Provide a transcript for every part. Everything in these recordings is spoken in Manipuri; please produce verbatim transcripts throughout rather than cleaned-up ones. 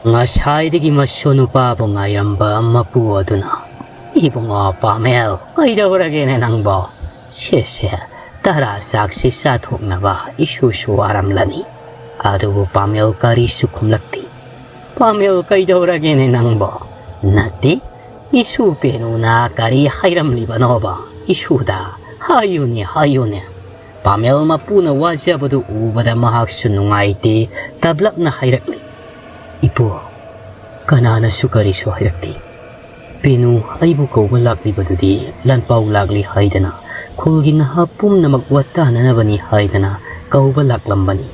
ꯉꯁꯥꯏꯗꯒꯤ ꯃꯁꯨ ꯅꯨꯄꯥꯕꯨ ꯉꯥꯏꯔꯝꯕ ꯃꯄꯨ ꯑꯗꯨꯅ, "ꯏꯕꯨꯡꯉꯣ ꯄꯥꯃꯦꯜ, ꯀꯩꯗꯧꯔꯒꯦꯅꯦ ꯅꯪꯕꯣ? ꯁꯦ ꯁꯦ, ꯇꯔꯥ ꯆꯥꯛꯁꯤ ꯆꯥꯊꯣꯛꯅꯕ ꯏꯁꯨꯁꯨ ꯋꯥꯔꯝꯂꯅꯤ"꯫ ꯑꯗꯨꯕꯨ ꯄꯥꯃꯦꯜ ꯀꯔꯤꯁꯨ ꯈꯨꯝꯂꯛꯇꯦ꯫ "ꯄꯥꯃꯦꯜ, ꯀꯩꯗꯧꯔꯒꯦꯅꯦ ꯅꯪꯕꯣ?" "ꯅꯠꯇꯦ, ꯏꯁꯨ ꯄꯦꯅꯨꯅ ꯀꯔꯤ ꯍꯥꯏꯔꯝꯂꯤꯕꯅꯣꯕ ꯏꯁꯨꯗ? ꯍꯥꯏꯌꯨꯅꯦ, ꯍꯥꯏꯌꯨꯅꯦ"꯫ ꯄꯥꯃꯦꯜ ꯃꯄꯨꯅ ꯋꯥꯖꯕꯗꯨ ꯎꯕꯗ ꯃꯍꯥꯛꯁꯨ ꯅꯨꯡꯉꯥꯏꯇꯦ, ꯇꯞꯂꯞꯅ ꯍꯥꯏꯔꯛꯂꯤ, "ꯏꯄꯨ, ꯀꯅꯥꯅꯁꯨ ꯀꯔꯤꯁꯨ ꯍꯥꯏꯔꯛꯇꯦ꯫ ꯄꯦꯅꯨ ꯑꯩꯕꯨ ꯀꯧꯕ ꯂꯥꯛꯂꯤꯕꯗꯨꯗꯤ ꯂꯥꯟꯄꯥꯎ ꯂꯥꯛꯂꯤ ꯍꯥꯏꯗꯅ, ꯈꯨꯜꯒꯤ ꯅꯍꯥ ꯄꯨꯝꯅꯃꯛ ꯋꯥꯇꯥꯅꯅꯕꯅꯤ ꯍꯥꯏꯗꯅ ꯀꯧꯕ ꯂꯥꯛꯂꯝꯕꯅꯤ"꯫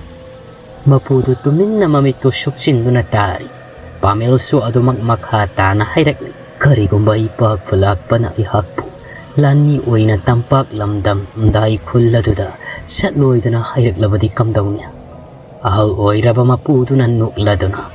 ꯃꯄꯨꯗꯨ ꯇꯨꯃꯤꯟꯅ ꯃꯃꯤꯠꯇꯨ ꯁꯨꯞꯆꯤꯟꯗꯨꯅ ꯇꯥꯔꯤ꯫ ꯄꯥꯃꯦꯜꯁꯨ ꯑꯗꯨꯃꯛ ꯃꯈꯥ ꯇꯥꯅ ꯍꯥꯏꯔꯛꯂꯤ, "ꯀꯔꯤꯒꯨꯝꯕ ꯏꯄꯥ ꯈꯨꯂꯥꯛꯄꯅ ꯑꯩꯍꯥꯛꯄꯨ ꯂꯥꯟꯃꯤ ꯑꯣꯏꯅ ꯇꯝꯄꯥꯛ ꯂꯝꯗꯝ ꯗꯥꯏ ꯈꯨꯜ ꯑꯗꯨꯗ ꯆꯠꯂꯣꯏꯗꯅ ꯍꯥꯏꯔꯛꯂꯕꯗꯤ ꯀꯝꯗꯧꯅꯤ?" ꯑꯍꯜ ꯑꯣꯏꯔꯕ ꯃꯄꯨꯗꯨꯅ ꯅꯣꯛꯂꯗꯨꯅ,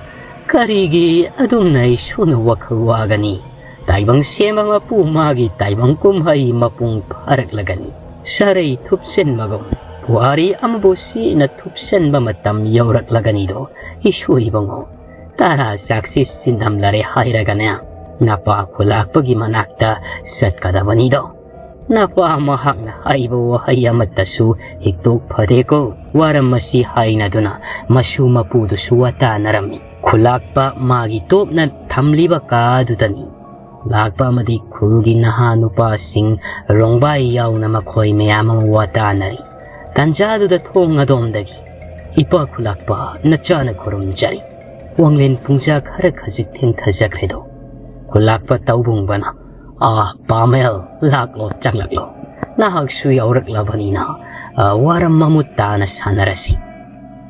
"ꯀꯔꯤꯒꯤ ꯑꯗꯨꯝꯅ ꯏꯁꯨꯅ ꯋꯥꯈꯜ ꯋꯥꯒꯅꯤ? ꯇꯥꯏꯕꯪ ꯁꯦꯝꯕ ꯃꯄꯨ ꯃꯥꯒꯤ ꯇꯥꯏꯕꯪ ꯀꯨꯝꯍꯩ ꯃꯄꯨꯡ ꯐꯥꯔꯛꯂꯒꯅꯤ꯫ ꯁꯔꯩ ꯊꯨꯞꯆꯤꯟꯕꯒꯨꯝ ꯄꯨꯋꯥꯔꯤ ꯑꯃꯕꯨ ꯁꯤꯅ ꯊꯨꯞꯆꯤꯟꯕ ꯃꯇꯝ ꯌꯧꯔꯛꯂꯒꯅꯤꯗꯣ ꯏꯁꯨ ꯏꯕꯨꯡꯉꯣ꯫ ꯇꯔꯥ ꯆꯥꯛꯁꯤ ꯆꯤꯟꯗꯝꯂꯔꯦ ꯍꯥꯏꯔꯒꯅꯦ, ꯅꯄꯥ ꯈꯨꯂꯥꯛꯄꯒꯤ ꯃꯅꯥꯛꯇ ꯆꯠꯀꯗꯕꯅꯤꯗꯣ꯫ ꯅꯄꯥ ꯃꯍꯥꯛꯅ ꯍꯥꯏꯕ ꯋꯥꯍꯩ ꯑꯃꯠꯇꯁꯨ ꯍꯤꯛꯇꯣꯛ ꯐꯗꯦꯀꯣ"꯫ ꯋꯥꯔꯝ ꯑꯁꯤ ꯍꯥꯏꯅꯗꯨꯅ ꯃꯁꯨ ꯃꯄꯨꯗꯨꯁꯨ ꯋꯥꯇꯥꯅꯔꯝꯃꯤ꯫ ꯈꯨꯂꯥꯛꯄ ꯃꯥꯒꯤ ꯇꯣꯞꯅ ꯊꯝꯂꯤꯕ ꯀꯥꯗꯨꯗꯅꯤ꯫ ꯂꯥꯛꯄ ꯑꯃꯗꯤ ꯈꯨꯜꯒꯤ ꯅꯍꯥ ꯅꯨꯄꯥꯁꯤꯡ ꯔꯣꯡꯕꯥꯏ ꯌꯥꯎꯅ ꯃꯈꯣꯏ ꯃꯌꯥꯝ ꯑꯃ ꯋꯥꯇꯥꯅꯔꯤ꯫ ꯇꯥꯟꯖꯥꯗꯨꯗ ꯊꯣꯡ ꯑꯗꯣꯝꯗꯒꯤ, "ꯏꯄꯥ ꯈꯨꯂꯥꯛꯄ, ꯅꯆꯥꯅ ꯈꯨꯔꯨꯝꯖꯔꯤ꯫ ꯋꯥꯡꯂꯦꯟ ꯄꯨꯡꯖꯥ ꯈꯔ ꯈꯖꯤꯛ ꯊꯦꯡꯊꯖꯈ꯭ꯔꯦꯗꯣ"꯫ ꯈꯨꯂꯥꯛꯄ ꯇꯧꯕꯨꯡꯕꯅ, "ꯑꯥ, ꯄꯥꯃꯦꯜ, ꯂꯥꯛꯂꯣ, ꯆꯪꯂꯛꯂꯣ꯫ ꯅꯍꯥꯛꯁꯨ ꯌꯥꯎꯔꯛꯂꯕꯅꯤꯅ, ꯑ, ꯋꯥꯔꯝ ꯃꯃꯨꯠ ꯇꯥꯅ ꯁꯥꯟꯅꯔꯁꯤ꯫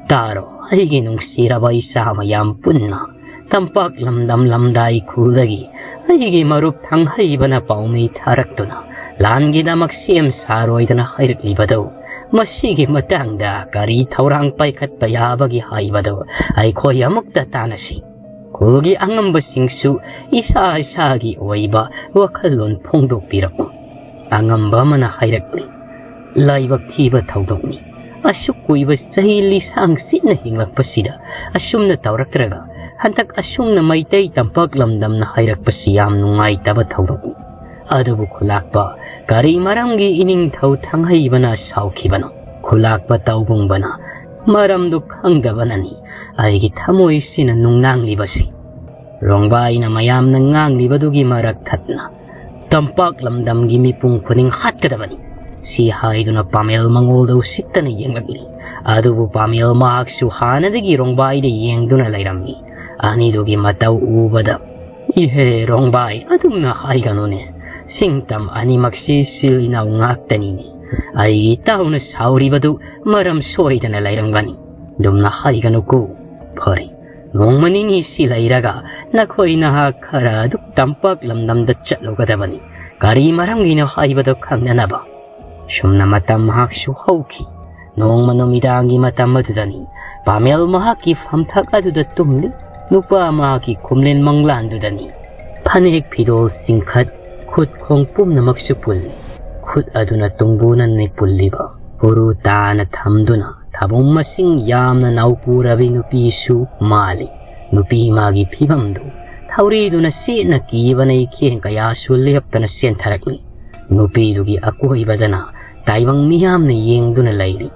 ꯇꯥꯔꯣ, ꯑꯩꯒꯤ ꯅꯨꯡꯁꯤꯔꯕ ꯏꯆꯥ ꯃꯌꯥꯝ ꯄꯨꯟꯅ, ꯇꯝꯄꯥꯛ ꯂꯝꯗꯝ ꯂꯝꯗꯥꯏ ꯈꯨꯜꯗꯒꯤ ꯑꯩꯒꯤ ꯃꯔꯨꯞ ꯊꯥꯡꯍꯩꯕꯅ ꯄꯥꯎꯃꯤ ꯊꯥꯔꯛꯇꯨꯅ ꯂꯥꯟꯒꯤꯗꯃꯛ ꯁꯦꯝ ꯁꯥꯔꯣꯏꯗꯅ ꯍꯥꯏꯔꯛꯂꯤꯕꯗꯨ, ꯃꯁꯤꯒꯤ ꯃꯇꯥꯡꯗ ꯀꯔꯤ ꯊꯧꯔꯥꯡ ꯄꯥꯏꯈꯠꯄ ꯌꯥꯕꯒꯦ ꯍꯥꯏꯕꯗꯨ ꯑꯩꯈꯣꯏ ꯑꯃꯨꯛꯇ ꯇꯥꯟꯅꯁꯤ꯫ ꯈꯨꯜꯒꯤ ꯑꯉꯝꯕꯁꯤꯡꯁꯨ ꯏꯁꯥ ꯏꯁꯥꯒꯤ ꯑꯣꯏꯕ ꯋꯥꯈꯜꯂꯣꯟ ꯐꯣꯡꯗꯣꯛꯄꯤꯔꯛꯎ"꯫ ꯑꯉꯝꯕ ꯑꯃꯅ ꯍꯥꯏꯔꯛꯂꯤ, "ꯂꯥꯏꯕꯛ ꯊꯤꯕ ꯊꯧꯗꯣꯛꯅꯤ꯫ ꯑꯁꯨꯛ ꯀꯨꯏꯕ ꯆꯍꯤ ꯂꯤꯁꯥꯡ ꯁꯤꯠꯅ ꯍꯤꯡꯂꯛꯄꯁꯤꯗ ꯑꯁꯨꯝꯅ ꯇꯧꯔꯛꯇ꯭ꯔꯒ ꯍꯟꯗꯛ ꯑꯁꯨꯝꯅ ꯃꯩꯇꯩ ꯇꯝꯄꯥꯛ ꯂꯝꯗꯝꯅ ꯍꯥꯏꯔꯛꯄꯁꯤ ꯌꯥꯝ ꯅꯨꯡꯉꯥꯏꯇꯕ ꯊꯧꯗꯣꯛꯅꯤ꯫ ꯑꯗꯨꯕꯨ ꯈꯨꯂꯥꯛꯄ, ꯀꯔꯤ ꯃꯔꯝꯒꯤ ꯏꯅꯤꯡꯊꯧ ꯊꯥꯡꯍꯩꯕꯅ ꯁꯥꯎꯈꯤꯕꯅꯣ? ꯈꯨꯂꯥꯛꯄ ꯇꯧꯕꯨꯡꯕꯅ ꯃꯔꯝꯗꯨ ꯈꯪꯗꯕꯅꯅꯤ ꯑꯩꯒꯤ ꯊꯃꯣꯏꯁꯤꯅ ꯅꯨꯡꯅꯥꯡꯂꯤꯕꯁꯤ꯫ ꯔꯣꯡꯕꯥꯏꯅ ꯃꯌꯥꯝꯅ ꯉꯥꯡꯂꯤꯕꯗꯨꯒꯤ ꯃꯔꯛ ꯊꯠꯅ ꯇꯝꯄꯥꯛ ꯂꯝꯗꯝꯒꯤ ꯃꯤꯄꯨꯝ ꯈꯨꯗꯤꯡ ꯍꯥꯠꯀꯗꯕꯅꯤ꯫ ꯁꯤ ꯍꯥꯏꯗꯨꯅ ꯄꯥꯃꯦꯜ ꯃꯉꯣꯜꯗ ꯎꯁꯤꯠꯇꯅ ꯌꯦꯡꯂꯛꯂꯤ꯫ ꯑꯗꯨꯕꯨ ꯄꯥꯃꯦꯜ ꯃꯍꯥꯛꯁꯨ ꯍꯥꯟꯅꯗꯒꯤ ꯔꯣꯡꯕꯥꯏꯗ ꯌꯦꯡꯗꯨꯅ ꯂꯩꯔꯝꯃꯤ꯫ ꯑꯅꯤꯗꯨꯒꯤ ꯃꯇꯧ ꯎꯕꯗ, "ꯏꯍꯦ ꯔꯣꯡꯕꯥꯏ, ꯑꯗꯨꯝꯅ ꯍꯥꯏꯒꯅꯨꯅꯦ꯫ ꯁꯤꯡꯇꯝ ꯑꯅꯤꯃꯛꯁꯤ ꯏꯆꯤꯜ ꯏꯅꯥꯎ ꯉꯥꯛꯇꯅꯤꯅꯦ꯫ ꯑꯩꯒꯤ ꯏꯇꯥꯎꯅ ꯁꯥꯎꯔꯤꯕꯗꯨ ꯃꯔꯝ ꯁꯣꯏꯗꯅ ꯂꯩꯔꯝꯒꯅꯤ꯫ ꯑꯗꯨꯝꯅ ꯍꯥꯏꯒꯅꯨꯀꯣ꯫ ꯐꯔꯦ, ꯅꯣꯡꯃ ꯅꯤꯅꯤꯁꯤ ꯂꯩꯔꯒ ꯅꯈꯣꯏ ꯅꯍꯥꯛ ꯈꯔ ꯑꯗꯨ ꯇꯝꯄꯥꯛ ꯂꯝꯗꯝꯗ ꯆꯠꯂꯨꯒꯗꯕꯅꯤ꯫ ꯀꯔꯤ ꯃꯔꯝꯒꯤꯅꯣ ꯍꯥꯏꯕꯗꯨ ꯈꯪꯅꯅꯕ꯫" ꯁꯨꯝꯅ ꯃꯇꯝ ꯃꯍꯥꯛꯁꯨ ꯍꯧꯈꯤ꯫ ꯅꯣꯡꯃ ꯅꯨꯃꯤꯗꯥꯡꯒꯤ ꯃꯇꯝ ꯑꯗꯨꯗꯅꯤ ꯄꯥꯃꯦꯜ ꯃꯍꯥꯛꯀꯤ ꯐꯝꯊꯛ ꯑꯗꯨꯗ ꯇꯨꯝꯂꯤ꯫ ꯅꯨꯄꯥ ꯃꯍꯥꯛꯀꯤ ꯈꯨꯝꯂꯦꯟ ꯃꯪꯂꯥꯟꯗꯨꯗꯅꯤ꯫ ꯐꯅꯦꯛ ꯐꯤꯗꯣꯜ ꯆꯤꯡꯈꯠ, ꯈꯨꯠ ꯈꯣꯡ ꯄꯨꯝꯅꯃꯛꯁꯨ ꯄꯨꯜꯂꯤ꯫ ꯈꯨꯠ ꯑꯗꯨꯅ ꯇꯨꯡꯕꯨꯅꯅꯤ ꯄꯨꯜꯂꯤꯕ꯫ ꯎꯔꯨ ꯇꯥꯅ ꯊꯝꯗꯨꯅ ꯊꯥꯕꯨꯝ ꯃꯁꯤꯡ ꯌꯥꯝꯅ ꯅꯥꯎꯄꯨꯔꯕꯤ ꯅꯨꯄꯤꯁꯨ ꯃꯥꯜꯂꯤ꯫ ꯅꯨꯄꯤ ꯃꯥꯒꯤ ꯐꯤꯕꯝꯗꯨ ꯊꯧꯔꯤꯗꯨꯅ ꯆꯦꯠꯅ ꯀꯤꯕꯅ ꯏꯈꯦꯡ ꯀꯌꯥꯁꯨ ꯂꯦꯞꯇꯅ ꯆꯦꯟꯊꯔꯛꯂꯤ꯫ ꯅꯨꯄꯤꯗꯨꯒꯤ ꯑꯀꯣꯏꯕꯗꯅ ꯇꯥꯏꯕꯪ ꯃꯤꯌꯥꯝꯅ ꯌꯦꯡꯗꯨꯅ ꯂꯩꯔꯤ꯫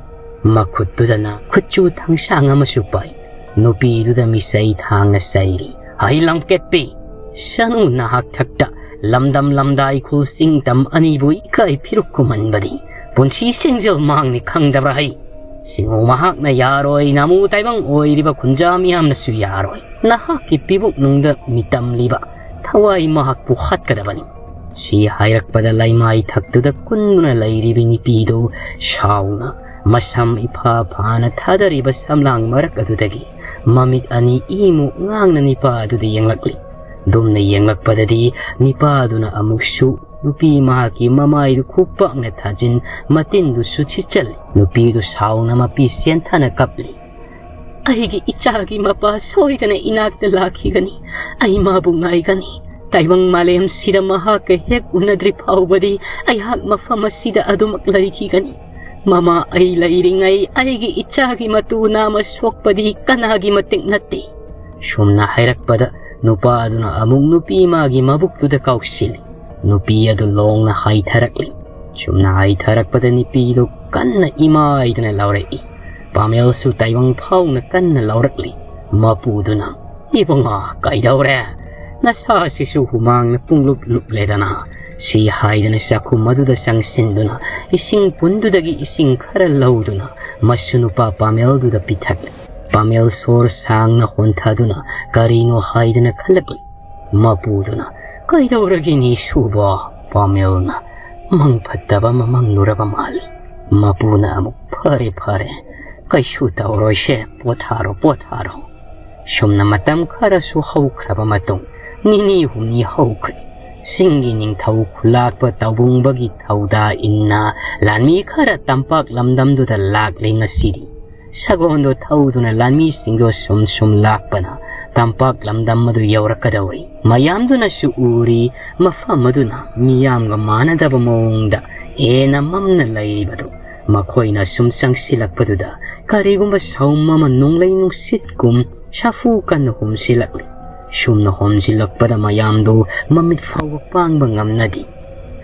ꯃꯈꯨꯠꯇꯨꯗꯅ ꯈꯨꯠꯆꯨ ꯊꯥꯡꯁꯥꯡ ꯑꯃꯁꯨ ꯄꯥꯏ꯫ ꯅꯨꯄꯤꯗꯨꯗ ꯃꯤꯆꯩ ꯊꯥꯡꯅ ꯆꯩꯔꯤ꯫ "ꯍꯩ ꯂꯝꯀꯦꯠꯄꯤ, ꯁꯅꯨ ꯅꯍꯥꯛ ꯊꯛꯇ ꯂꯝꯗꯝ ꯂꯝꯗꯥꯏ ꯈꯨꯜ ꯆꯤꯡ ꯇꯝ ꯑꯅꯤꯕꯨ ꯏꯀꯥꯏ ꯐꯤꯔꯨꯛ ꯀꯨꯝꯍꯟꯕꯗꯤ ꯄꯨꯟꯁꯤ ꯁꯦꯡꯖꯦꯜ ꯃꯥꯡꯅꯤ ꯈꯪꯗꯕ꯭ꯔꯥ ꯍꯩ? ꯁꯤꯡꯉꯨ ꯃꯍꯥꯛꯅ ꯌꯥꯔꯣꯏ, ꯅꯥꯃꯨ ꯇꯥꯏꯕꯪ ꯑꯣꯏꯔꯤꯕ ꯈꯨꯟꯖꯥ ꯃꯤꯌꯥꯝꯅꯁꯨ ꯌꯥꯔꯣꯏ꯫ ꯅꯍꯥꯛꯀꯤ ꯄꯤꯕꯨꯛꯅꯨꯡꯗ ꯃꯤꯇꯝꯂꯤꯕ ꯊꯋꯥꯏ ꯃꯍꯥꯛꯄꯨ ꯍꯥꯠꯀꯗꯕꯅꯤ꯫" ꯁꯤ ꯍꯥꯏꯔꯛꯄꯗ ꯂꯩꯃꯥꯏ ꯊꯛꯇꯨꯗ ꯀꯨꯟꯗꯨꯅ ꯂꯩꯔꯤꯕ ꯅꯨꯄꯤꯗꯨ ꯁꯥꯎꯅ ꯃꯁꯝ ꯏꯐꯥ ꯐꯥꯅ ꯊꯥꯗꯔꯤꯕ ꯁꯝꯂꯥꯡ ꯃꯔꯛ ꯑꯗꯨꯗꯒꯤ ꯃꯃꯤꯠ ꯑꯅꯤ ꯏꯃꯨ ꯉꯥꯡꯅ ꯅꯤꯄꯥ ꯑꯗꯨꯗ ꯌꯦꯡꯂꯛꯂꯤ꯫ ꯑꯗꯨꯝꯅ ꯌꯦꯡꯂꯛꯄꯗꯗꯤ ꯅꯤꯄꯥꯗꯨꯅ ꯑꯃꯨꯛꯁꯨ ꯅꯨꯄꯤ ꯃꯍꯥꯛꯀꯤ ꯃꯃꯥꯏꯗꯨ ꯈꯨꯄꯥꯛꯅ ꯊꯥꯖꯤꯟ ꯃꯇꯤꯟꯗꯨꯁꯨ ꯁꯤꯠꯆꯜꯂꯤ꯫ ꯅꯨꯄꯤꯗꯨ ꯁꯥꯎꯅ ꯃꯄꯤ ꯆꯦꯟꯊꯅ ꯀꯞꯂꯤ꯫ "ꯑꯩꯒꯤ ꯏꯆꯥꯒꯤ ꯃꯄꯥ ꯁꯣꯏꯗꯅ ꯏꯅꯥꯛꯇ ꯂꯥꯛꯈꯤꯒꯅꯤ꯫ ꯑꯩ ꯃꯥꯕꯨ ꯉꯥꯏꯒꯅꯤ꯫ ꯇꯥꯏꯕꯪ ꯃꯥꯂꯦꯝꯁꯤꯗ ꯃꯍꯥꯛꯀ ꯍꯦꯛ ꯎꯅꯗ꯭ꯔꯤ ꯐꯥꯎꯕꯗꯤ ꯑꯩꯍꯥꯛ ꯃꯐꯝ ꯑꯁꯤꯗ ꯑꯗꯨꯃꯛ ꯂꯩꯈꯤꯒꯅꯤ꯫ ꯃꯃꯥ ꯑꯩ ꯂꯩꯔꯤꯉꯩ ꯑꯩꯒꯤ ꯏꯆꯥꯒꯤ ꯃꯇꯨ ꯅꯥꯝꯃ ꯁꯣꯛꯄꯗꯤ ꯀꯅꯥꯒꯤ ꯃꯇꯤꯛ ꯅꯠꯇꯦ꯫" ꯁꯨꯝꯅ ꯍꯥꯏꯔꯛꯄꯗ ꯅꯨꯄꯥ ꯑꯗꯨꯅ ꯑꯃꯨꯛ ꯅꯨꯄꯤ ꯃꯥꯒꯤ ꯃꯕꯨꯛꯇꯨꯗ ꯀꯥꯎꯁꯤꯜꯂꯤ꯫ ꯅꯨꯄꯤ ꯑꯗꯨ ꯂꯣꯡꯅ ꯍꯥꯏꯊꯔꯛꯂꯤ꯫ ꯁꯨꯝꯅ ꯍꯥꯏꯊꯔꯛꯄꯗ ꯅꯨꯄꯤꯗꯨ ꯀꯟꯅ ꯏꯃꯥꯏꯗꯅ ꯂꯥꯎꯔꯛꯏ꯫ ꯄꯥꯃꯦꯜꯁꯨ ꯇꯥꯏꯕꯪ ꯐꯥꯎꯅ ꯀꯟꯅ ꯂꯥꯎꯔꯛꯂꯤ꯫ ꯃꯄꯨꯗꯨꯅ, "ꯏꯕꯨꯡꯉꯣ, ꯀꯩꯗꯧꯔꯦ? ꯅꯁꯥꯁꯤꯁꯨ ꯍꯨꯃꯥꯡꯅ ꯄꯨꯡꯂꯨꯞ ꯂꯨꯞꯂꯦꯗꯅ?" ꯁꯤ ꯍꯥꯏꯗꯅ ꯆꯥꯛꯈꯨꯝ ꯑꯗꯨꯗ ꯆꯪꯁꯤꯟꯗꯨꯅ ꯏꯁꯤꯡ ꯄꯨꯟꯗꯨꯗꯒꯤ ꯏꯁꯤꯡ ꯈꯔ ꯂꯧꯗꯨꯅ ꯃꯁꯨ ꯅꯨꯄꯥ ꯄꯥꯃꯦꯜꯗꯨꯗ ꯄꯤꯊꯛꯂꯤ꯫ ꯄꯥꯃꯦꯜ ꯁꯣꯔ ꯁꯥꯡꯅ ꯍꯣꯟꯊꯗꯨꯅ ꯀꯔꯤꯅꯣ ꯍꯥꯏꯗꯅ ꯈꯜꯂꯛꯂꯤ꯫ ꯃꯄꯨꯗꯨꯅ, "ꯀꯩꯗꯧꯔꯒꯦ ꯅꯤꯁꯨꯕꯣ?" ꯄꯥꯃꯦꯜꯅ ꯃꯪ ꯐꯠꯇꯕ ꯑꯃ ꯃꯪꯂꯨꯔꯕ ꯃꯥꯜꯂꯤ꯫ ꯃꯄꯨꯅ ꯑꯃꯨꯛ, "ꯐꯔꯦ, ꯐꯔꯦ, ꯀꯩꯁꯨ ꯇꯧꯔꯣꯏꯁꯦ, ꯄꯣꯊꯥꯔꯣ, ꯄꯣꯊꯥꯔꯣ꯫" ꯁꯨꯝꯅ ꯃꯇꯝ ꯈꯔꯁꯨ ꯍꯧꯈ꯭ꯔꯕ ꯃꯇꯨꯡ, ꯅꯤꯅꯤ ꯍꯨꯝꯅꯤ ꯍꯧꯈ꯭ꯔꯦ꯫ ꯆꯤꯡꯒꯤ ꯅꯤꯡꯊꯧ ꯈꯨꯂꯥꯛꯄ ꯇꯧꯕꯨꯡꯕꯒꯤ ꯊꯧꯗꯥ ꯏꯟꯅ ꯂꯥꯟꯃꯤ ꯈꯔ ꯇꯝꯄꯥꯛ ꯂꯝꯗꯝꯗꯨꯗ ꯂꯥꯛꯂꯦ ꯉꯁꯤꯗꯤ꯫ ꯁꯒꯣꯜꯗꯣ ꯊꯧꯗꯨꯅ ꯂꯥꯟꯃꯤꯁꯤꯡꯗꯣ ꯁꯨꯝ ꯁꯨꯝ ꯂꯥꯛꯄꯅ ꯇꯝꯄꯥꯛ ꯂꯝꯗꯝ ꯑꯗꯨ ꯌꯧꯔꯛꯀꯗꯧꯔꯤ꯫ ꯃꯌꯥꯝꯗꯨꯅꯁꯨ ꯎꯔꯤ, ꯃꯐꯝ ꯑꯗꯨꯅ ꯃꯤꯌꯥꯝꯒ ꯃꯥꯟꯅꯗꯕ ꯃꯑꯣꯡꯗ ꯍꯦꯟꯅ ꯃꯝꯅ ꯂꯩꯔꯤꯕꯗꯨ꯫ ꯃꯈꯣꯏꯅ ꯁꯨꯝ ꯆꯪꯁꯤꯜꯂꯛꯄꯗꯨꯗ ꯀꯔꯤꯒꯨꯝꯕ ꯁꯥꯎꯝ ꯑꯃ ꯅꯣꯡꯂꯩ ꯅꯨꯡꯁꯤꯠꯀꯨꯝ ꯁꯥꯐꯨ ꯀꯟꯅ ꯍꯨꯝꯖꯤꯜꯂꯛꯂꯤ꯫ ꯁꯨꯝꯅ ꯍꯣꯝꯖꯤꯜꯂꯛꯄꯗ ꯃꯌꯥꯝꯗꯨ ꯃꯃꯤꯠ ꯐꯥꯎꯕ ꯄꯥꯡꯕ ꯉꯝꯅꯗꯦ꯫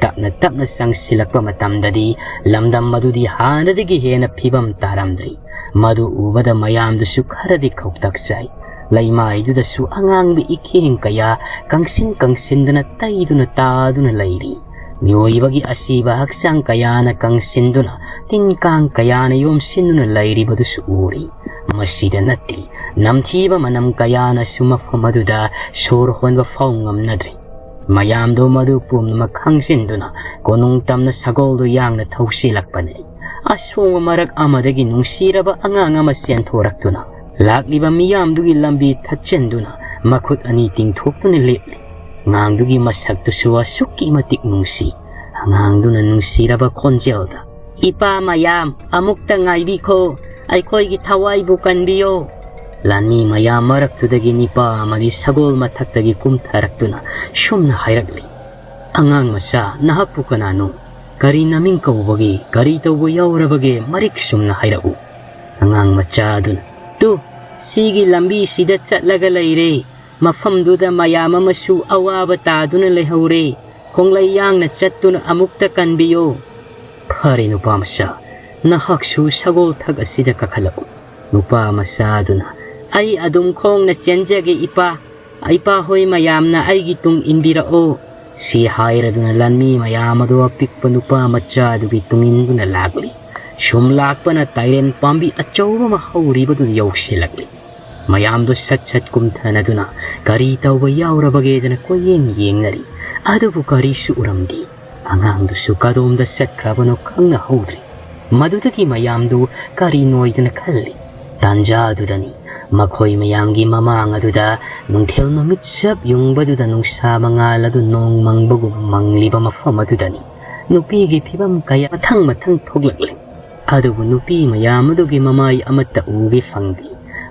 ꯇꯞꯅ ꯇꯞꯅ ꯆꯪꯁꯤꯜꯂꯛꯄ ꯃꯇꯝꯗꯗꯤ ꯂꯝꯗꯝ ꯑꯗꯨꯗꯤ ꯍꯥꯟꯅꯗꯒꯤ ꯍꯦꯟꯅ ꯐꯤꯕꯝ ꯇꯥꯔꯝꯗ꯭ꯔꯤ꯫ ꯃꯗꯨ ꯎꯕꯗ ꯃꯌꯥꯝꯗꯨꯁꯨ ꯈꯔꯗꯤ ꯈꯧꯇꯛ ꯆꯥꯏ꯫ ꯂꯩꯃꯥꯏꯗꯨꯗꯁꯨ ꯑꯉꯥꯡꯕ ꯏꯈꯦꯡ ꯀꯌꯥ ꯀꯪꯁꯤꯟ ꯀꯪꯁꯤꯟꯗꯅ ꯇꯩꯗꯨꯅ ꯇꯥꯗꯨꯅ ꯂꯩꯔꯤ꯫ ꯃꯤꯑꯣꯏꯕꯒꯤ ꯑꯁꯤꯕ ꯍꯛꯆꯥꯡ ꯀꯌꯥꯅ ꯀꯪꯁꯤꯟꯗꯨꯅ ꯇꯤꯟ ꯀꯥꯡ ꯀꯌꯥꯅ ꯌꯣꯝꯁꯤꯟꯗꯨꯅ ꯂꯩꯔꯤꯕꯗꯨꯁꯨ ꯎꯔꯤ꯫ ꯃꯁꯤꯗ ꯅꯠꯇꯦ, ꯅꯝꯊꯤꯕ ꯃꯅꯝ ꯀꯌꯥꯅꯁꯨ ꯃꯐꯝ ꯑꯗꯨꯗ ꯁꯣꯔ ꯍꯣꯟꯕ ꯐꯥꯎ ꯉꯝꯅꯗ꯭ꯔꯤ꯫ ꯃꯌꯥꯝꯗꯣ ꯃꯗꯨ ꯄꯨꯝꯅꯃꯛ ꯈꯪꯖꯤꯟꯗꯨꯅ ꯀꯣꯅꯨꯡ ꯇꯝꯅ ꯁꯒꯣꯜꯗꯨ ꯌꯥꯡꯅ ꯊꯧꯁꯤꯜꯂꯛꯄꯅꯤ꯫ ꯑꯁꯣꯡꯕ ꯃꯔꯛ ꯑꯃꯗꯒꯤ ꯅꯨꯡꯁꯤꯔꯕ ꯑꯉꯥꯡ ꯑꯃ ꯆꯦꯟꯊꯣꯔꯛꯇꯨꯅ ꯂꯥꯛꯂꯤꯕ ꯃꯤꯌꯥꯝꯗꯨꯒꯤ ꯂꯝꯕꯤ ꯊꯠꯆꯤꯟꯗꯨꯅ ꯃꯈꯨꯠ ꯑꯅꯤ ꯇꯤꯡꯊꯣꯛꯇꯨꯅ ꯂꯦꯞꯂꯤ꯫ ꯑꯉꯥꯡꯗꯨꯒꯤ ꯃꯁꯛꯇꯨꯁꯨ ꯑꯁꯨꯛꯀꯤ ꯃꯇꯤꯛ ꯅꯨꯡꯁꯤ꯫ ꯑꯉꯥꯡꯗꯨꯅ ꯅꯨꯡꯁꯤꯔꯕ ꯈꯣꯟꯖꯦꯜꯗ, "ꯏꯄꯥ ꯃꯌꯥꯝ, ꯑꯃꯨꯛꯇ ꯉꯥꯏꯕꯤꯈꯣ, ꯑꯩꯈꯣꯏꯒꯤ ꯊꯋꯥꯏꯕꯨ ꯀꯟꯕꯤꯌꯣ꯫" ꯂꯥꯟꯃꯤ ꯃꯌꯥꯝ ꯃꯔꯛꯇꯨꯗꯒꯤ ꯅꯤꯄꯥ ꯑꯃꯗꯤ ꯁꯒꯣꯜ ꯃꯊꯛꯇꯒꯤ ꯀꯨꯝꯊꯔꯛꯇꯨꯅ ꯁꯨꯝꯅ ꯍꯥꯏꯔꯛꯂꯤ, "ꯑꯉꯥꯡ ꯃꯆꯥ, ꯅꯍꯥꯛꯄꯨ ꯀꯅꯥꯅꯣ? ꯀꯔꯤ ꯅꯃꯤꯡ ꯀꯧꯕꯒꯦ? ꯀꯔꯤ ꯇꯧꯕ ꯌꯥꯎꯔꯕꯒꯦ? ꯃꯔꯤꯛ ꯆꯨꯝꯅ ꯍꯥꯏꯔꯛꯎ꯫" ꯑꯉꯥꯡ ꯃꯆꯥ ꯑꯗꯨꯅ, "ꯇꯨ, ꯁꯤꯒꯤ ꯂꯝꯕꯤꯁꯤꯗ ꯆꯠꯂꯒ ꯂꯩꯔꯦ꯫ ꯃꯐꯝꯗꯨꯗ ꯃꯌꯥꯝ ꯑꯃꯁꯨ ꯑꯋꯥꯕ ꯇꯥꯗꯨꯅ ꯂꯩꯍꯧꯔꯦ꯫ ꯈꯣꯡꯂꯩ ꯌꯥꯡꯅ ꯆꯠꯇꯨꯅ ꯑꯃꯨꯛꯇ ꯀꯟꯕꯤꯌꯣ꯫ ꯐꯔꯦ ꯅꯨꯄꯥ ꯃꯆꯥ, ꯅꯍꯥꯛꯁꯨ ꯁꯒꯣꯜ ꯊꯛ ꯑꯁꯤꯗ ꯀꯥꯈꯠꯂꯛꯎ꯫ ꯅꯨꯄꯥ ꯃꯆꯥ ꯑꯗꯨꯅ, ꯑꯩ ꯑꯗꯨꯝ ꯈꯣꯡꯅ ꯆꯦꯟꯖꯒꯦ ꯏꯄꯥ꯫ ꯏꯄꯥ ꯍꯣꯏ ꯃꯌꯥꯝꯅ ꯑꯩꯒꯤ ꯇꯨꯡ ꯏꯟꯕꯤꯔꯛꯑꯣ꯫ ꯁꯤ ꯍꯥꯏꯔꯗꯨꯅ ꯂꯥꯟꯃꯤ ꯃꯌꯥꯝ ꯑꯗꯨ ꯑꯄꯤꯛꯄ ꯅꯨꯄꯥ ꯃꯆꯥ ꯑꯗꯨꯒꯤ ꯇꯨꯡ ꯏꯟꯗꯨꯅ ꯂꯥꯛꯂꯤ꯫ ꯁꯨꯝ ꯂꯥꯛꯄꯅ ꯇꯥꯏꯔꯦꯟ ꯄꯥꯝꯕꯤ ꯑꯆꯧꯕ ꯑꯃ ꯍꯧꯔꯤꯕꯗꯨꯗ ꯌꯧꯁꯤꯜꯂꯛꯂꯤ꯫ ꯃꯌꯥꯝꯗꯨ ꯁꯠ ꯁꯠ ꯀꯨꯝꯊꯅꯗꯨꯅ ꯀꯔꯤ ꯇꯧꯕ ꯌꯥꯎꯔꯕꯒꯦꯗꯅ ꯀꯣꯏꯌꯦꯡ ꯌꯦꯡꯅꯔꯤ꯫ ꯑꯗꯨꯕꯨ ꯀꯔꯤꯁꯨ ꯎꯔꯝꯗꯦ꯫ ꯑꯉꯥꯡꯗꯨꯁꯨ ꯀꯗꯣꯝꯗ ꯆꯠꯈ꯭ꯔꯕꯅꯣ ꯈꯪꯅꯍꯧꯗ꯭ꯔꯦ꯫ ꯃꯗꯨꯗꯒꯤ ꯃꯌꯥꯝꯗꯨ ꯀꯔꯤꯅꯣꯏꯗꯅ ꯈꯜꯂꯤ꯫ ꯇꯥꯟꯖꯥꯗꯨꯗꯅꯤ ꯃꯈꯣꯏ ꯃꯌꯥꯝꯒꯤ ꯃꯃꯥꯡ ꯑꯗꯨꯗ ꯅꯨꯡꯊꯤꯜ ꯅꯨꯃꯤꯠ ꯆꯞ ꯌꯨꯡꯕꯗꯨꯗ ꯅꯨꯡꯁꯥ ꯃꯉꯥꯜ ꯑꯗꯨ ꯅꯣꯡ ꯃꯪꯕꯒꯨꯝ ꯃꯪꯂꯤꯕ ꯃꯐꯝ ꯑꯗꯨꯗꯅꯤ ꯅꯨꯄꯤꯒꯤ ꯐꯤꯕꯝ ꯀꯌꯥ ꯃꯊꯪ ꯃꯊꯪ ꯊꯣꯛꯂꯛꯂꯤ꯫ ꯑꯗꯨꯕꯨ ꯅꯨꯄꯤ ꯃꯌꯥꯝ ꯑꯗꯨꯒꯤ ꯃꯃꯥꯏ ꯑꯃꯠꯇ ꯎꯒꯦ ꯐꯪꯗꯦ꯫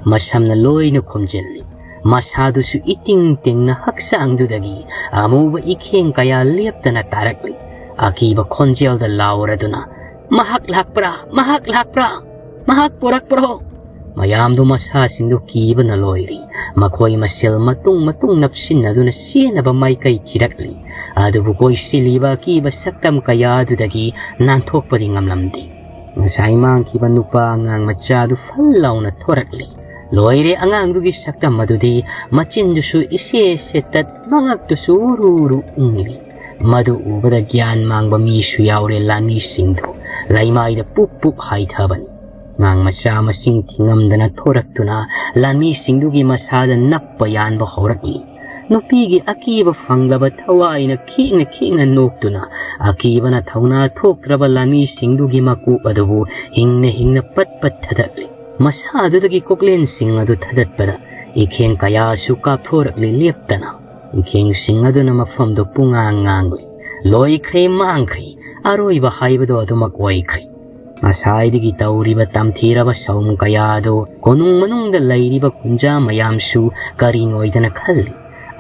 ꯃꯁꯝꯅ ꯂꯣꯏꯅ ꯈꯨꯝꯖꯤꯜꯂꯤ꯫ ꯃꯁꯥꯗꯨꯁꯨ ꯏꯇꯤꯡ ꯇꯤꯡꯅ ꯍꯛꯆꯥꯡꯗꯨꯗꯒꯤ ꯑꯃꯨꯕ ꯏꯈꯦꯡ ꯀꯌꯥ ꯂꯦꯞꯇꯅ ꯇꯥꯔꯛꯂꯤ꯫ ꯑꯀꯤꯕ ꯈꯣꯟꯖꯦꯜꯗ ꯂꯥꯎꯔꯗꯨꯅ, "ꯃꯍꯥꯛ ꯂꯥꯛꯄ꯭ꯔꯥ? ꯃꯍꯥꯛ ꯂꯥꯛꯄ꯭ꯔꯥ? ꯃꯍꯥꯛ ꯄꯨꯔꯛꯄ꯭ꯔꯣ?" ꯃꯌꯥꯝꯗꯨ ꯃꯁꯥꯁꯤꯡꯗꯨ ꯀꯤꯕꯅ ꯂꯣꯏꯔꯤ꯫ ꯃꯈꯣꯏ ꯃꯁꯦꯜ ꯃꯇꯨꯡ ꯃꯇꯨꯡ ꯅꯞꯁꯤꯟꯅꯗꯨꯅ ꯆꯦꯟꯅꯕ ꯃꯥꯏꯀꯩ ꯊꯤꯔꯛꯂꯤ꯫ ꯑꯗꯨꯕꯨ ꯀꯣꯏꯁꯤꯜꯂꯤꯕ ꯑꯀꯤꯕ ꯁꯛꯇꯝ ꯀꯌꯥ ꯑꯗꯨꯗꯒꯤ ꯅꯥꯟꯊꯣꯛꯄꯗꯤ ꯉꯝꯂꯝꯗꯦ꯫ ꯉꯁꯥꯏ ꯃꯥꯡꯈꯤꯕ ꯅꯨꯄꯥ ꯑꯉꯥꯡ ꯃꯆꯥ ꯑꯗꯨ ꯐꯜ ꯂꯥꯎꯅ ꯊꯣꯔꯛꯂꯤ꯫ ꯂꯣꯏꯔꯦ, ꯑꯉꯥꯡꯗꯨꯒꯤ ꯁꯛꯇꯝ ꯑꯗꯨꯗꯤ ꯃꯆꯤꯟꯗꯨꯁꯨ ꯏꯁꯦ ꯁꯦꯠꯇꯠ, ꯃꯉꯛꯇꯨꯁꯨ ꯎꯔꯨ ꯎꯔꯨ ꯎꯪꯂꯤ꯫ ꯃꯗꯨ ꯎꯕꯗ ꯒ꯭ꯌꯥꯟ ꯃꯥꯡꯕ ꯃꯤꯁꯨ ꯌꯥꯎꯔꯦ ꯂꯥꯟꯃꯤꯁꯤꯡꯗꯨ꯫ ꯂꯩꯃꯥꯏꯗ ꯄꯨꯞ ꯄꯨꯞ ꯍꯥꯏꯊꯕꯅꯤ꯫ ꯑꯉꯥꯡ ꯃꯆꯥ ꯃꯁꯤꯡ ꯊꯤꯉꯝꯗꯅ ꯊꯣꯔꯛꯇꯨꯅ ꯂꯥꯟꯃꯤꯁꯤꯡꯗꯨꯒꯤ ꯃꯁꯥꯗ ꯅꯞꯄ ꯌꯥꯟꯕ ꯍꯧꯔꯛꯂꯤ꯫ ꯅꯨꯄꯤꯒꯤ ꯑꯀꯤꯕ ꯐꯪꯂꯕ ꯊꯋꯥꯏꯅ ꯈꯤꯛꯅ ꯈꯤꯛꯅ ꯅꯣꯛꯇꯨꯅ ꯑꯀꯤꯕꯅ ꯊꯧꯅꯥ ꯊꯣꯛꯇ꯭ꯔꯕ ꯂꯥꯟꯃꯤꯁꯤꯡꯗꯨꯒꯤ ꯃꯀꯣꯛ ꯑꯗꯨꯕꯨ ꯍꯤꯡꯅ ꯍꯤꯡꯅ ꯄꯠ ꯄꯠ ꯊꯗꯠꯂꯤ꯫ ꯃꯁꯥꯗꯨꯗꯒꯤ ꯀꯣꯛꯂꯦꯟꯁꯤꯡ ꯑꯗꯨ ꯊꯗꯠꯄꯗ ꯏꯈꯦꯡ ꯀꯌꯥꯁꯨ ꯀꯥꯞꯊꯣꯔꯛꯂꯤ ꯂꯦꯞꯇꯅ꯫ ꯏꯈꯦꯡꯁꯤꯡ ꯑꯗꯨꯅ ꯃꯐꯝꯗꯨ ꯄꯨꯡꯉꯥꯡ ꯉꯥꯡꯂꯤ꯫ ꯂꯣꯏꯈ꯭ꯔꯦ, ꯃꯥꯡꯈ꯭ꯔꯦ, ꯑꯔꯣꯏꯕ ꯍꯥꯏꯕꯗꯨ ꯑꯗꯨꯃꯛ ꯑꯣꯏꯈ꯭ꯔꯦ꯫ ꯉꯁꯥꯏꯗꯒꯤ ꯇꯧꯔꯤꯕ ꯇꯝꯊꯤꯔꯕ ꯁꯥꯎꯝ ꯀꯌꯥ ꯑꯗꯨ ꯀꯣꯅꯨꯡ ꯃꯅꯨꯡꯗ ꯂꯩꯔꯤꯕ ꯈꯨꯟꯖꯥ ꯃꯌꯥꯝꯁꯨ ꯀꯔꯤꯅꯣꯏꯗꯅ ꯈꯜꯂꯤ꯫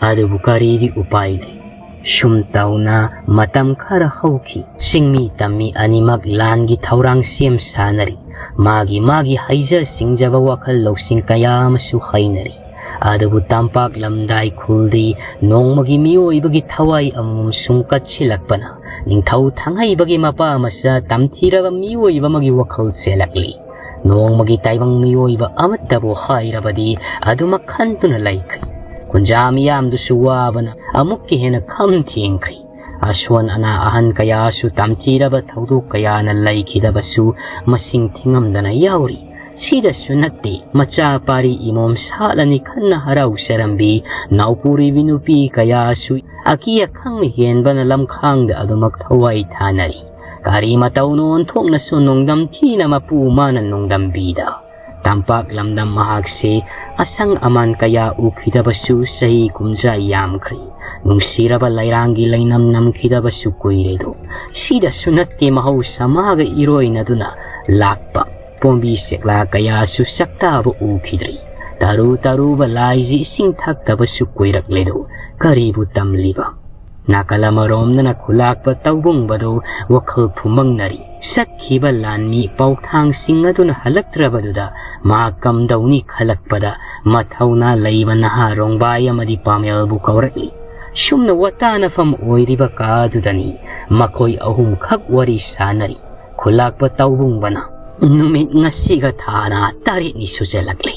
ꯑꯗꯨꯕꯨ ꯀꯔꯤꯗꯤ ꯎꯄꯥꯏ ꯂꯩ? ꯁꯨꯝ ꯇꯧꯅ ꯃꯇꯝ ꯈꯔ ꯍꯧꯈꯤ꯫ ꯆꯤꯡꯃꯤ ꯇꯝꯃꯤ ꯑꯅꯤꯃꯛ ꯂꯥꯟꯒꯤ ꯊꯧꯔꯥꯡ ꯁꯦꯝ ꯁꯥꯅꯔꯤ꯫ ꯃꯥꯒꯤ ꯃꯥꯒꯤ ꯍꯩꯖ ꯁꯤꯡꯖꯕ ꯋꯥꯈꯜ ꯂꯧꯁꯤꯡ ꯀꯌꯥ ꯑꯃꯁꯨ ꯍꯩꯅꯔꯤ꯫ ꯑꯗꯨꯕꯨ ꯇꯝꯄꯥꯛ ꯂꯝꯗꯥꯏ ꯈꯨꯜꯗꯤ ꯅꯣꯡꯃꯒꯤ ꯃꯤꯑꯣꯏꯕꯒꯤ ꯊꯋꯥꯏ ꯑꯃꯃꯝ ꯁꯨꯝ ꯀꯠꯁꯤꯜꯂꯛꯄꯅ ꯅꯤꯡꯊꯧ ꯊꯥꯡꯍꯩꯕꯒꯤ ꯃꯄꯥ ꯃꯆꯥ ꯇꯝꯊꯤꯔꯕ ꯃꯤꯑꯣꯏꯕ ꯑꯃꯒꯤ ꯋꯥꯈꯜ ꯆꯦꯜꯂꯛꯂꯤ꯫ ꯅꯣꯡꯃꯒꯤ ꯇꯥꯏꯕꯪ ꯃꯤꯑꯣꯏꯕ ꯑꯃꯠꯇꯕꯨ ꯍꯥꯏꯔꯕꯗꯤ ꯑꯗꯨꯃꯛ ꯈꯟꯗꯨꯅ ꯂꯩꯈ꯭ꯔꯤ꯫ ꯈꯨꯟꯖꯥ ꯃꯤꯌꯥꯝꯗꯨꯁꯨ ꯋꯥꯕꯅ ꯑꯃꯨꯛꯀ ꯍꯦꯟꯅ ꯈꯝ ꯊꯦꯡꯈ꯭ꯔꯤ꯫ ꯑꯁꯣꯟ ꯑꯅꯥ ꯑꯍꯟ ꯀꯌꯥꯁꯨ ꯇꯝꯊꯤꯔꯕ ꯊꯧꯗꯣꯛ ꯀꯌꯥꯅ ꯂꯩꯈꯤꯗꯕꯁꯨ ꯃꯁꯤꯡ ꯊꯤꯉꯝꯗꯅ ꯌꯥꯎꯔꯤ꯫ ꯁꯤꯗꯁꯨ ꯅꯠꯇꯦ, ꯃꯆꯥ ꯄꯥꯔꯤ ꯏꯃꯣꯝ ꯁꯥꯠꯂꯅꯤ ꯈꯟꯅ ꯍꯔꯥꯎꯖꯔꯝꯕꯤ ꯅꯥꯎꯄꯨꯔꯤꯕꯤ ꯅꯨꯄꯤ ꯀꯌꯥꯁꯨ ꯑꯀꯤ ꯑꯈꯪ ꯍꯦꯟꯕꯅ ꯂꯝꯈꯥꯡꯗ ꯑꯗꯨꯃꯛ ꯊꯋꯥꯏ ꯊꯥꯅꯔꯤ꯫ ꯀꯔꯤ ꯃꯇꯧꯅ ꯑꯣꯟꯊꯣꯛꯅꯁꯨ ꯅꯣꯡꯗꯝ ꯊꯤꯅ ꯃꯄꯨ ꯃꯥꯅ ꯅꯣꯡꯗꯝꯕꯤꯗ꯫ ꯇꯝꯄꯥꯛ ꯂꯝꯗꯝ ꯃꯍꯥꯛꯁꯦ ꯑꯁꯪ ꯑꯃꯥꯟ ꯀꯌꯥ ꯎꯈꯤꯗꯕꯁꯨ ꯆꯍꯤ ꯀꯨꯝꯖꯥ ꯌꯥꯝꯈ꯭ꯔꯤ꯫ ꯅꯨꯡꯁꯤꯔꯕ ꯂꯩꯔꯥꯡꯒꯤ ꯂꯩꯅꯝ ꯅꯝꯈꯤꯗꯕꯁꯨ ꯀꯨꯏꯔꯦꯗꯣ꯫ ꯁꯤꯗꯁꯨ ꯅꯠꯇꯦ, ꯃꯍꯧꯁꯥ ꯃꯥꯒ ꯏꯔꯣꯏꯅꯗꯨꯅ ꯂꯥꯛꯄ ꯄꯣꯝꯕꯤ ꯆꯦꯛꯂꯥ ꯀꯌꯥꯁꯨ ꯁꯛꯇꯥꯕ ꯎꯈꯤꯗ꯭ꯔꯤ꯫ ꯇꯔꯨ ꯇꯔꯨꯕ ꯂꯥꯏꯁꯤ ꯏꯁꯤꯡ ꯊꯛꯇꯕꯁꯨ ꯀꯨꯏꯔꯛꯂꯦꯗꯣ꯫ ꯀꯔꯤꯕꯨ ꯇꯝꯂꯤꯕ? ꯅꯥꯀꯜ ꯑꯃꯔꯣꯝꯗꯅ ꯈꯨꯂꯥꯛꯄ ꯇꯧꯕꯨꯡꯕꯗꯨ ꯋꯥꯈꯜ ꯐꯨꯃꯪꯅꯔꯤ꯫ ꯆꯠꯈꯤꯕ ꯂꯥꯟꯃꯤ ꯄꯥꯎꯊꯥꯡꯁꯤꯡ ꯑꯗꯨꯅ ꯍꯜꯂꯛꯇ꯭ꯔꯕꯗꯨꯗ ꯃꯥ ꯀꯝꯗꯧꯅꯤ ꯈꯜꯂꯛꯄꯗ ꯃꯊꯧꯅꯥ ꯂꯩꯕ ꯅꯍꯥ ꯔꯣꯡꯕꯥꯏ ꯑꯃꯗꯤ ꯄꯥꯃꯦꯜꯕꯨ ꯀꯧꯔꯛꯂꯤ꯫ ꯁꯨꯝꯅ ꯋꯥꯇꯥꯅꯐꯝ ꯑꯣꯏꯔꯤꯕ ꯀꯥꯗꯨꯗꯅꯤ ꯃꯈꯣꯏ ꯑꯍꯨꯝꯈꯛ ꯋꯥꯔꯤ ꯁꯥꯅꯔꯤ꯫ ꯈꯨꯂꯥꯛꯄ ꯇꯧꯕꯨꯡꯕꯅ, "ꯅꯨꯃꯤꯠ ꯉꯁꯤꯒ ꯊꯥꯅ ꯇꯔꯦꯠꯅꯤ ꯁꯨꯖꯜꯂꯛꯂꯤ꯫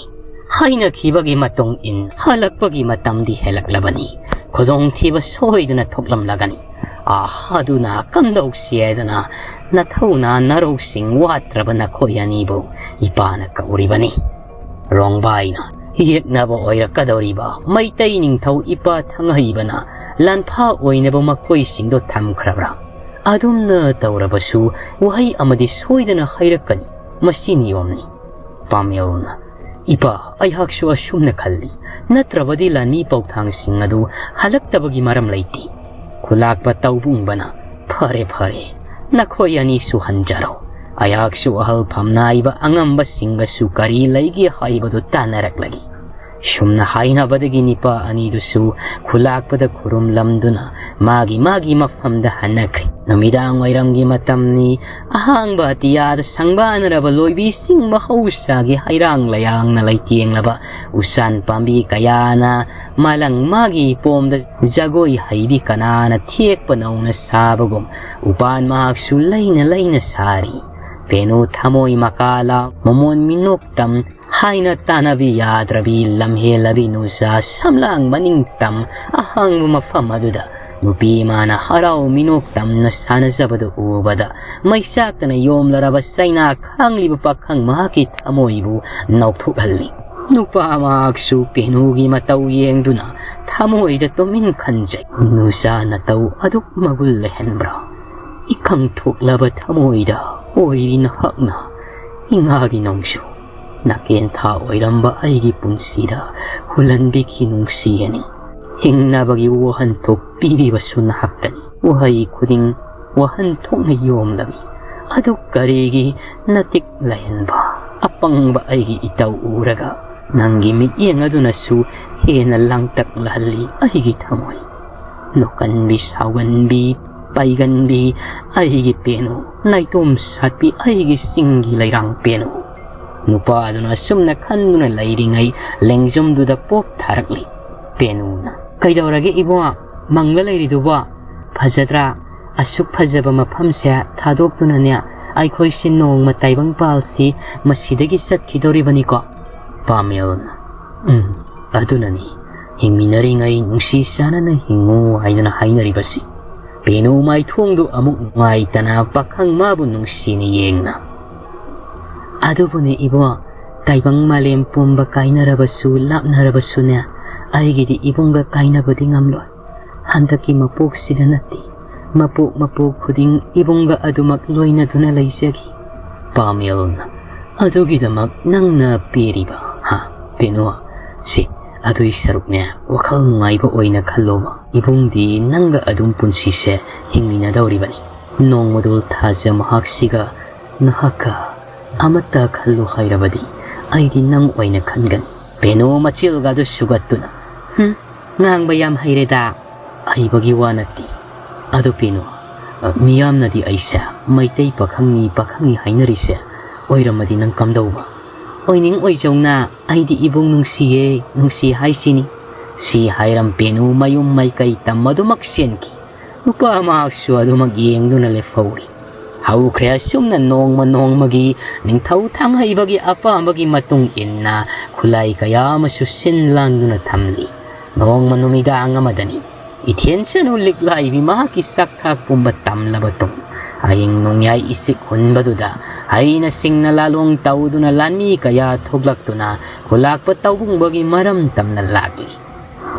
ꯍꯥꯏꯅꯈꯤꯕꯒꯤ ꯃꯇꯨꯡ ꯏꯟ ꯍꯜꯂꯛꯄꯒꯤ ꯃꯇꯝꯗꯤ ꯍꯦꯜꯂꯛꯂꯕꯅꯤ꯫ ꯈꯨꯗꯣꯡꯊꯤꯕ ꯁꯣꯏꯗꯅ ꯊꯣꯛꯂꯝꯂꯒꯅꯤ꯫ ꯑꯥ, ꯑꯗꯨꯅ ꯀꯝꯗꯧꯁꯤ ꯍꯥꯏꯗꯅ ꯅꯊꯧꯅꯥ ꯅꯔꯧꯁꯤꯡ ꯋꯥꯠꯇ꯭ꯔꯕ ꯅꯈꯣꯏ ꯑꯅꯤꯕꯨ ꯏꯄꯥꯅ ꯀꯧꯔꯤꯕꯅꯤ꯫" ꯔꯣꯡꯕꯥꯏꯅ, "ꯌꯦꯛꯅꯕ ꯑꯣꯏꯔꯛꯀꯗꯧꯔꯤꯕ ꯃꯩꯇꯩ ꯅꯤꯡꯊꯧ ꯏꯄꯥ ꯊꯥꯡꯍꯩꯕꯅ ꯂꯥꯟꯐꯥ ꯑꯣꯏꯅꯕ ꯃꯈꯣꯏꯁꯤꯡꯗꯣ ꯊꯝꯈ꯭ꯔꯕ꯭ꯔꯥ? ꯑꯗꯨꯝꯅ ꯇꯧꯔꯕꯁꯨ ꯋꯥꯍꯩ ꯑꯃꯗꯤ ꯁꯣꯏꯗꯅ ꯍꯥꯏꯔꯛꯀꯅꯤ꯫ ꯃꯁꯤ ꯅꯤꯌꯣꯝꯅꯤ꯫" ꯄꯥꯃꯦꯜꯅ, "ꯏꯄꯥ, ꯑꯩꯍꯥꯛꯁꯨ ꯑꯁꯨꯝꯅ ꯈꯜꯂꯤ꯫ ꯅꯠꯇ꯭ꯔꯕꯗꯤ ꯂꯥꯟꯃꯤ ꯄꯥꯎꯊꯥꯡꯁꯤꯡ ꯑꯗꯨ ꯍꯜꯂꯛꯇꯕꯒꯤ ꯃꯔꯝ ꯂꯩꯇꯦ꯫" ꯈꯨꯂꯥꯛꯄ ꯇꯧꯕꯨꯡꯕꯅ, "ꯐꯔꯦ, ꯐꯔꯦ, ꯅꯈꯣꯏ ꯑꯅꯤꯁꯨ ꯍꯟꯖꯔꯣ꯫ ꯑꯩꯍꯥꯛꯁꯨ ꯑꯍꯜ ꯐꯝꯅꯥꯏꯕ ꯑꯉꯝꯕꯁꯤꯡꯒꯁꯨ ꯀꯔꯤ ꯂꯩꯒꯦ ꯍꯥꯏꯕꯗꯨ ꯇꯥꯟꯅꯔꯛꯂꯒꯦ꯫" ꯁꯨꯝꯅ ꯍꯥꯏꯅꯕꯗꯒꯤ ꯅꯨꯄꯥ ꯑꯅꯤꯗꯨꯁꯨ ꯈꯨꯂꯥꯛꯄꯗ ꯈꯨꯔꯨꯝꯂꯝꯗꯨꯅ ꯃꯥꯒꯤ ꯃꯥꯒꯤ ꯃꯐꯝꯗ ꯍꯟꯅꯈ꯭ꯔꯦ꯫ ꯅꯨꯃꯤꯗꯥꯡ ꯋꯥꯏꯔꯝꯒꯤ ꯃꯇꯝꯅꯤ꯫ ꯑꯍꯥꯡꯕ ꯑꯇꯤꯌꯥꯗ ꯁꯪꯕꯥꯅꯔꯕ ꯂꯣꯏꯕꯤꯁꯤꯡ ꯃꯍꯧꯁꯥꯒꯤ ꯍꯩꯔꯥꯡ ꯂꯌꯥꯡꯅ ꯂꯩꯇꯦꯡꯂꯕ ꯎꯆꯥꯟ ꯄꯥꯝꯕꯤ ꯀꯌꯥꯅ ꯃꯥꯂꯪ ꯃꯥꯒꯤ ꯄꯣꯝꯗ ꯖꯒꯣꯏ ꯍꯩꯕꯤ ꯀꯅꯥꯅ ꯊꯦꯛꯄ ꯅꯧꯅ ꯁꯥꯕꯒꯨꯝ ꯎꯄꯥꯟ ꯃꯍꯥꯛꯁꯨ ꯂꯩꯅ ꯂꯩꯅ ꯁꯥꯔꯤ꯫ ꯄꯦꯅꯨ ꯊꯃꯣꯏ ꯃꯀꯥꯂꯥ ꯃꯃꯣꯟ ꯃꯤꯅꯣꯛꯇꯝ ꯍꯥꯏꯅ ꯇꯥꯟꯅꯕꯤ ꯌꯥꯗ꯭ꯔꯕꯤ ꯂꯝꯍꯦꯜꯂꯕꯤ ꯅꯨꯡꯁꯥ ꯁꯝꯂꯥꯡ ꯃꯅꯤꯡꯇꯝ ꯑꯍꯥꯡꯕ ꯃꯐꯝ ꯑꯗꯨꯗ ꯅꯨꯄꯤ ꯑꯃꯅ ꯍꯔꯥꯎ ꯃꯤꯅꯣꯛ ꯇꯝꯅ ꯁꯥꯟꯅꯖꯕꯗꯨ ꯎꯕꯗ ꯃꯩꯆꯥꯛꯇꯅ ꯌꯣꯝꯂꯔꯕ ꯆꯩꯅꯥ ꯈꯥꯡꯂꯤꯕ ꯄꯥꯈꯪ ꯃꯍꯥꯛꯀꯤ ꯊꯃꯣꯏꯕꯨ ꯅꯧꯊꯣꯛꯍꯜꯂꯤ꯫ ꯅꯨꯄꯥ ꯃꯍꯥꯛꯁꯨ ꯄꯦꯅꯨꯒꯤ ꯃꯇꯧ ꯌꯦꯡꯗꯨꯅ ꯊꯃꯣꯏꯗ ꯇꯨꯃꯤꯟ ꯈꯟꯖꯩ꯫ ꯅꯨꯡꯁꯥ ꯅꯇꯧ ꯑꯗꯨꯛ ꯃꯒꯨꯟ ꯂꯩꯍꯟꯕ꯭ꯔꯥ? ꯏꯀꯪ ꯊꯣꯛꯂꯕ ꯊꯃꯣꯏꯗ ꯑꯣꯏꯔꯤ ꯅꯍꯥꯛꯅ ꯏꯉꯥꯒꯤ ꯅꯣꯡꯖꯨ꯫ ꯅꯥꯀꯦꯟꯊꯥ ꯑꯣꯏꯔꯝꯕ ꯑꯩꯒꯤ ꯄꯨꯟꯁꯤꯗ ꯍꯨꯜꯍꯟꯕꯤꯈꯤ ꯅꯨꯡꯁꯤ ꯑꯅꯤ꯫ ꯍꯤꯡꯅꯕꯒꯤ ꯋꯥꯍꯟꯊꯣꯛ ꯄꯤꯕꯤꯕꯁꯨ ꯅꯍꯥꯛꯇꯅꯤ꯫ ꯋꯥꯍꯩ ꯈꯨꯗꯤꯡ ꯋꯥꯍꯟꯊꯣꯛꯅ ꯌꯣꯝꯂꯕꯤ꯫ ꯑꯗꯨ ꯀꯔꯤꯒꯤ ꯅꯇꯤꯛ ꯂꯩꯍꯟꯕ? ꯑꯄꯪꯕ ꯑꯩꯒꯤ ꯏꯇꯧ ꯎꯔꯒ ꯅꯪꯒꯤ ꯃꯤꯠꯌꯦꯡ ꯑꯗꯨꯅꯁꯨ ꯍꯦꯟꯅ ꯂꯥꯡꯇꯛꯅꯍꯜꯂꯤ ꯑꯩꯒꯤ ꯊꯃꯣꯏ꯫ ꯅꯣꯛꯀꯟꯕꯤ, ꯁꯥꯎꯒꯟꯕꯤ, ꯄꯩꯒꯟꯕꯤ ꯑꯩꯒꯤ ꯄꯦꯅꯨ, ꯅꯥꯏꯇꯣꯝ ꯁꯥꯠꯄꯤ ꯑꯩꯒꯤ ꯆꯤꯡꯒꯤ ꯂꯩꯔꯥꯡ ꯄꯦꯅꯨ꯫ ꯅꯨꯄꯥ ꯑꯗꯨꯅ ꯑꯁꯨꯝꯅ ꯈꯟꯗꯨꯅ ꯂꯩꯔꯤꯉꯩ ꯂꯦꯡꯖꯨꯝꯗꯨꯗ ꯄꯣꯞ ꯊꯥꯔꯛꯂꯤ꯫ ꯄꯦꯅꯨꯅ, "ꯀꯩꯗꯧꯔꯒꯦ ꯏꯕꯨꯡꯉꯣ? ꯃꯪꯂ ꯂꯩꯔꯤꯗꯨꯕꯣ? ꯐꯖꯗ꯭ꯔꯥ? ꯑꯁꯨꯛ ꯐꯖꯕ ꯃꯐꯝꯁꯦ ꯊꯥꯗꯣꯛꯇꯨꯅꯅꯦ ꯑꯩꯈꯣꯏꯁꯦ ꯅꯣꯡꯃ ꯇꯥꯏꯕꯪ ꯄꯥꯜꯁꯤ ꯃꯁꯤꯗꯒꯤ ꯆꯠꯈꯤꯗꯧꯔꯤꯕꯅꯤꯀꯣ?" ꯄꯥꯃꯦꯜꯅ, "ꯎꯝ, ꯑꯗꯨꯅꯅꯤ ꯍꯤꯡꯃꯤꯟꯅꯔꯤꯉꯩ ꯅꯨꯡꯁꯤ ꯆꯥꯟꯅꯅ ꯍꯤꯡꯉꯨ ꯍꯥꯏꯗꯨꯅ ꯍꯥꯏꯅꯔꯤꯕꯁꯤ꯫" ꯄꯦꯅꯨ ꯃꯥꯏꯊꯣꯡꯗꯨ ꯑꯃꯨꯛ ꯅꯨꯡꯉꯥꯏꯇꯅ ꯄꯥꯈꯪ ꯃꯥꯕꯨ ꯅꯨꯡꯁꯤꯅ ꯌꯦꯡꯅ, "ꯑꯗꯨꯕꯨꯅꯦ ꯏꯕꯣ, ꯇꯥꯏꯕꯪ ꯃꯥꯂꯦꯝ ꯄꯨꯝꯕ ꯀꯥꯏꯅꯔꯕꯁꯨ ꯂꯥꯞꯅꯔꯕꯁꯨꯅꯦ, ꯑꯩꯒꯤꯗꯤ ꯏꯕꯨꯡꯒ ꯀꯥꯏꯅꯕꯗꯤ ꯉꯝꯂꯣꯏ꯫ ꯍꯟꯗꯛꯀꯤ ꯃꯄꯣꯛꯁꯤꯗ ꯅꯠꯇꯦ, ꯃꯄꯣꯛ ꯃꯄꯣꯛ ꯈꯨꯗꯤꯡ ꯏꯕꯨꯡꯒ ꯑꯗꯨꯃꯛ ꯂꯣꯏꯅꯗꯨꯅ ꯂꯩꯖꯒꯦ꯫" ꯄꯥꯃꯦꯜꯅ, "ꯑꯗꯨꯒꯤꯗꯃꯛ ꯅꯪꯅ ꯄꯦꯔꯤꯕ, ꯍꯥ, ꯄꯦꯅꯨ? ꯁꯤ, ꯑꯗꯨꯏ ꯁꯔꯨꯛꯅꯦ, ꯋꯥꯈꯜ ꯅꯨꯡꯉꯥꯏꯕ ꯑꯣꯏꯅ ꯈꯜꯂꯣꯕ꯫ ꯏꯕꯨꯡꯗꯤ ꯅꯪꯒ ꯑꯗꯨꯝ ꯄꯨꯟꯁꯤꯁꯦ ꯍꯤꯡꯃꯤꯟꯅꯗꯧꯔꯤꯕꯅꯤ꯫ ꯅꯣꯡꯃꯗꯣꯜ ꯊꯥꯖ ꯃꯍꯥꯛꯁꯤꯒ ꯅꯍꯥꯛꯀ ꯑꯃꯠꯇ ꯈꯜꯂꯨ ꯍꯥꯏꯔꯕꯗꯤ ꯑꯩꯗꯤ ꯅꯪ ꯑꯣꯏꯅ ꯈꯟꯒꯅꯤ꯫" ꯄꯦꯅꯨ ꯃꯆꯤꯜꯒꯗꯨ ꯁꯨꯒꯠꯇꯨꯅ, "ꯍꯨꯝ, ꯉꯥꯡꯕ ꯌꯥꯝ ꯍꯩꯔꯦꯗ꯫ ꯍꯩꯕꯒꯤ ꯋꯥ ꯅꯠꯇꯦ꯫ ꯑꯗꯨ ꯄꯦꯅꯨ, ꯑ, ꯃꯤꯌꯥꯝꯅꯗꯤ ꯑꯩꯁꯦ ꯃꯩꯇꯩ ꯄꯥꯈꯪꯅꯤ, ꯄꯥꯈꯪꯅꯤ ꯍꯥꯏꯅꯔꯤꯁꯦ ꯑꯣꯏꯔꯝꯃꯗꯤ ꯅꯪ ꯀꯝꯗꯧꯕ?" "ꯑꯣꯏꯅꯤꯡ ꯑꯣꯏꯖꯧꯅ ꯑꯩꯗꯤ ꯏꯕꯨꯡ ꯅꯨꯡꯁꯤꯌꯦ, ꯅꯨꯡꯁꯤ ꯍꯥꯏꯁꯤꯅꯤ"꯫ ꯁꯤ ꯍꯥꯏꯔꯝ ꯄꯦꯅꯨ ꯃꯌꯨꯝ ꯃꯥꯏꯀꯩ ꯇꯝꯃꯗꯨꯃꯛ ꯆꯦꯟꯈꯤ꯫ ꯅꯨꯄꯥ ꯃꯍꯥꯛꯁꯨ ꯑꯗꯨꯃꯛ ꯌꯦꯡꯗꯨꯅ ꯂꯦꯞꯍꯧꯔꯤ꯫ ꯍꯧꯈ꯭ꯔꯦ ꯑꯁꯨꯝꯅ ꯅꯣꯡꯃ ꯅꯣꯡꯃꯒꯤ ꯅꯤꯡꯊꯧ ꯊꯥꯡꯍꯩꯕꯒꯤ ꯑꯄꯥꯝꯕꯒꯤ ꯃꯇꯨꯡ ꯏꯟꯅ ꯈꯨꯠꯂꯥꯏ ꯀꯌꯥ ꯑꯃꯁꯨ ꯁꯤꯟ ꯂꯥꯡꯗꯨꯅ ꯊꯝꯂꯤ꯫ ꯅꯣꯡꯃ ꯅꯨꯃꯤꯗꯥꯡ ꯑꯃꯗꯅꯤ ꯏꯊꯦꯟ ꯁꯅꯨ ꯂꯤꯛꯂꯥꯏꯕꯤ ꯃꯍꯥꯛꯀꯤ ꯆꯥꯛ ꯊꯥꯛ ꯄꯨꯝꯕ ꯇꯝꯂꯕ ꯇꯨꯡ ꯑꯍꯤꯡ ꯅꯣꯡꯌꯥꯏ ꯏꯆꯤꯛ ꯍꯨꯟꯕꯗꯨꯗ ꯍꯩꯅ ꯁꯤꯡꯅ ꯂꯥꯂꯣꯡ ꯇꯧꯗꯨꯅ ꯂꯥꯟꯃꯤ ꯀꯌꯥ ꯊꯣꯛꯂꯛꯇꯨꯅ ꯈꯨꯂꯥꯛꯄ ꯇꯧꯕꯨꯡꯕꯒꯤ ꯃꯔꯝ ꯇꯝꯅ ꯂꯥꯛꯂꯤ꯫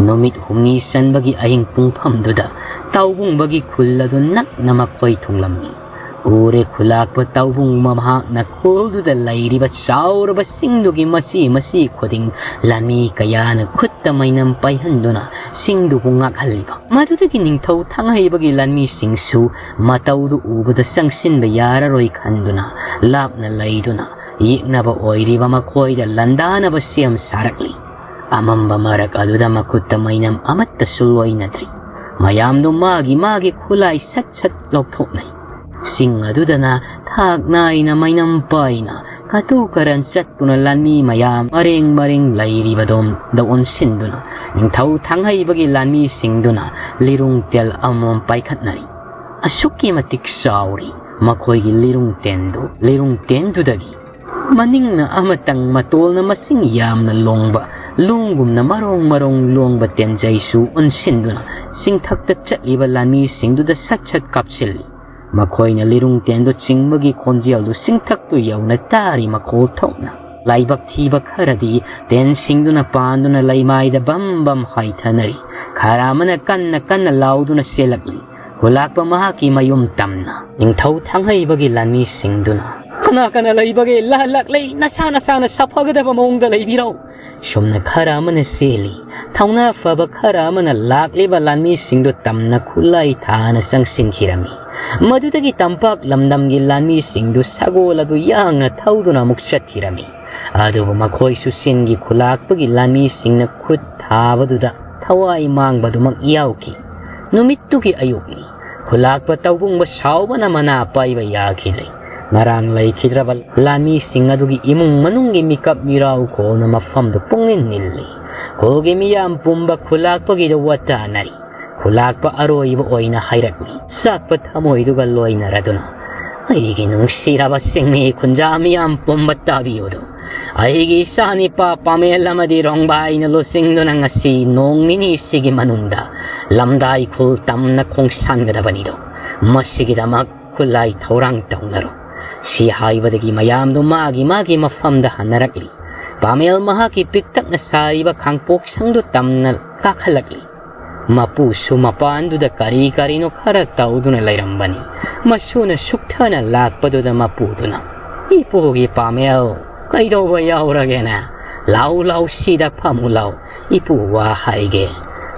ꯅꯨꯃꯤꯠ ꯍꯨꯝꯅꯤ ꯆꯟꯕꯒꯤ ꯑꯍꯤꯡ ꯄꯨꯡꯐꯝꯗꯨꯗ ꯇꯧꯕꯨꯡꯕꯒꯤ ꯈꯨꯜ ꯑꯗꯨ ꯅꯛꯅ ꯃꯈꯣꯏ ꯊꯨꯡꯂꯝꯃꯤ꯫ ꯎꯔꯦ ꯈꯨꯂꯥꯛꯄ ꯇꯧꯕꯨꯡꯕ ꯃꯍꯥꯛꯅ ꯈꯨꯜꯗꯨꯗ ꯂꯩꯔꯤꯕ ꯆꯥꯎꯔꯕ ꯆꯤꯡꯗꯨꯒꯤ ꯃꯆꯤ ꯃꯆꯤ ꯈꯨꯗꯤꯡ ꯂꯥꯟꯃꯤ ꯀꯌꯥꯅ ꯈꯨꯠꯇ ꯃꯩꯅꯝ ꯄꯥꯏꯍꯟꯗꯨꯅ ꯆꯤꯡꯗꯨꯕꯨ ꯉꯥꯛꯍꯜꯂꯤꯕ꯫ ꯃꯗꯨꯗꯒꯤ ꯅꯤꯡꯊꯧ ꯊꯥꯡꯍꯩꯕꯒꯤ ꯂꯥꯟꯃꯤꯁꯤꯡꯁꯨ ꯃꯇꯧꯗꯨ ꯎꯕꯗ ꯆꯪꯁꯤꯟꯕ ꯌꯥꯔꯔꯣꯏ ꯈꯟꯗꯨꯅ ꯂꯥꯞꯅ ꯂꯩꯗꯨꯅ ꯌꯦꯛꯅꯕ ꯑꯣꯏꯔꯤꯕ ꯃꯈꯣꯏꯗ ꯂꯥꯟꯗꯥꯅꯕ ꯁꯦꯝ ꯁꯥꯔꯛꯂꯤ꯫ ꯑꯃꯝꯕ ꯃꯔꯛ ꯑꯗꯨꯗ ꯃꯈꯨꯠꯇ ꯃꯩꯅꯝ ꯑꯃꯠꯇꯁꯨ ꯂꯣꯏꯅꯗ꯭ꯔꯤ꯫ ꯃꯌꯥꯝꯗꯨ ꯃꯥꯒꯤ ꯃꯥꯒꯤ ꯈꯨꯠꯂꯥꯏ ꯁꯠ ꯁꯠ ꯂꯧꯊꯣꯛꯅꯩ꯫ ꯆꯤꯡ ꯑꯗꯨꯗꯅ ꯊꯥꯛ ꯅꯥꯏꯅ ꯃꯩꯅꯝ ꯄꯥꯏꯅ ꯀꯇꯨ ꯀꯔꯟ ꯆꯠꯇꯨꯅ ꯂꯥꯟꯃꯤ ꯃꯌꯥꯝ ꯃꯔꯦꯡ ꯃꯔꯦꯡ ꯂꯩꯔꯤꯕꯗꯣꯝꯗ ꯑꯣꯟꯁꯤꯟꯗꯨꯅ ꯅꯤꯡꯊꯧ ꯊꯥꯡꯍꯩꯕꯒꯤ ꯂꯥꯟꯃꯤꯁꯤꯡꯗꯨꯅ ꯂꯤꯔꯨꯡ ꯇꯦꯜ ꯑꯃꯃꯝ ꯄꯥꯏꯈꯠꯅꯔꯤ꯫ ꯑꯁꯨꯛꯀꯤ ꯃꯇꯤꯛ ꯆꯥꯎꯔꯤ ꯃꯈꯣꯏꯒꯤ ꯂꯤꯔꯨꯡ ꯇꯦꯟꯗꯨ꯫ ꯂꯤꯔꯨꯡ ꯇꯦꯟꯗꯨꯗꯒꯤ ꯃꯅꯤꯡꯅ ꯑꯃꯇꯪ ꯃꯇꯣꯜꯅ ꯃꯁꯤꯡ ꯌꯥꯝꯅ ꯂꯣꯡꯕ, ꯂꯣꯡꯒꯨꯝꯅ ꯃꯔꯣꯡ ꯃꯔꯣꯡ ꯂꯣꯡꯕ ꯇꯦꯟꯖꯩꯁꯨ ꯑꯣꯟꯁꯤꯟꯗꯨꯅ ꯆꯤꯡꯊꯛꯇ ꯆꯠꯂꯤꯕ ꯂꯥꯟꯃꯤꯁꯤꯡꯗꯨꯗ ꯁꯠ ꯁꯠ ꯀꯥꯞꯁꯤꯜꯂꯤ꯫ ꯃꯈꯣꯏꯅ ꯂꯤꯔꯨꯡ ꯇꯦꯟꯗꯨ ꯆꯤꯡꯕꯒꯤ ꯈꯣꯟꯖꯦꯜꯗꯨ ꯆꯤꯡꯊꯛꯇꯨ ꯌꯧꯅ ꯇꯥꯔꯤ ꯃꯈꯣꯜ ꯊꯣꯛꯅ꯫ ꯂꯥꯏꯕꯛ ꯊꯤꯕ ꯈꯔꯗꯤ ꯇꯦꯟꯁꯤꯡꯗꯨꯅ ꯄꯥꯟꯗꯨꯅ ꯂꯩꯃꯥꯏꯗ ꯕꯝ ꯕꯝ ꯍꯥꯏꯊꯅꯔꯤ꯫ ꯈꯔ ꯑꯃꯅ ꯀꯟꯅ ꯀꯟꯅ ꯂꯥꯎꯗꯨꯅ ꯆꯦꯜꯂꯛꯂꯤ꯫ ꯈꯨꯂꯥꯛꯄ ꯃꯍꯥꯛꯀꯤ ꯃꯌꯨꯝ ꯇꯝꯅ꯫ ꯅꯤꯡꯊꯧ ꯊꯥꯡꯍꯩꯕꯒꯤ ꯂꯥꯟꯃꯤꯁꯤꯡꯗꯨꯅ, "ꯀꯅꯥ ꯀꯅꯥ ꯂꯩꯕꯒꯦ? ꯂꯥꯛꯂꯛꯂꯦ, ꯅꯁꯥ ꯅꯁꯥꯅ ꯁꯥꯐꯒꯗꯕ ꯃꯑꯣꯡꯗ ꯂꯩꯕꯤꯔꯣ!" ꯁꯨꯝꯅ ꯈꯔ ꯑꯃꯅ ꯆꯦꯜꯂꯤ꯫ ꯊꯧꯅꯥ ꯐꯕ ꯈꯔ ꯑꯃꯅ ꯂꯥꯛꯂꯤꯕ ꯂꯥꯟꯃꯤꯁꯤꯡꯗꯨ ꯇꯝꯅ ꯈꯨꯠꯂꯥꯏ ꯊꯥꯅ ꯆꯪꯁꯤꯟꯈꯤꯔꯝꯃꯤ꯫ ꯃꯗꯨꯗꯒꯤ ꯇꯝꯄꯥꯛ ꯂꯝꯗꯝꯒꯤ ꯂꯥꯟꯃꯤꯁꯤꯡꯗꯨ ꯁꯒꯣꯜ ꯑꯗꯨ ꯌꯥꯡꯅ ꯊꯧꯗꯨꯅ ꯑꯃꯨꯛ ꯆꯠꯈꯤꯔꯝꯃꯤ꯫ ꯑꯗꯨꯕꯨ ꯃꯈꯣꯏꯁꯨ ꯆꯤꯟꯒꯤ ꯈꯨꯂꯥꯛꯄꯒꯤ ꯂꯥꯟꯃꯤꯁꯤꯡꯅ ꯈꯨꯠ ꯊꯥꯕꯗꯨꯗ ꯊꯋꯥꯏ ꯃꯥꯡꯕꯗꯨꯃꯛ ꯌꯥꯎꯈꯤ꯫ ꯅꯨꯃꯤꯠꯇꯨꯒꯤ ꯑꯌꯨꯛꯅꯤ꯫ ꯈꯨꯂꯥꯛꯄ ꯇꯧꯕꯨꯡꯕ ꯁꯥꯎꯕꯅ ꯃꯅꯥ ꯄꯥꯏꯕ ꯌꯥꯈꯤꯗ꯭ꯔꯦ꯫ ꯉꯔꯥꯡ ꯂꯩꯈꯤꯗ꯭ꯔꯕ ꯂꯥꯟꯃꯤꯁꯤꯡ ꯑꯗꯨꯒꯤ ꯏꯃꯨꯡ ꯃꯅꯨꯡꯒꯤ ꯃꯤꯀꯞ ꯃꯤꯔꯥꯎ ꯀꯣꯜꯅ ꯃꯐꯝꯗꯨ ꯄꯨꯡꯅꯤꯜ ꯅꯤꯜꯂꯤ꯫ ꯈꯨꯜꯒꯤ ꯃꯤꯌꯥꯝ ꯄꯨꯝꯕ ꯈꯨꯂꯥꯛꯄꯒꯤꯗ ꯋꯥꯇꯥꯅꯔꯤ꯫ ꯈꯨꯂꯥꯛꯄ ꯑꯔꯣꯏꯕ ꯑꯣꯏꯅ ꯍꯥꯏꯔꯛꯂꯤ, ꯆꯥꯛꯄ ꯊꯃꯣꯏꯗꯨꯒ ꯂꯣꯏꯅꯔꯗꯨꯅ, "ꯑꯩꯒꯤ ꯅꯨꯡꯁꯤꯔꯕ ꯆꯤꯡꯃꯤ ꯈꯨꯟꯖꯥ ꯃꯤꯌꯥꯝ ꯄꯨꯝꯕ ꯇꯥꯕꯤꯌꯨꯗꯣ꯫ ꯑꯩꯒꯤ ꯏꯆꯥꯅꯤꯄꯥ ꯄꯥꯃꯦꯜ ꯑꯃꯗꯤ ꯔꯣꯡꯕꯥꯏꯅ ꯂꯨꯆꯤꯡꯗꯨꯅ ꯉꯁꯤ ꯅꯣꯡ ꯅꯤꯅꯤꯁꯤꯒꯤ ꯃꯅꯨꯡꯗ ꯂꯝꯗꯥꯏ ꯈꯨꯜ ꯇꯝꯅ ꯈꯣꯡꯁꯥꯟꯒꯗꯕꯅꯤꯗꯣ꯫ ꯃꯁꯤꯒꯤꯗꯃꯛ ꯈꯨꯠꯂꯥꯏ ꯊꯧꯔꯥꯡ ꯇꯧꯅꯔꯣ"꯫ ꯁꯤ ꯍꯥꯏꯕꯗꯒꯤ ꯃꯌꯥꯝꯗꯨ ꯃꯥꯒꯤ ꯃꯥꯒꯤ ꯃꯐꯝꯗ ꯍꯟꯅꯔꯛꯂꯤ꯫ ꯄꯥꯃꯦꯜ ꯃꯍꯥꯛꯀꯤ ꯄꯤꯛꯇꯛꯅ ꯁꯥꯔꯤꯕ ꯈꯥꯡꯄꯣꯛꯁꯪꯗꯨ ꯇꯝꯅ ꯀꯥꯈꯠꯂꯛꯂꯤ꯫ ꯃꯄꯨꯁꯨ ꯃꯄꯥꯟꯗꯨꯗ ꯀꯔꯤ ꯀꯔꯤꯅꯣ ꯈꯔ ꯇꯧꯗꯨꯅ ꯂꯩꯔꯝꯕꯅꯤ꯫ ꯃꯁꯨꯅ ꯁꯨꯛꯊꯅ ꯂꯥꯛꯄꯗꯨꯗ ꯃꯄꯨꯗꯨꯅ, "ꯏꯄꯨꯒꯤ ꯄꯥꯃꯦꯜ, ꯀꯩꯗꯧꯕ ꯌꯥꯎꯔꯒꯦꯅꯦ? ꯂꯥꯎ ꯂꯥꯎ ꯁꯤꯗ ꯐꯝꯃꯨ ꯂꯥꯎ, ꯏꯄꯨ ꯋꯥ ꯍꯥꯏꯒꯦ"꯫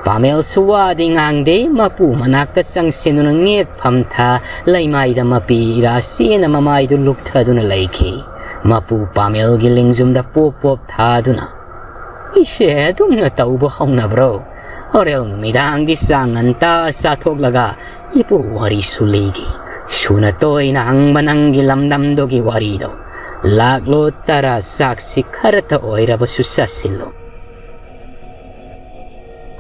ꯄꯥꯃꯦꯜꯁꯨ ꯋꯥꯗꯤ ꯉꯥꯡꯗꯦ, ꯃꯄꯨ ꯃꯅꯥꯛꯇ ꯆꯪꯁꯤꯟꯗꯨꯅ ꯉꯦꯛꯐꯝ ꯊꯥ ꯂꯩꯃꯥꯏꯗ ꯃꯄꯤ ꯏꯔꯥ ꯆꯦꯅ ꯃꯃꯥꯏꯗꯨ ꯂꯨꯞꯊꯗꯨꯅ ꯂꯩꯈꯤ꯫ ꯃꯄꯨ ꯄꯥꯃꯦꯜꯒꯤ ꯂꯤꯡꯖꯨꯝꯗ ꯄꯣꯞ ꯄꯣꯞ ꯊꯥꯗꯨꯅ, "ꯏꯁꯦ ꯑꯗꯨꯝꯅ ꯇꯧꯕ ꯍꯧꯅꯕ꯭ꯔꯣ? ꯍꯣꯔꯦꯟ ꯅꯨꯃꯤꯗꯥꯡꯗꯤ ꯆꯥꯛ ꯉꯟꯇꯥ ꯆꯥꯊꯣꯛꯂꯒ ꯏꯄꯨ ꯋꯥꯔꯤꯁꯨ ꯂꯤꯒꯦ꯫ ꯁꯨꯅ ꯇꯣꯏꯅ ꯍꯪꯕ ꯅꯪꯒꯤ ꯂꯝꯗꯝꯗꯨꯒꯤ ꯋꯥꯔꯤꯗꯣ꯫ ꯂꯥꯛꯂꯣ ꯇꯔꯥ, ꯆꯥꯛꯁꯤ ꯈꯔꯇ ꯑꯣꯏꯔꯕꯁꯨ ꯆꯥꯁꯤꯜꯂꯣ"꯫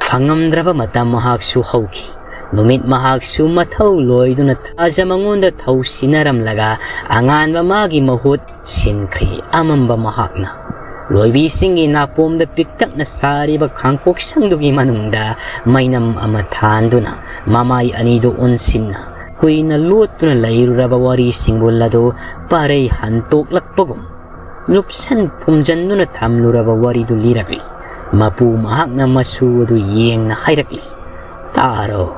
ꯐꯪꯉꯝꯗ꯭ꯔꯕ ꯃꯇꯝ ꯃꯍꯥꯛꯁꯨ ꯍꯧꯈꯤ꯫ ꯅꯨꯃꯤꯠ ꯃꯍꯥꯛꯁꯨ ꯃꯊꯧ ꯂꯣꯏꯗꯨꯅ ꯊꯥꯖ ꯃꯉꯣꯟꯗ ꯊꯧ ꯁꯤꯟꯅꯔꯝꯂꯒ ꯑꯉꯥꯟꯕ ꯃꯥꯒꯤ ꯃꯍꯨꯠ ꯁꯤꯟꯈ꯭ꯔꯦ꯫ ꯑꯃꯝꯕ ꯃꯍꯥꯛꯅ ꯂꯣꯏꯕꯤꯁꯤꯡꯒꯤ ꯅꯥꯄꯣꯝꯗ ꯄꯤꯛꯇꯛꯅ ꯁꯥꯔꯤꯕ ꯈꯥꯡꯄꯣꯛꯁꯪꯗꯨꯒꯤ ꯃꯅꯨꯡꯗ ꯃꯩꯅꯝ ꯑꯃ ꯊꯥꯟꯗꯨꯅ ꯃꯃꯥꯏ ꯑꯅꯤꯗꯨ ꯑꯣꯟꯁꯤꯟꯅ ꯀꯨꯏꯅ ꯂꯣꯠꯇꯨꯅ ꯂꯩꯔꯨꯔꯕ ꯋꯥꯔꯤ ꯁꯤꯡꯕꯨꯜ ꯑꯗꯨ ꯄꯥꯔꯩ ꯍꯟꯇꯣꯛꯂꯛꯄꯒꯨꯝ ꯂꯨꯞꯁꯟ ꯐꯨꯝꯖꯟꯗꯨꯅ ꯊꯝꯂꯨꯔꯕ ꯋꯥꯔꯤꯗꯨ ꯂꯤꯔꯛꯂꯤ꯫ ꯃꯄꯨ ꯃꯍꯥꯛꯅ ꯃꯁꯨ ꯑꯗꯨ ꯌꯦꯡꯅ ꯍꯥꯏꯔꯛꯂꯤ, "ꯇꯥꯔꯣ,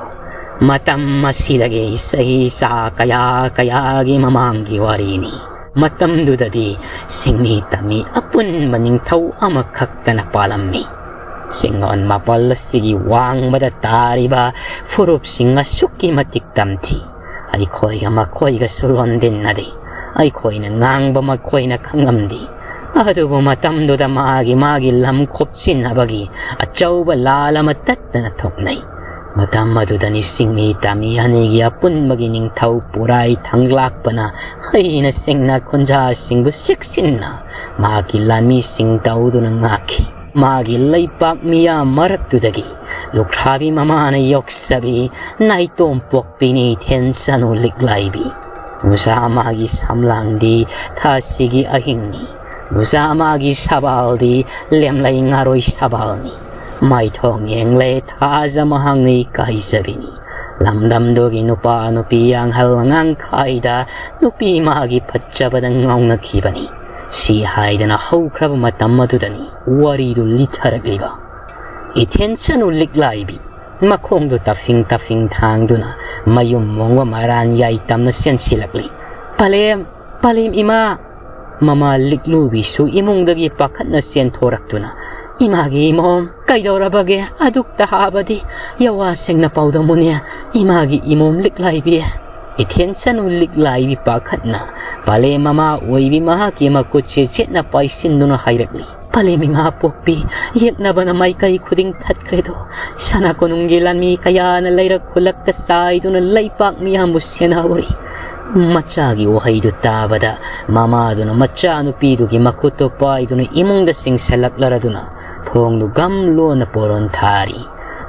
ꯃꯇꯝ ꯑꯁꯤꯗꯒꯤ ꯆꯍꯤ ꯆꯥ ꯀꯌꯥ ꯀꯌꯥꯒꯤ ꯃꯃꯥꯡꯒꯤ ꯋꯥꯔꯤꯅꯤ꯫ ꯃꯇꯝꯗꯨꯗꯗꯤ ꯁꯤꯡꯃꯤ ꯇꯝꯃꯤ ꯑꯄꯨꯟꯕ ꯅꯤꯡꯊꯧ ꯑꯃꯈꯛꯇꯅ ꯄꯥꯜꯂꯝꯃꯤ꯫ ꯆꯤꯡꯂꯣꯟ ꯃꯥꯄꯜ ꯑꯁꯤꯒꯤ ꯋꯥꯡꯃꯗ ꯇꯥꯔꯤꯕ ꯐꯨꯔꯨꯞꯁꯤꯡ ꯑꯁꯨꯛꯀꯤ ꯃꯇꯤꯛ ꯇꯝꯊꯤ꯫ ꯑꯩꯈꯣꯏꯒ ꯃꯈꯣꯏꯒꯁꯨ ꯂꯣꯟꯗꯤꯟꯅꯗꯦ꯫ ꯑꯩꯈꯣꯏꯅ ꯉꯥꯡꯕ ꯃꯈꯣꯏꯅ ꯈꯪꯂꯝꯗꯦ꯫ ꯑꯗꯨꯕꯨ ꯃꯇꯝꯗꯨꯗ ꯃꯥꯒꯤ ꯃꯥꯒꯤ ꯂꯝ ꯈꯣꯞꯆꯤꯟꯅꯕꯒꯤ ꯑꯆꯧꯕ ꯂꯥꯜ ꯑꯃ ꯇꯠꯇꯅ ꯊꯣꯛꯅꯩ꯫ ꯃꯇꯝ ꯑꯗꯨꯗꯅꯤ ꯁꯤꯡꯃꯤ ꯇꯥꯃꯤ ꯑꯅꯤꯒꯤ ꯑꯄꯨꯟꯕꯒꯤ ꯅꯤꯡꯊꯧ ꯄꯨꯔꯥꯏ ꯊꯪꯂꯥꯛꯄꯅ ꯍꯩꯅ ꯁꯤꯡꯅ ꯈꯨꯟꯖꯥꯁꯤꯡꯕꯨ ꯆꯦꯛꯁꯤꯟꯅ ꯃꯍꯥꯛꯀꯤ ꯂꯥꯟꯃꯤꯁꯤꯡ ꯇꯧꯗꯨꯅ ꯉꯥꯛꯈꯤ꯫ ꯃꯥꯒꯤ ꯂꯩꯄꯥꯛ ꯃꯤꯌꯥꯝ ꯃꯔꯛꯇꯨꯗꯒꯤ ꯂꯨꯈ꯭ꯔꯥꯕꯤ ꯃꯃꯥꯅ ꯌꯣꯛꯆꯕꯤ ꯅꯥꯏꯇꯣꯝ ꯄꯣꯛꯄꯤꯅꯤ ꯊꯦꯟꯁꯅꯨ ꯂꯤꯛꯂꯥꯏꯕꯤ꯫ ꯅꯨꯡꯁꯥ ꯃꯥꯒꯤ ꯁꯝꯂꯥꯡꯗꯤ ꯊꯥꯁꯤꯒꯤ ꯑꯍꯤꯡꯅꯤ꯫ ꯅꯨꯡꯁꯥ ꯃꯥꯒꯤ ꯁꯕꯥꯜꯗꯤ ꯂꯦꯝꯂꯩ ꯉꯥꯔꯣꯏ ꯁꯕꯥꯜꯅꯤ꯫ ꯃꯥꯏꯊꯣꯡ ꯌꯦꯡꯂꯦ ꯊꯥꯖ ꯃꯍꯥꯛꯅꯤ ꯀꯥꯏꯖꯕꯤꯅꯤ꯫ ꯂꯝꯗꯝꯗꯨꯒꯤ ꯅꯨꯄꯥ ꯅꯨꯄꯤ ꯑꯉꯥꯡ ꯑꯉꯥꯡ ꯈꯥꯏꯗ ꯅꯨꯄꯤ ꯃꯥꯒꯤ ꯐꯠꯖꯕꯗ ꯉꯥꯎꯅꯈꯤꯕꯅꯤ꯫ ꯁꯤ ꯍꯥꯏꯗꯅ ꯍꯧꯈ꯭ꯔꯕ ꯃꯇꯝ ꯑꯗꯨꯗꯅꯤ ꯋꯥꯔꯤꯗꯨ ꯂꯤꯊꯔꯛꯂꯤꯕ꯫ ꯏꯊꯦꯟ ꯆꯅꯨ ꯂꯤꯛꯂꯥꯏꯕꯤ ꯃꯈꯣꯡꯗꯨ ꯇꯐꯤꯡ ꯇꯐꯤꯡ ꯊꯥꯡꯗꯨꯅ ꯃꯌꯨꯝ ꯃꯣꯡꯕ ꯃꯔꯥꯟ ꯌꯥꯏ ꯇꯝꯅ ꯆꯦꯟꯁꯤꯜꯂꯛꯂꯤ꯫ "ꯄꯂꯦꯝ, ꯄꯂꯦꯝ ꯏꯃꯥ!" ꯃꯃꯥ ꯂꯤꯛꯂꯨꯕꯤꯁꯨ ꯏꯃꯨꯡꯗꯒꯤ ꯄꯥꯈꯠꯅ ꯆꯦꯟꯊꯣꯔꯛꯇꯨꯅ, "ꯏꯃꯥꯒꯤ ꯏꯃꯣꯝ ꯀꯩꯗꯧꯔꯕꯒꯦ? ꯑꯗꯨꯛꯇ ꯍꯥꯕꯗꯤ ꯌꯋꯥꯁꯤꯡꯅ ꯄꯥꯎꯗꯝꯃꯨꯅꯦ, ꯏꯃꯥꯒꯤ ꯏꯃꯣꯝ ꯂꯤꯛꯂꯥꯏꯕꯤ!" ꯏꯊꯦꯟ ꯆꯅꯨ ꯂꯤꯛꯂꯥꯏꯕꯤ ꯄꯥꯈꯠꯅ ꯄꯂꯦꯝ ꯃꯃꯥ ꯑꯣꯏꯕꯤ ꯃꯍꯥꯛꯀꯤ ꯃꯈꯨꯠꯁꯦ ꯆꯦꯠꯅ ꯄꯥꯏꯁꯤꯟꯗꯨꯅ ꯍꯥꯏꯔꯛꯂꯤ, "ꯄꯂꯦꯝ ꯏꯃꯥ ꯄꯣꯛꯄꯤ, ꯌꯦꯛꯅꯕꯅ ꯃꯥꯏꯀꯩ ꯈꯨꯗꯤꯡ ꯊꯠꯈ꯭ꯔꯦꯗꯣ꯫ ꯁꯅꯥ ꯀꯣꯅꯨꯡꯒꯤ ꯂꯥꯟꯃꯤ ꯀꯌꯥꯅ ꯂꯩꯔꯛ ꯈꯨꯜꯂꯛꯇ ꯆꯥꯏꯗꯨꯅ ꯂꯩꯄꯥꯛ ꯃꯤꯌꯥꯝꯕꯨ ꯁꯦꯟꯅꯍꯧꯔꯤ꯫" ꯃꯆꯥꯒꯤ ꯋꯥꯍꯩꯗꯨ ꯇꯥꯕꯗ ꯃꯃꯥꯗꯨꯅ ꯃꯆꯥꯅꯨꯄꯤꯗꯨꯒꯤ ꯃꯈꯨꯠꯇꯨ ꯄꯥꯏꯗꯨꯅ ꯏꯃꯨꯡꯗ ꯆꯤꯡꯁꯤꯜꯂꯛꯂꯔꯗꯨꯅ ꯊꯣꯡꯗꯨ ꯒꯝ ꯂꯣꯟꯅ ꯄꯣꯔꯣꯟ ꯊꯥꯔꯤ꯫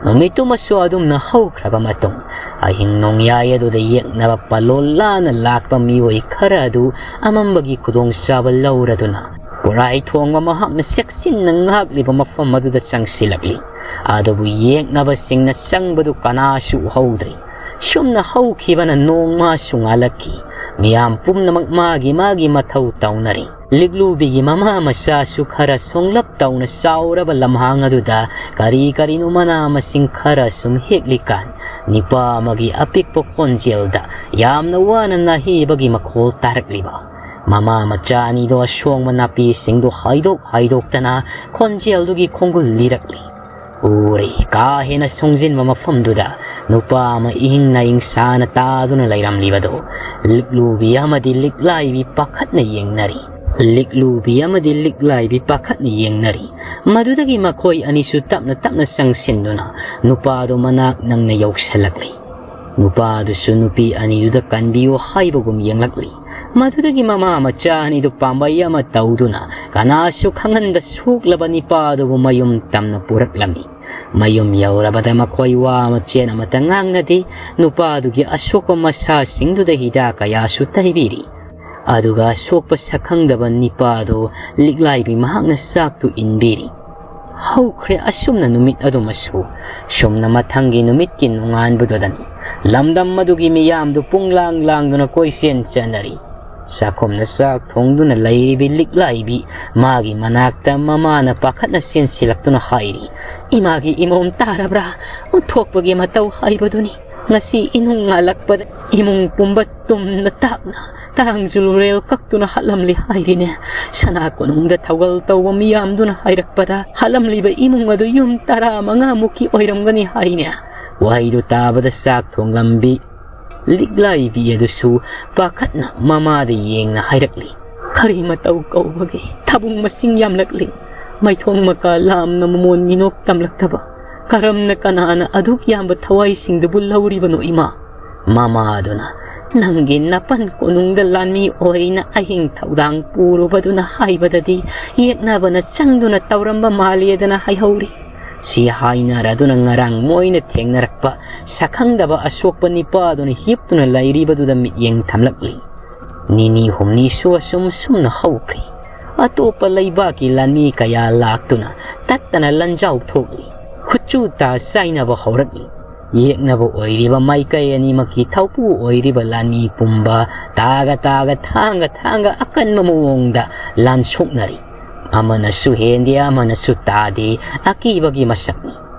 ꯅꯨꯃꯤꯠꯇꯨꯃꯁꯨ ꯑꯗꯨꯝꯅ ꯍꯧꯈ꯭ꯔꯕ ꯃꯇꯨꯡ, ꯑꯍꯤꯡ ꯅꯣꯡꯌꯥꯏ ꯑꯗꯨꯗ ꯌꯦꯛꯅꯕ ꯄꯥꯂꯣꯜ ꯂꯥꯟꯅ ꯂꯥꯛꯄ ꯃꯤꯑꯣꯏ ꯈꯔ ꯑꯗꯨ ꯑꯃꯝꯕꯒꯤ ꯈꯨꯗꯣꯡꯆꯥꯕ ꯂꯧꯔꯗꯨꯅ ꯄꯨꯔꯥꯏ ꯊꯣꯡꯕ ꯃꯍꯥꯛꯅ ꯆꯦꯛꯁꯤꯟꯅ ꯉꯥꯛꯂꯤꯕ ꯃꯐꯝ ꯑꯗꯨꯗ ꯆꯪꯁꯤꯜꯂꯛꯂꯤ꯫ ꯑꯗꯨꯕꯨ ꯌꯦꯛꯅꯕꯁꯤꯡꯅ ꯆꯪꯕꯗꯨ ꯀꯅꯥꯁꯨ ꯎꯍꯧꯗ꯭ꯔꯤ꯫ ꯁꯨꯝꯅ ꯍꯧꯈꯤꯕꯅ ꯅꯣꯡꯃꯁꯨ ꯉꯥꯜꯂꯛꯈꯤ꯫ ꯃꯤꯌꯥꯝ ꯄꯨꯝꯅꯃꯛ ꯃꯥꯒꯤ ꯃꯥꯒꯤ ꯃꯊꯧ ꯇꯧꯅꯔꯤ꯫ ꯂꯤꯛꯂꯨꯕꯤꯒꯤ ꯃꯃꯥ ꯃꯆꯥꯁꯨ ꯈꯔ ꯁꯣꯡꯂꯞ ꯇꯧꯅ ꯆꯥꯎꯔꯕ ꯂꯝꯍꯥꯡ ꯑꯗꯨꯗ ꯀꯔꯤ ꯀꯔꯤꯅꯣ ꯃꯅꯥ ꯃꯁꯤꯡ ꯈꯔ ꯁꯨꯝ ꯍꯦꯛꯂꯤꯀꯥꯟ, ꯅꯤꯄꯥ ꯑꯃꯒꯤ ꯑꯄꯤꯛꯄ ꯈꯣꯟꯖꯦꯜꯗ ꯌꯥꯝꯅ ꯋꯥꯅ ꯅꯥꯍꯦꯕꯒꯤ ꯃꯈꯣꯜ ꯇꯥꯔꯛꯂꯤꯕ꯫ ꯃꯃꯥ ꯃꯆꯥ ꯑꯅꯤꯗꯣ ꯑꯁꯣꯡꯕ ꯅꯥꯄꯤꯁꯤꯡꯗꯨ ꯍꯥꯏꯗꯣꯛ ꯍꯥꯏꯗꯣꯛꯇꯅ ꯈꯣꯟꯖꯦꯜꯗꯨꯒꯤ ꯈꯣꯡꯒꯨꯜ ꯂꯤꯔꯛꯂꯤ꯫ ꯎꯔꯦ, ꯀꯥ ꯍꯦꯟꯅ ꯁꯣꯡꯖꯤꯟꯕ ꯃꯐꯝꯗꯨꯗ ꯅꯨꯄꯥ ꯑꯃ ꯏꯍꯤꯡ ꯅꯥꯍꯤꯡ ꯁꯥꯅ ꯇꯥꯗꯨꯅ ꯂꯩꯔꯝꯂꯤꯕꯗꯨ ꯂꯤꯛꯂꯨꯕꯤ ꯑꯃꯗꯤ ꯂꯤꯛꯂꯥꯏꯕꯤ ꯄꯥꯈꯠꯅ ꯌꯦꯡꯅꯔꯤ꯫ ꯂꯤꯛꯂꯨꯕꯤ ꯑꯃꯗꯤ ꯂꯤꯛꯂꯥꯏꯕꯤ ꯄꯥꯈꯠꯅ ꯌꯦꯡꯅꯔꯤ꯫ ꯃꯗꯨꯗꯒꯤ ꯃꯈꯣꯏ ꯑꯅꯤꯁꯨ ꯇꯞꯅ ꯇꯞꯅ ꯆꯪꯁꯤꯟꯗꯨꯅ ꯅꯨꯄꯥꯗꯨ ꯃꯅꯥꯛ ꯅꯪꯅ ꯌꯧꯁꯤꯜꯂꯛꯂꯤ꯫ ꯅꯨꯄꯥꯗꯨꯁꯨ ꯅꯨꯄꯤ ꯑꯅꯤꯗꯨꯗ ꯀꯟꯕꯤꯌꯨ ꯍꯥꯏꯕꯒꯨꯝ ꯌꯦꯡꯂꯛꯂꯤ꯫ ꯃꯗꯨꯗꯒꯤ ꯃꯃꯥ ꯃꯆꯥ ꯑꯅꯤꯗꯨ ꯄꯥꯝꯕꯩ ꯑꯃ ꯇꯧꯗꯨꯅ ꯀꯅꯥꯁꯨ ꯈꯪꯍꯟꯗ ꯁꯣꯛꯂꯕ ꯅꯤꯄꯥꯗꯨꯕꯨ ꯃꯌꯨꯝ ꯇꯝꯅ ꯄꯨꯔꯛꯂꯝꯃꯤ꯫ ꯃꯌꯨꯝ ꯌꯧꯔꯕꯗ ꯃꯈꯣꯏ ꯋꯥ ꯃꯆꯦꯠ ꯑꯃꯠꯇ ꯉꯥꯡꯅꯗꯦ꯫ ꯅꯨꯄꯥꯗꯨꯒꯤ ꯑꯁꯣꯛꯄ ꯃꯁꯥꯁꯤꯡꯗꯨꯗ ꯍꯤꯗꯥꯛ ꯀꯌꯥꯁꯨ ꯇꯩꯕꯤꯔꯤ꯫ ꯑꯗꯨꯒ ꯑꯁꯣꯛꯄ ꯁꯛꯈꯪꯗꯕ ꯅꯤꯄꯥꯗꯨ ꯂꯤꯛꯂꯥꯏꯕꯤ ꯃꯍꯥꯛꯅ ꯆꯥꯛꯇꯨ ꯏꯟꯕꯤꯔꯤ꯫ ꯍꯧꯈ꯭ꯔꯦ ꯑꯁꯨꯝꯅ ꯅꯨꯃꯤꯠ ꯑꯗꯨꯃꯁꯨ꯫ ꯁꯨꯝꯅ ꯃꯊꯪꯒꯤ ꯅꯨꯃꯤꯠꯀꯤ ꯅꯣꯡꯉꯥꯟꯕꯗꯨꯗꯅꯤ ꯂꯝꯗꯝ ꯑꯗꯨꯒꯤ ꯃꯤꯌꯥꯝꯗꯨ ꯄꯨꯡꯂꯥꯡ ꯂꯥꯡꯗꯨꯅ ꯀꯣꯏꯆꯦꯟ ꯆꯦꯟꯅꯔꯤ꯫ ꯆꯥꯛꯈꯨꯝꯗ ꯆꯥꯛ ꯊꯣꯡꯗꯨꯅ ꯂꯩꯔꯤꯕꯤ ꯂꯤꯛꯂꯥꯏꯕꯤ ꯃꯥꯒꯤ ꯃꯅꯥꯛꯇ ꯃꯃꯥꯅ ꯄꯥꯈꯠꯅ ꯆꯦꯟꯁꯤꯜꯂꯛꯇꯨꯅ ꯍꯥꯏꯔꯤ, "ꯏꯃꯥꯒꯤ ꯏꯃꯣꯝ ꯇꯥꯔꯕ꯭ꯔꯥ? ꯑꯣꯟꯊꯣꯛꯄꯒꯤ ꯃꯇꯧ ꯍꯥꯏꯕꯗꯨꯅꯤ꯫ ꯉꯁꯤ ꯏꯅꯨꯡ ꯉꯥꯜꯂꯛꯄꯗ ꯏꯃꯨꯡ ꯄꯨꯝꯕ ꯇꯨꯝꯅ ꯇꯥꯛꯅ ꯇꯥꯡꯖꯨ ꯂꯨꯔꯦꯜ ꯀꯛꯇꯨꯅ ꯍꯥꯠꯂꯝꯂꯤ ꯍꯥꯏꯔꯤꯅꯦ꯫ ꯁꯅꯥ ꯀꯣꯅꯨꯡꯗ ꯊꯧꯒꯜ ꯇꯧꯕ ꯃꯤꯌꯥꯝꯗꯨꯅ ꯍꯥꯏꯔꯛꯄꯗ ꯍꯥꯠꯂꯝꯂꯤꯕ ꯏꯃꯨꯡ ꯑꯗꯨ ꯌꯨꯝ ꯇꯔꯥ ꯃꯉꯥꯃꯨꯛꯀꯤ ꯑꯣꯏꯔꯝꯒꯅꯤ ꯍꯥꯏꯅꯦ"꯫ ꯋꯥꯍꯩꯗꯨ ꯇꯥꯕꯗ ꯆꯥꯛ ꯊꯣꯡꯂꯝꯕꯤ ꯂꯤꯛꯂꯥꯏꯕꯤ ꯑꯗꯨꯁꯨ ꯄꯥꯈꯠꯅ ꯃꯃꯥꯗ ꯌꯦꯡꯅ ꯍꯥꯏꯔꯛꯂꯤ, "ꯀꯔꯤ ꯃꯇꯧ ꯀꯧꯕꯒꯦ? ꯊꯥꯕꯨꯡ ꯃꯁꯤꯡ ꯌꯥꯝꯂꯛꯂꯤ꯫ ꯃꯩꯊꯣꯡ ꯃꯀꯥ ꯂꯥꯝꯅ ꯃꯃꯣꯟ ꯃꯤꯅꯣꯛ ꯇꯝꯂꯛꯇꯕ꯫ ꯀꯔꯝꯅ ꯀꯅꯥꯅ ꯑꯗꯨꯛ ꯌꯥꯝꯕ ꯊꯋꯥꯏꯁꯤꯡꯗꯨꯕꯨ ꯂꯧꯔꯤꯕꯅꯣ ꯏꯃꯥ?" ꯃꯃꯥꯗꯨꯅ, "ꯅꯪꯒꯤ ꯅꯥꯄꯟ ꯀꯣꯅꯨꯡꯗ ꯂꯥꯟꯃꯤ ꯑꯣꯏꯅ ꯑꯍꯤꯡ ꯊꯧꯗꯥꯡ ꯄꯨꯔꯨꯕꯗꯨꯅ ꯍꯥꯏꯕꯗꯗꯤ ꯌꯦꯛꯅꯕꯅ ꯆꯪꯗꯨꯅ ꯇꯧꯔꯝꯕ ꯃꯥꯜꯂꯦꯗꯅ ꯍꯥꯏꯍꯧꯔꯤ"꯫ ꯁꯤ ꯍꯥꯏꯅꯔꯗꯨꯅ ꯉꯔꯥꯡ ꯃꯣꯏꯅ ꯊꯦꯡꯅꯔꯛꯄ ꯁꯛꯈꯪꯗꯕ ꯑꯁꯣꯛꯄ ꯅꯤꯄꯥꯗꯨꯅ ꯍꯤꯞꯇꯨꯅ ꯂꯩꯔꯤꯕꯗꯨꯗ ꯃꯤꯠꯌꯦꯡ ꯊꯝꯂꯛꯂꯤ꯫ ꯅꯤꯅꯤ ꯍꯨꯝꯅꯤꯁꯨ ꯑꯁꯨꯝ ꯁꯨꯝꯅ ꯍꯧꯈ꯭ꯔꯤ꯫ ꯑꯇꯣꯞꯄ ꯂꯩꯕꯥꯛꯀꯤ ꯂꯥꯟꯃꯤ ꯀꯌꯥ ꯂꯥꯛꯇꯨꯅ ꯇꯠꯇꯅ ꯂꯟꯖꯥꯎ ꯊꯣꯛꯂꯤ꯫ ꯈꯨꯠꯁꯨ ꯇꯥ ꯆꯥꯏꯅꯕ ꯍꯧꯔꯛꯂꯤ꯫ ꯌꯦꯛꯅꯕ ꯑꯣꯏꯔꯤꯕ ꯃꯥꯏꯀꯩ ꯑꯅꯤꯃꯛꯀꯤ ꯊꯧꯄꯨ ꯑꯣꯏꯔꯤꯕ ꯂꯥꯟꯃꯤ ꯄꯨꯝꯕ ꯇꯥꯒ ꯇꯥꯒ, ꯊꯥꯡꯒ ꯊꯥꯡꯒ ꯑꯀꯟꯕ ꯃꯑꯣꯡꯗ ꯂꯥꯟ ꯁꯣꯛꯅꯔꯤ꯫ ꯑꯃꯅꯁꯨ ꯍꯦꯟꯗꯦ, ꯑꯃꯅꯁꯨ ꯇꯥꯗꯦ, ꯑꯀꯤꯕꯒꯤ ꯃꯁꯛꯅꯤ꯫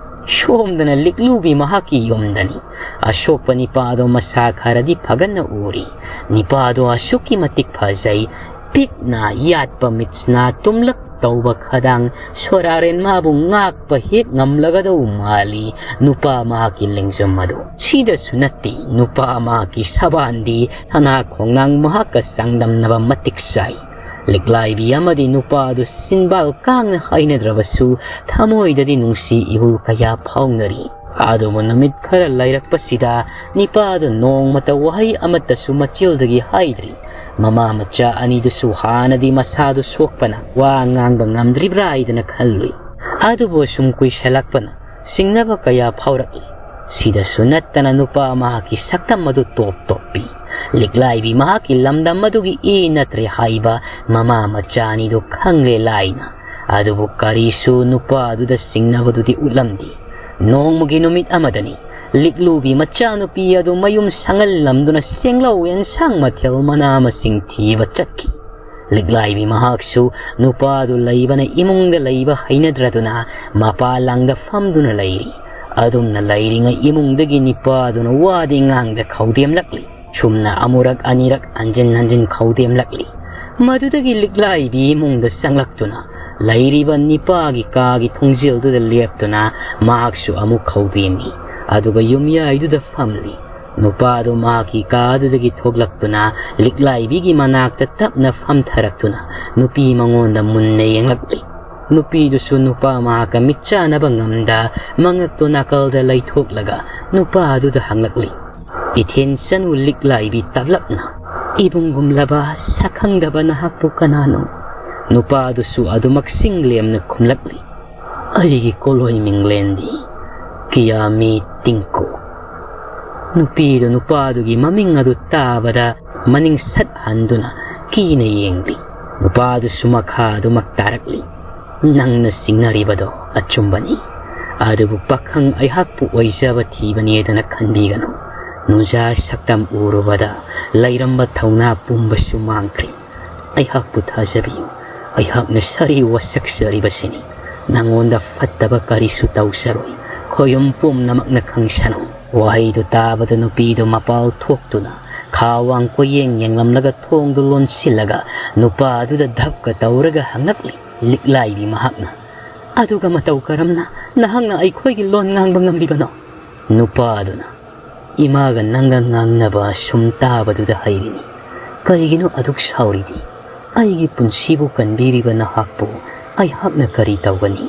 ꯁꯣꯝꯗꯅ ꯂꯤꯛꯂꯨꯕꯤ ꯃꯍꯥꯛꯀꯤ ꯌꯨꯝꯗꯅꯤ꯫ ꯑꯁꯣꯛꯄ ꯅꯤꯄꯥꯗꯣ ꯃꯁꯥ ꯈꯔꯗꯤ ꯐꯒꯠꯅ ꯎꯔꯤ꯫ ꯅꯤꯄꯥꯗꯣ ꯑꯁꯨꯛꯀꯤ ꯃꯇꯤꯛ ꯐꯖꯩ꯫ ꯄꯤꯛꯅ ꯌꯥꯠꯄ ꯃꯤꯠꯁꯅꯥ ꯇꯨꯝꯂꯛ ꯇꯧꯕ ꯈꯗꯥꯡ ꯁꯣꯔꯥꯔꯦꯟ ꯃꯥꯕꯨ ꯉꯥꯛꯄ ꯍꯦꯛ ꯉꯝꯂꯒꯗꯧ ꯃꯥꯜꯂꯤ꯫ ꯅꯨꯄꯥ ꯃꯍꯥꯛꯀꯤ ꯂꯦꯡꯖꯨꯝ ꯑꯗꯨ ꯁꯤꯗꯁꯨ ꯅꯠꯇꯦ, ꯅꯨꯄꯥ ꯃꯍꯥꯛꯀꯤ ꯁꯕꯥꯟꯗꯤ ꯁꯅꯥ ꯈꯣꯡꯅꯥꯡ ꯃꯍꯥꯛꯀ ꯆꯥꯡꯗꯝꯅꯕ ꯃꯇꯤꯛ ꯆꯥꯏ꯫ ꯂꯤꯛꯂꯥꯏꯕꯤ ꯑꯃꯗꯤ ꯅꯨꯄꯥ ꯑꯗꯨ ꯆꯤꯟꯕꯥꯜ ꯀꯥꯡꯅ ꯍꯥꯏꯅꯗ꯭ꯔꯕꯁꯨ ꯊꯃꯣꯏꯗꯗꯤ ꯅꯨꯡꯁꯤ ꯏꯍꯨꯜ ꯀꯌꯥ ꯐꯥꯎꯅꯔꯤ꯫ ꯑꯗꯨꯕꯨ ꯅꯨꯃꯤꯠ ꯈꯔ ꯂꯩꯔꯛꯄꯁꯤꯗ ꯅꯤꯄꯥꯗꯨ ꯅꯣꯡꯃꯇ ꯋꯥꯍꯩ ꯑꯃꯠꯇꯁꯨ ꯃꯆꯤꯜꯗꯒꯤ ꯍꯥꯏꯗ꯭ꯔꯤ꯫ ꯃꯃꯥ ꯃꯆꯥ ꯑꯅꯤꯗꯨꯁꯨ ꯍꯥꯟꯅꯗꯤ ꯃꯁꯥꯗꯨ ꯁꯣꯛꯄꯅ ꯋꯥ ꯉꯥꯡꯕ ꯉꯝꯗ꯭ꯔꯤꯕ꯭ꯔꯥ ꯍꯥꯏꯗꯅ ꯈꯜꯂꯨꯏ꯫ ꯑꯗꯨꯕꯨ ꯑꯁꯨꯝ ꯀꯨꯏꯁꯜꯂꯛꯄꯅ ꯆꯤꯡꯅꯕ ꯀꯌꯥ ꯐꯥꯎꯔꯛꯂꯤ꯫ ꯁꯤꯗꯁꯨ ꯅꯠꯇꯅ ꯅꯨꯄꯥ ꯃꯍꯥꯛꯀꯤ ꯁꯛꯇꯝ ꯑꯗꯨ ꯇꯣꯞ ꯇꯣꯞꯄꯤ꯫ ꯂꯤꯛꯂꯥꯏꯕꯤ ꯃꯍꯥꯛꯀꯤ ꯂꯝꯗꯝ ꯑꯗꯨꯒꯤ ꯏ ꯅꯠꯇ꯭ꯔꯦ ꯍꯥꯏꯕ ꯃꯃꯥ ꯃꯆꯥ ꯑꯅꯤꯗꯨ ꯈꯪꯂꯦ ꯂꯥꯏꯅ꯫ ꯑꯗꯨꯕꯨ ꯀꯔꯤꯁꯨ ꯅꯨꯄꯥ ꯑꯗꯨꯗ ꯆꯤꯡꯅꯕꯗꯨꯗꯤ ꯎꯠꯂꯝꯗꯦ꯫ ꯅꯣꯡꯃꯒꯤ ꯅꯨꯃꯤꯠ ꯑꯃꯗꯅꯤ ꯂꯤꯛꯂꯨꯕꯤ ꯃꯆꯥꯅꯨꯄꯤ ꯑꯗꯨ ꯃꯌꯨꯝ ꯁꯪꯍꯜꯂꯝꯗꯨꯅ ꯆꯦꯡꯂꯧ ꯑꯦꯟꯁꯥꯡ ꯃꯊꯦꯜ ꯃꯅꯥ ꯃꯁꯤꯡ ꯊꯤꯕ ꯆꯠꯈꯤ꯫ ꯂꯤꯛꯂꯥꯏꯕꯤ ꯃꯍꯥꯛꯁꯨ ꯅꯨꯄꯥꯗꯨ ꯂꯩꯕꯅ ꯏꯃꯨꯡꯗ ꯂꯩꯕ ꯍꯩꯅꯗ꯭ꯔꯗꯨꯅ ꯃꯄꯥ ꯂꯥꯡꯗ ꯐꯝꯗꯨꯅ ꯂꯩꯔꯤ꯫ ꯑꯗꯨꯝꯅ ꯂꯩꯔꯤꯉꯩ ꯏꯃꯨꯡꯗꯒꯤ ꯅꯤꯄꯥꯗꯨꯅ ꯋꯥꯗꯤ ꯉꯥꯡꯗ ꯈꯧꯗꯦꯝꯂꯛꯂꯤ꯫ ꯁꯨꯝꯅ ꯑꯃꯨꯔꯛ ꯑꯅꯤꯔꯛ ꯍꯟꯖꯤꯟ ꯍꯟꯖꯤꯟ ꯈꯧꯗꯦꯝꯂꯛꯂꯤ꯫ ꯃꯗꯨꯗꯒꯤ ꯂꯤꯛꯂꯥꯏꯕꯤ ꯏꯃꯨꯡꯗ ꯆꯪꯂꯛꯇꯨꯅ ꯂꯩꯔꯤꯕ ꯅꯤꯄꯥꯒꯤ ꯀꯥꯒꯤ ꯊꯣꯡꯖꯤꯜꯗꯨꯗ ꯂꯦꯞꯇꯨꯅ ꯃꯍꯥꯛꯁꯨ ꯑꯃꯨꯛ ꯈꯧꯗꯦꯝꯃꯤ꯫ ꯑꯗꯨꯒ ꯌꯨꯝꯌꯥꯏꯗꯨꯗ ꯐꯝꯂꯤ꯫ ꯅꯨꯄꯥꯗꯨ ꯃꯍꯥꯛꯀꯤ ꯀꯥꯗꯨꯗꯒꯤ ꯊꯣꯛꯂꯛꯇꯨꯅ ꯂꯤꯛꯂꯥꯏꯕꯤꯒꯤ ꯃꯅꯥꯛꯇ ꯇꯞꯅ ꯐꯝꯊꯔꯛꯇꯨꯅ ꯅꯨꯄꯤ ꯃꯉꯣꯟꯗ ꯃꯨꯟꯅ ꯌꯦꯡꯂꯛꯂꯤ꯫ ꯅꯨꯄꯤꯗꯨꯁꯨ ꯅꯨꯄꯥ ꯃꯍꯥꯛꯀ ꯃꯤꯠꯆꯥꯅꯕ ꯉꯝꯗ ꯃꯉꯛꯇꯨ ꯅꯥꯀꯜꯗ ꯂꯩꯊꯣꯛꯂꯒ ꯅꯨꯄꯥꯗꯨꯗ ꯍꯪꯂꯛꯂꯤ꯫ ꯏꯊꯦꯟ ꯆꯅꯨ ꯂꯤꯛꯂꯥꯏꯕꯤ ꯇꯞꯂꯞꯅ, "ꯏꯕꯨꯡꯒꯨꯝꯂꯕ ꯁꯛꯈꯪꯗꯕ ꯅꯍꯥꯛꯄꯨ ꯀꯅꯥꯅꯣ?" ꯅꯨꯄꯥꯗꯨꯁꯨ ꯑꯗꯨꯃꯛ ꯆꯤꯡ ꯂꯦꯝꯅ ꯈꯨꯝꯂꯛꯂꯤ꯫ "ꯑꯩꯒꯤ ꯀꯣꯂꯣꯏ ꯃꯤꯡꯂꯦꯟꯗꯤ ꯀꯤꯌꯥꯃꯤ ꯇꯤꯡꯀꯨ꯫" ꯅꯨꯄꯤꯗꯨ ꯅꯨꯄꯥꯗꯨꯒꯤ ꯃꯃꯤꯡ ꯑꯗꯨ ꯇꯥꯕꯗ ꯃꯅꯤꯡ ꯁꯠ ꯍꯟꯗꯨꯅ ꯀꯤꯅ ꯌꯦꯡꯂꯤ꯫ ꯅꯨꯄꯥꯗꯨꯁꯨ ꯃꯈꯥ ꯑꯗꯨꯃꯛ ꯇꯥꯔꯛꯂꯤ꯫ "ꯅꯪꯅ ꯆꯤꯡꯅꯔꯤꯕꯗꯣ ꯑꯆꯨꯝꯕꯅꯤ꯫ ꯑꯗꯨꯕꯨ ꯄꯥꯈꯪ ꯑꯩꯍꯥꯛꯄꯨ ꯑꯣꯏꯖꯕ ꯊꯤꯕꯅꯦꯗꯅ ꯈꯟꯕꯤꯒꯅꯨ꯫ ꯅꯨꯡꯖꯥ ꯁꯛꯇꯝ ꯎꯔꯨꯕꯗ ꯂꯩꯔꯝꯕ ꯊꯧꯅꯥ ꯄꯨꯝꯕꯁꯨ ꯃꯥꯡꯈ꯭ꯔꯦ꯫ ꯑꯩꯍꯥꯛꯄꯨ ꯊꯥꯖꯕꯤꯌꯨ꯫ ꯑꯩꯍꯥꯛꯅ ꯁꯥꯔꯤ ꯋꯥꯁꯛꯆꯔꯤꯕꯁꯤꯅꯤ꯫ ꯅꯉꯣꯟꯗ ꯐꯠꯇꯕ ꯀꯔꯤꯁꯨ ꯇꯧꯖꯔꯣꯏ꯫ ꯈꯣꯌꯨꯝ ꯄꯨꯝꯅꯃꯛꯅ ꯈꯪꯁꯅꯨ꯫" ꯋꯥꯍꯩꯗꯨ ꯇꯥꯕꯗ ꯅꯨꯄꯤꯗꯨ ꯃꯄꯥꯜ ꯊꯣꯛꯇꯨꯅ ꯈꯥ ꯋꯥꯡ ꯀꯣꯏꯌꯦꯡ ꯌꯦꯡꯂꯝꯂꯒ ꯊꯣꯡꯗꯨ ꯂꯣꯟꯁꯤꯜꯂꯒ ꯅꯨꯄꯥ ꯑꯗꯨꯗ ꯙꯞꯀ ꯇꯧꯔꯒ ꯍꯪꯂꯛꯂꯤ꯫ ꯂꯤꯛꯂꯥꯏꯕꯤ ꯃꯍꯥꯛꯅ, "ꯑꯗꯨꯒ ꯃꯇꯧ ꯀꯔꯝꯅ ꯅꯍꯥꯛꯅ ꯑꯩꯈꯣꯏꯒꯤ ꯂꯣꯟ ꯉꯥꯡꯕ ꯉꯝꯂꯤꯕꯅꯣ?" ꯅꯨꯄꯥ ꯑꯗꯨꯅ, "ꯏꯃꯥꯒ ꯅꯪꯒ ꯉꯥꯡꯅꯕ ꯁꯨꯝ ꯇꯥꯕꯗꯨꯗ ꯍꯩꯔꯤꯅꯤ꯫ ꯀꯔꯤꯒꯤꯅꯣ ꯑꯗꯨꯛ ꯁꯥꯎꯔꯤꯗꯤ? ꯑꯩꯒꯤ ꯄꯨꯟꯁꯤꯕꯨ ꯀꯟꯕꯤꯔꯤꯕ ꯅꯍꯥꯛꯄꯨ ꯑꯩꯍꯥꯛꯅ ꯀꯔꯤ ꯇꯧꯒꯅꯤ?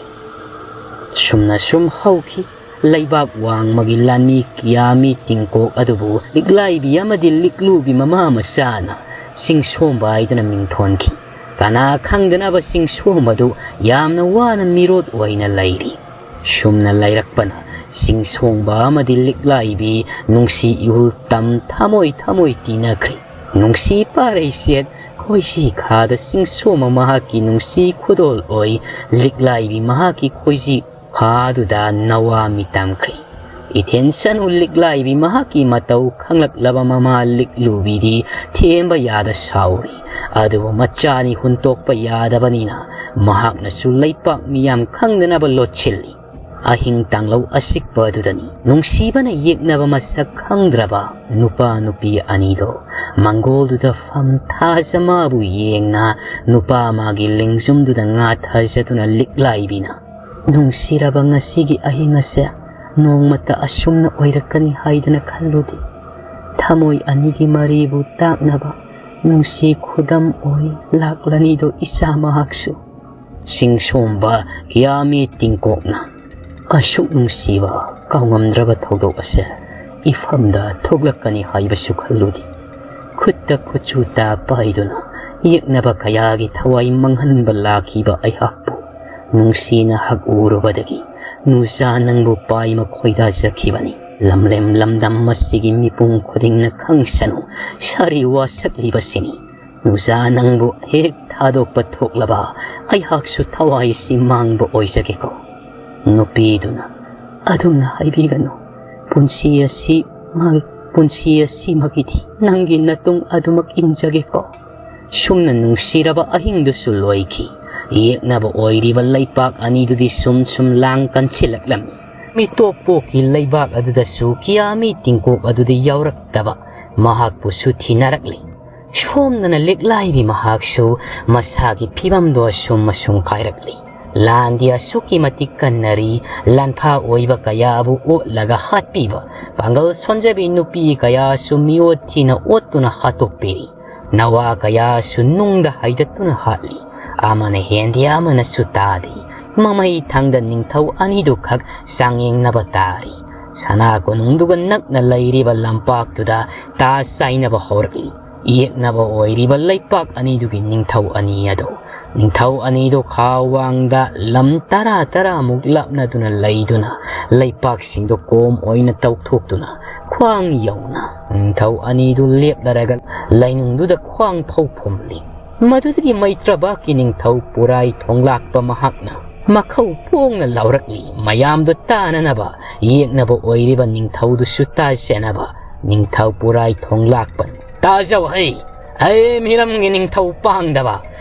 ꯁꯨꯝꯅ ꯁꯨꯝ ꯍꯧꯈꯤ꯫ ꯂꯩꯕꯥꯛ ꯋꯥꯡꯃꯒꯤ ꯂꯥꯟꯃꯤ ꯀꯤꯌꯥꯃꯤ ꯇꯤꯡꯀꯣꯛ ꯑꯗꯨꯕꯨ ꯂꯤꯛꯂꯥꯏꯕꯤ ꯑꯃꯗꯤ ꯂꯤꯛꯂꯨꯕꯤ ꯃꯃꯥ ꯃꯆꯥꯅ ꯆꯤꯡꯁꯣꯝꯕ ꯍꯥꯏꯗꯨꯅ ꯃꯤꯡꯊꯣꯟꯈꯤ꯫ ꯀꯅꯥ ꯈꯪꯗꯅꯕ ꯆꯤꯡꯁꯣꯝꯕꯗꯨ ꯌꯥꯝꯅ ꯋꯥꯅ ꯃꯤꯔꯣꯠ ꯑꯣꯏꯅ ꯂꯩꯔꯤ꯫ ꯁꯨꯝꯅ ꯂꯩꯔꯛꯄꯅ ꯆꯤꯡꯁꯣꯝꯕ ꯑꯃꯗꯤ ꯂꯤꯛꯂꯥꯏꯕꯤ ꯅꯨꯡꯁꯤ ꯏꯍꯨꯜ ꯇꯝ ꯊꯃꯣꯏ ꯊꯃꯣꯏ ꯇꯤꯟꯅꯈ꯭ꯔꯦ꯫ ꯅꯨꯡꯁꯤ ꯄꯥꯔꯩ ꯁꯦꯠ ꯈꯣꯏꯁꯤ ꯈꯥꯗ ꯆꯤꯡꯁꯣꯝꯕ ꯃꯍꯥꯛꯀꯤ ꯅꯨꯡꯁꯤ ꯈꯨꯗꯣꯜ ꯑꯣꯏ ꯂꯤꯛꯂꯥꯏꯕꯤ ꯃꯍꯥꯛꯀꯤ ꯈꯣꯏꯁꯤ ꯈꯥꯗꯨꯗ ꯅꯋꯥ ꯃꯤꯇꯝꯈ꯭ꯔꯦ꯫ ꯏꯊꯦꯟ ꯁꯅꯨ ꯂꯤꯛꯂꯥꯏꯕꯤ ꯃꯍꯥꯛꯀꯤ ꯃꯇꯧ ꯈꯪꯂꯛꯂꯕ ꯃꯃꯥ ꯂꯤꯛꯂꯨꯕꯤꯗꯤ ꯊꯦꯝꯕ ꯌꯥꯗ ꯁꯥꯎꯔꯤ꯫ ꯑꯗꯨꯕꯨ ꯃꯆꯥꯅꯤ ꯍꯨꯟꯇꯣꯛꯄ ꯌꯥꯗꯕꯅꯤꯅ ꯃꯍꯥꯛꯅꯁꯨ ꯂꯩꯄꯥꯛ ꯃꯤꯌꯥꯝ ꯈꯪꯗꯅꯕ ꯂꯣꯠꯁꯤꯜꯂꯤ꯫ ꯑꯍꯤꯡ ꯇꯥꯡꯂꯧ ꯑꯁꯤꯛꯄ ꯑꯗꯨꯗꯅꯤ ꯅꯨꯡꯁꯤꯕꯅ ꯌꯦꯛꯅꯕ ꯃꯁꯛ ꯈꯪꯗ꯭ꯔꯕ ꯅꯨꯄꯥ ꯅꯨꯄꯤ ꯑꯅꯤꯗꯣ ꯃꯪꯒꯣꯜꯗꯨꯗ ꯐꯝ ꯊꯥꯖ ꯃꯥꯕꯨ ꯌꯦꯡꯅ ꯅꯨꯄꯥ ꯃꯥꯒꯤ ꯂꯦꯡꯖꯨꯝꯗꯨꯗ ꯉꯥ ꯊꯥꯖꯗꯨꯅ ꯂꯤꯛꯂꯥꯏꯕꯤꯅ, "ꯅꯨꯡꯁꯤꯔꯕ, ꯉꯁꯤꯒꯤ ꯑꯍꯤꯡ ꯑꯁꯦ ꯅꯣꯡꯃꯇ ꯑꯁꯨꯝꯅ ꯑꯣꯏꯔꯛꯀꯅꯤ ꯍꯥꯏꯗꯅ ꯈꯜꯂꯨꯗꯦ꯫ ꯊꯃꯣꯏ ꯑꯅꯤꯒꯤ ꯃꯔꯤꯕꯨ ꯇꯥꯛꯅꯕ ꯅꯨꯡꯁꯤ ꯈꯨꯗꯝ ꯑꯣꯏ ꯂꯥꯛꯂꯅꯤꯗꯣ ꯏꯆꯥ ꯃꯍꯥꯛꯁꯨ"꯫ ꯆꯤꯡꯁꯣꯝꯕ ꯀꯤꯌꯥꯃꯤ ꯇꯤꯡꯀꯣꯛꯅ, "ꯑꯁꯨꯛ ꯅꯨꯡꯁꯤꯕ ꯀꯥꯎꯉꯝꯗ꯭ꯔꯕ ꯊꯧꯗꯣꯛ ꯑꯁꯦ ꯏꯐꯝꯗ ꯊꯣꯛꯂꯛꯀꯅꯤ ꯍꯥꯏꯕꯁꯨ ꯈꯜꯂꯨꯗꯦ꯫ ꯈꯨꯠꯇ ꯈꯨꯠꯁꯨ ꯇꯥ ꯄꯥꯏꯗꯨꯅ ꯌꯦꯛꯅꯕ ꯀꯌꯥꯒꯤ ꯊꯋꯥꯏ ꯃꯥꯡꯍꯟꯕ ꯂꯥꯛꯈꯤꯕ ꯑꯩꯍꯥꯛꯄꯨ ꯅꯨꯡꯁꯤꯅ ꯍꯛꯎꯔꯨꯕꯗꯒꯤ ꯅꯨꯖꯥ ꯅꯪꯕꯨ ꯄꯥꯏꯃ ꯈꯣꯏꯗꯥꯖꯈꯤꯕꯅꯤ꯫ ꯂꯝꯂꯦꯝ ꯂꯝꯗꯝ ꯑꯁꯤꯒꯤ ꯃꯤꯄꯨꯝ ꯈꯨꯗꯤꯡꯅ ꯈꯪꯁꯅꯨ ꯁꯥꯔꯤ ꯋꯥꯁꯛꯂꯤꯕꯁꯤꯅꯤ꯫ ꯅꯨꯖꯥ ꯅꯪꯕꯨ ꯍꯦꯛ ꯊꯥꯗꯣꯛꯄ ꯊꯣꯛꯂꯕ ꯑꯩꯍꯥꯛꯁꯨ ꯊꯋꯥꯏꯁꯤ ꯃꯥꯡꯕ ꯑꯣꯏꯖꯒꯦꯀꯣ"꯫ ꯅꯨꯄꯤꯗꯨꯅ, "ꯑꯗꯨꯝꯅ ꯍꯥꯏꯕꯤꯒꯅꯨ꯫ ꯄꯨꯟꯁꯤ ꯑꯁꯤ ꯃꯥꯒꯤ, ꯄꯨꯟꯁꯤ ꯑꯁꯤꯃꯛꯀꯤꯗꯤ ꯅꯪꯒꯤ ꯅꯇꯨꯡ ꯑꯗꯨꯃꯛ ꯏꯟꯖꯒꯦꯀꯣ"꯫ ꯁꯨꯝꯅ ꯅꯨꯡꯁꯤꯔꯕ ꯑꯍꯤꯡꯗꯨꯁꯨ ꯂꯣꯏꯈꯤ꯫ ꯌꯦꯛꯅꯕ ꯑꯣꯏꯔꯤꯕ ꯂꯩꯄꯥꯛ ꯑꯅꯤꯗꯨꯗꯤ ꯁꯨꯝ ꯁꯨꯝ ꯂꯥꯡ ꯀꯟꯁꯤꯜꯂꯛꯂꯝꯃꯤ꯫ ꯃꯤꯇꯣꯞ ꯄꯣꯛꯀꯤ ꯂꯩꯕꯥꯛ ꯑꯗꯨꯗꯁꯨ ꯀꯤꯌꯥꯃꯤ ꯇꯤꯡꯀꯣꯛ ꯑꯗꯨꯗꯤ ꯌꯥꯎꯔꯛꯇꯕ ꯃꯍꯥꯛꯄꯨꯁꯨ ꯊꯤꯅꯔꯛꯂꯤ꯫ ꯁꯣꯝꯗꯅ ꯂꯤꯛꯂꯥꯏꯕꯤ ꯃꯍꯥꯛꯁꯨ ꯃꯁꯥꯒꯤ ꯐꯤꯕꯝꯗꯣ ꯑꯁꯨꯝ ꯑꯁꯨꯝ ꯀꯥꯏꯔꯛꯂꯤ꯫ ꯂꯥꯟꯗꯤ ꯑꯁꯨꯛꯀꯤ ꯃꯇꯤꯛ ꯀꯟꯅꯔꯤ, ꯂꯥꯟꯐꯥ ꯑꯣꯏꯕ ꯀꯌꯥꯕꯨ ꯑꯣꯠꯂꯒ ꯍꯥꯠꯄꯤꯕ, ꯄꯥꯡꯒꯜ ꯁꯣꯟꯖꯕꯤ ꯅꯨꯄꯤ ꯀꯌꯥꯁꯨ ꯃꯤꯑꯣꯠ ꯊꯤꯅ ꯑꯣꯠꯇꯨꯅ ꯍꯥꯠꯇꯣꯛꯄꯤꯔꯤ꯫ ꯅꯋꯥ ꯀꯌꯥꯁꯨ ꯅꯨꯡꯗ ꯍꯩꯗꯠꯇꯨꯅ ꯍꯥꯠꯂꯤ꯫ ꯑꯃꯅ ꯍꯦꯟꯗꯦ, ꯑꯃꯅꯁꯨ ꯇꯥꯗꯦ꯫ ꯃꯃꯩ ꯊꯪꯗ ꯅꯤꯡꯊꯧ ꯑꯅꯤꯗꯨ ꯈꯛ ꯆꯥꯡꯌꯦꯡꯅꯕ ꯇꯥꯔꯤ꯫ ꯁꯅꯥ ꯀꯣꯅꯨꯡꯗꯨꯒ ꯅꯛꯅ ꯂꯩꯔꯤꯕ ꯂꯝꯄꯥꯛꯇꯨꯗ ꯇꯥ ꯆꯥꯏꯅꯕ ꯍꯧꯔꯛꯂꯤ꯫ ꯌꯦꯛꯅꯕ ꯑꯣꯏꯔꯤꯕ ꯂꯩꯄꯥꯛ ꯑꯅꯤꯗꯨꯒꯤ ꯅꯤꯡꯊꯧ ꯑꯅꯤ ꯑꯗꯨ, ꯅꯤꯡꯊꯧ ꯑꯅꯤꯗꯨ ꯈꯥ ꯋꯥꯡꯗ ꯂꯝ ꯇꯔꯥ ꯇꯔꯥꯃꯨꯛ ꯂꯥꯞꯅꯗꯨꯅ ꯂꯩꯗꯨꯅ, ꯂꯩꯄꯥꯛꯁꯤꯡꯗꯨ ꯀꯣꯝ ꯑꯣꯏꯅ ꯇꯧꯊꯣꯛꯇꯨꯅ, ꯈ꯭ꯋꯥꯡ ꯌꯧꯅ ꯅꯤꯡꯊꯧ ꯑꯅꯤꯗꯨ ꯂꯦꯞꯂꯔꯒ ꯂꯩꯅꯨꯡꯗꯨꯗ ꯈ꯭ꯋꯥꯡ ꯐꯧ ꯐꯨꯝꯂꯤ꯫ ꯃꯗꯨꯗꯒꯤ ꯃꯩꯇ꯭ꯔꯕꯥꯛꯀꯤ ꯅꯤꯡꯊꯧ ꯄꯨꯔꯥꯏ ꯊꯣꯡꯂꯥꯛꯄ ꯃꯍꯥꯛꯅ ꯃꯈꯧ ꯄꯣꯡꯅ ꯂꯥꯎꯔꯛꯂꯤ꯫ ꯃꯌꯥꯝꯗꯨ ꯇꯥꯅꯅꯕ ꯌꯦꯛꯅꯕ ꯑꯣꯏꯔꯤꯕ ꯅꯤꯡꯊꯧꯗꯨꯁꯨ ꯇꯥꯖꯅꯕ ꯅꯤꯡꯊꯧ ꯄꯨꯔꯥꯏ ꯊꯣꯡꯂꯥꯛꯄꯅꯤ꯫ ꯇꯥꯖꯧ ꯍꯩ, ꯑꯩ ꯃꯤꯔꯝꯒꯤ ꯅꯤꯡꯊꯧ ꯄꯥꯡꯗꯕ,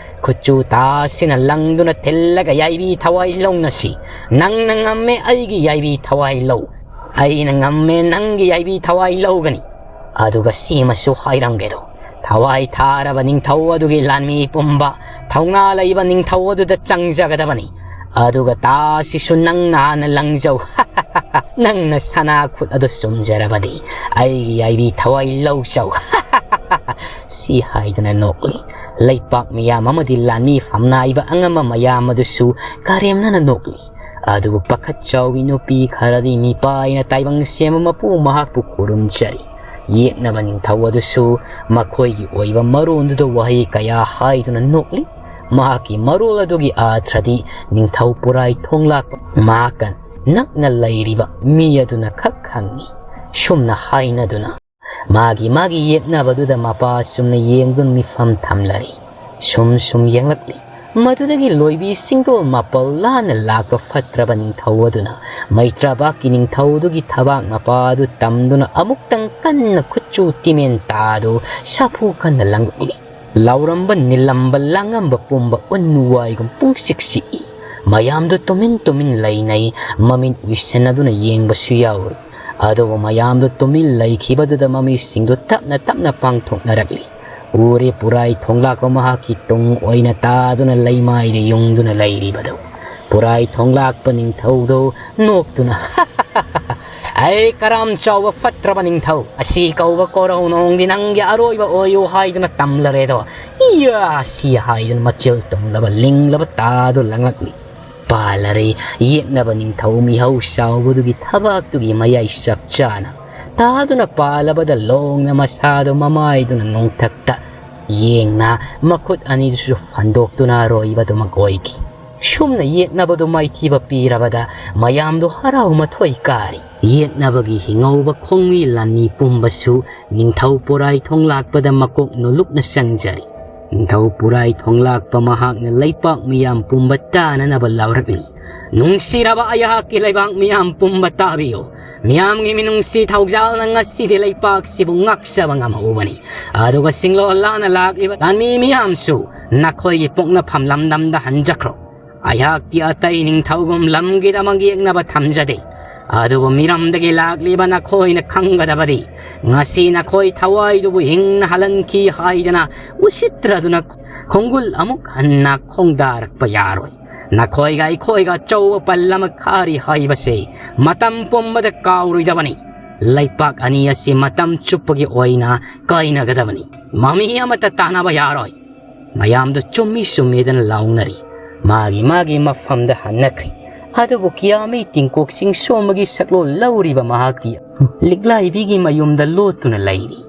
ꯈꯨꯠꯆꯨ ꯇꯥꯁꯤꯅ ꯂꯪꯗꯨꯅ ꯊꯤꯜꯂꯒ ꯌꯥꯏꯕꯤ ꯊꯋꯥꯏ ꯂꯧꯅꯁꯤ꯫ ꯅꯪꯅ ꯉꯝꯃꯦ, ꯑꯩꯒꯤ ꯌꯥꯏꯕꯤ ꯊꯋꯥꯏ ꯂꯧ꯫ ꯑꯩꯅ ꯉꯝꯃꯦ, ꯅꯪꯒꯤ ꯌꯥꯏꯕꯤ ꯊꯋꯥꯏ ꯂꯧꯒꯅꯤ꯫ ꯑꯗꯨꯒ ꯁꯤꯃꯁꯨ ꯍꯥꯏꯔꯝꯒꯦꯗꯣ, ꯊꯋꯥꯏ ꯊꯥꯔꯕ ꯅꯤꯡꯊꯧ ꯑꯗꯨꯒꯤ ꯂꯥꯟꯃꯤ ꯄꯨꯝꯕ ꯊꯧꯅꯥ ꯂꯩꯕ ꯅꯤꯡꯊꯧ ꯑꯗꯨꯗ ꯆꯪꯖꯒꯗꯕꯅꯤ꯫ ꯑꯗꯨꯒ ꯇꯥꯁꯤꯁꯨ ꯅꯪꯅ ꯍꯥꯟꯅ ꯂꯪꯖꯧ꯫ ꯅꯪꯅ ꯁꯅꯥ ꯈꯨꯠ ꯑꯗꯨ ꯆꯨꯝꯖꯔꯕꯗꯤ ꯑꯩꯒꯤ ꯌꯥꯏꯕꯤ ꯊꯋꯥꯏ ꯂꯧꯖꯧ꯫ ꯁꯤ ꯍꯥꯏꯗꯨꯅ ꯅꯣꯛꯂꯤ꯫ ꯂꯩꯄꯥꯛ ꯃꯤꯌꯥꯝ ꯑꯃꯗꯤ ꯂꯥꯟꯃꯤ ꯐꯝꯅꯥꯏꯕ ꯑꯉꯝꯕ ꯃꯌꯥꯝ ꯑꯗꯨꯁꯨ ꯀꯔꯦꯝꯅꯅ ꯅꯣꯛꯂꯤ꯫ ꯑꯗꯨꯕꯨ ꯄꯥꯈꯠ ꯆꯥꯎꯕꯤ ꯅꯨꯄꯤ ꯈꯔꯗꯤ ꯃꯤꯄꯥꯏꯅ ꯇꯥꯏꯕꯪ ꯁꯦꯝꯕ ꯃꯄꯨ ꯃꯍꯥꯛꯄꯨ ꯈꯨꯔꯨꯝꯖꯔꯤ꯫ ꯌꯦꯛꯅꯕ ꯅꯤꯡꯊꯧ ꯑꯗꯨꯁꯨ ꯃꯈꯣꯏꯒꯤ ꯑꯣꯏꯕ ꯃꯔꯣꯟꯗꯨꯗ ꯋꯥꯍꯩ ꯀꯌꯥ ꯍꯥꯏꯗꯨꯅ ꯅꯣꯛꯂꯤ꯫ ꯃꯍꯥꯛꯀꯤ ꯃꯔꯣꯜ ꯑꯗꯨꯒꯤ ꯑꯥꯊ꯭ꯔꯗꯤ ꯅꯤꯡꯊꯧ ꯄꯨꯔꯥꯏ ꯊꯣꯡꯂꯥꯛꯄ ꯃꯍꯥꯛꯀ ꯅꯛꯅ ꯂꯩꯔꯤꯕ ꯃꯤ ꯑꯗꯨꯅ ꯈꯛ ꯈꯪꯏ꯫ ꯁꯨꯝꯅ ꯍꯥꯏꯅꯗꯨꯅ ꯃꯥꯒꯤ ꯃꯥꯒꯤ ꯌꯦꯛꯅꯕꯗꯨꯗ ꯃꯄꯥ ꯆꯨꯝꯅ ꯌꯦꯡꯗꯨꯅ ꯃꯤꯐꯝ ꯊꯝꯂꯔꯤ꯫ ꯁꯨꯝ ꯁꯨꯝ ꯌꯦꯡꯂꯛꯂꯤ꯫ ꯃꯗꯨꯗꯒꯤ ꯂꯣꯏꯕꯤꯁꯤꯡꯗꯣ ꯃꯥꯄꯜ ꯂꯥꯟꯅ ꯂꯥꯛꯄ ꯐꯠꯇ꯭ꯔꯕ ꯅꯤꯡꯊꯧ ꯑꯗꯨꯅ ꯃꯩꯇ꯭ꯔꯕꯥꯛꯀꯤ ꯅꯤꯡꯊꯧꯗꯨꯒꯤ ꯊꯕꯥꯛ ꯃꯄꯥ ꯑꯗꯨ ꯇꯝꯗꯨꯅ ꯑꯃꯨꯛꯇꯪ ꯀꯟꯅ ꯈꯨꯠꯆꯨ ꯇꯤꯃꯦꯟ ꯇꯥꯗꯨ ꯁꯥꯐꯨ ꯀꯟꯅ ꯂꯪꯂꯛꯂꯤ꯫ ꯂꯥꯎꯔꯝꯕ, ꯅꯤꯜꯂꯝꯕ, ꯂꯥꯡꯉꯝꯕ ꯄꯨꯝꯕ ꯎꯟ ꯋꯥꯏꯒꯨꯝ ꯄꯨꯡꯆꯤꯛ ꯆꯤꯛꯏ꯫ ꯃꯌꯥꯝꯗꯨ ꯇꯨꯃꯤꯟ ꯇꯨꯃꯤꯟ ꯂꯩꯅꯩ, ꯃꯃꯤꯠ ꯎꯏꯁꯟꯅꯗꯨꯅ ꯌꯦꯡꯕꯁꯨ ꯌꯥꯎꯔꯤ꯫ ꯑꯗꯨꯕꯨ ꯃꯌꯥꯝꯗꯨ ꯇꯨꯃꯤꯟ ꯂꯩꯈꯤꯕꯗꯨꯗ ꯃꯃꯤꯠꯁꯤꯡꯗꯨ ꯇꯞꯅ ꯇꯞꯅ ꯄꯥꯡꯊꯣꯛꯅꯔꯛꯂꯤ꯫ ꯎꯔꯦ ꯄꯨꯔꯥꯏ ꯊꯣꯡꯂꯥꯛꯄ ꯃꯍꯥꯛꯀꯤ ꯇꯨꯡ ꯑꯣꯏꯅ ꯇꯥꯗꯨꯅ ꯂꯩꯃꯥꯏꯗ ꯌꯨꯡꯗꯨꯅ ꯂꯩꯔꯤꯕꯗꯨ꯫ ꯄꯨꯔꯥꯏ ꯊꯣꯡꯂꯥꯛꯄ ꯅꯤꯡꯊꯧꯗꯨ ꯅꯣꯛꯇꯨꯅ "ꯑꯩ ꯀꯔꯥꯝ ꯆꯥꯎꯕ ꯐꯠꯇ꯭ꯔꯕ ꯅꯤꯡꯊꯧ, ꯑꯁꯤ ꯀꯧꯕ ꯀꯣꯔꯧꯅꯣꯡꯗꯤ ꯅꯪꯒꯤ ꯑꯔꯣꯏꯕ ꯑꯣꯏꯌꯨ ꯍꯥꯏꯗꯨꯅ ꯇꯝꯂꯔꯦꯗꯣ꯫ ꯏꯌꯥ, ꯁꯤ ꯍꯥꯏꯗꯨꯅ ꯃꯆꯤꯜ ꯇꯨꯝꯂꯕ ꯂꯤꯡꯂꯕ ꯇꯥꯗꯨ ꯂꯪꯂꯛꯂꯤ꯫ ꯄꯥꯜꯂꯔꯦ ꯌꯦꯛꯅꯕ ꯅꯤꯡꯊꯧ ꯃꯤꯍꯧ ꯆꯥꯎꯕꯗꯨꯒꯤ ꯊꯕꯥꯛꯇꯨꯒꯤ ꯃꯌꯥꯏ ꯆꯞ ꯆꯥꯅ꯫ ꯇꯥꯗꯨꯅ ꯄꯥꯜꯂꯕꯗ ꯂꯣꯡꯅ ꯃꯁꯥꯗꯣ ꯃꯃꯥꯏꯗꯨꯅ ꯅꯣꯡꯊꯛꯇ ꯌꯦꯡꯅ ꯃꯈꯨꯠ ꯑꯅꯤꯗꯨꯁꯨ ꯐꯟꯗꯣꯛꯇꯨꯅ ꯑꯔꯣꯏꯕꯗꯨꯃꯛ ꯑꯣꯏꯈꯤ꯫ ꯁꯨꯝꯅ ꯌꯦꯛꯅꯕꯗꯨ ꯃꯥꯏꯊꯤꯕ ꯄꯤꯔꯕꯗ ꯃꯌꯥꯝꯗꯨ ꯍꯔꯥꯎ ꯃꯊꯣꯏ ꯀꯥꯔꯤ꯫ ꯌꯦꯛꯅꯕꯒꯤ ꯍꯤꯡꯍꯧꯕ ꯈꯣꯡꯃꯤ ꯂꯥꯟꯃꯤ ꯄꯨꯝꯕꯁꯨ ꯅꯤꯡꯊꯧ ꯄꯨꯔꯥꯏ ꯊꯣꯡꯂꯥꯛꯄꯗ ꯃꯀꯣꯛ ꯅꯣꯂꯨꯛꯅ ꯆꯪꯖꯔꯤ꯫ ꯅꯤꯡꯊꯧ ꯄꯨꯔꯥꯏ ꯊꯣꯡꯂꯥꯛꯄ ꯃꯍꯥꯛꯅ ꯂꯩꯄꯥꯛ ꯃꯤꯌꯥꯝ ꯄꯨꯝꯕ ꯇꯥꯅꯅꯕ ꯂꯥꯎꯔꯛꯂꯤ꯫ "ꯅꯨꯡꯁꯤꯔꯕ ꯑꯩꯍꯥꯛꯀꯤ ꯂꯩꯕꯥꯛ ꯃꯤꯌꯥꯝ ꯄꯨꯝꯕ ꯇꯥꯕꯤꯌꯨ꯫ ꯃꯤꯌꯥꯝꯒꯤ ꯃꯤꯅꯨꯡꯁꯤ ꯊꯧꯖꯥꯜꯅ ꯉꯁꯤꯗꯤ ꯂꯩꯄꯥꯛꯁꯤꯕꯨ ꯉꯥꯛꯆꯕ ꯉꯝꯍꯧꯕꯅꯤ꯫ ꯑꯗꯨꯒ ꯁꯤꯡꯂꯣꯜ ꯂꯥꯟꯅ ꯂꯥꯛꯂꯤꯕ ꯂꯥꯟꯃꯤ ꯃꯤꯌꯥꯝꯁꯨ ꯅꯈꯣꯏꯒꯤ ꯄꯣꯛꯅꯐꯝ ꯂꯝꯗꯝꯗ ꯍꯟꯖꯈ꯭ꯔꯣ꯫ ꯑꯩꯍꯥꯛꯇꯤ ꯑꯇꯩ ꯅꯤꯡꯊꯧꯒꯨꯝ ꯂꯝꯒꯤꯗꯃꯛ ꯌꯦꯛꯅꯕ ꯊꯝꯖꯗꯦ꯫ ꯑꯗꯨꯕꯨ ꯃꯤꯔꯝꯗꯒꯤ ꯂꯥꯛꯂꯤꯕ ꯅꯈꯣꯏꯅ ꯈꯪꯒꯗꯕꯗꯤ, ꯉꯁꯤ ꯅꯈꯣꯏ ꯊꯋꯥꯏꯗꯨꯕꯨ ꯍꯤꯡꯅ ꯍꯜꯍꯟꯈꯤ ꯍꯥꯏꯗꯅ ꯎꯁꯤꯠꯇ꯭ꯔꯗꯨꯅ ꯈꯣꯡꯒꯨꯜ ꯑꯃꯨꯛ ꯍꯟꯅ ꯈꯣꯡꯗꯥꯔꯛꯄ ꯌꯥꯔꯣꯏ꯫ ꯅꯈꯣꯏꯒ ꯑꯩꯈꯣꯏꯒ ꯑꯆꯧꯕ ꯄꯜ ꯑꯃ ꯈꯥꯔꯤ ꯍꯥꯏꯕꯁꯦ ꯃꯇꯝ ꯄꯨꯝꯕꯗ ꯀꯥꯎꯔꯣꯏꯗꯕꯅꯤ꯫ ꯂꯩꯄꯥꯛ ꯑꯅꯤ ꯑꯁꯤ ꯃꯇꯝ ꯆꯨꯞꯄꯒꯤ ꯑꯣꯏꯅ ꯀꯥꯏꯅꯒꯗꯕꯅꯤ꯫ ꯃꯃꯤ ꯑꯃꯠꯇ ꯇꯥꯅꯕ ꯌꯥꯔꯣꯏ꯫" ꯃꯌꯥꯝꯗꯨ ꯆꯨꯝꯃꯤ ꯆꯨꯝꯃꯤꯗꯅ ꯂꯥꯎꯅꯔꯤ꯫ ꯃꯥꯒꯤ ꯃꯥꯒꯤ ꯃꯐꯝꯗ ꯍꯟꯅꯈ꯭ꯔꯤ꯫ ꯑꯗꯨꯕꯨ ꯀꯤꯌꯥꯃꯤ ꯇꯤꯡꯀꯣꯛ ꯆꯤꯡꯁꯣꯝꯕꯒꯤ ꯁꯛꯂꯣꯟ ꯂꯧꯔꯤꯕ ꯃꯍꯥꯛꯇꯤ ꯂꯤꯛꯂꯥꯏꯕꯤꯒꯤ ꯃꯌꯨꯝꯗ ꯂꯣꯠꯇꯨꯅ ꯂꯩꯔꯤ꯫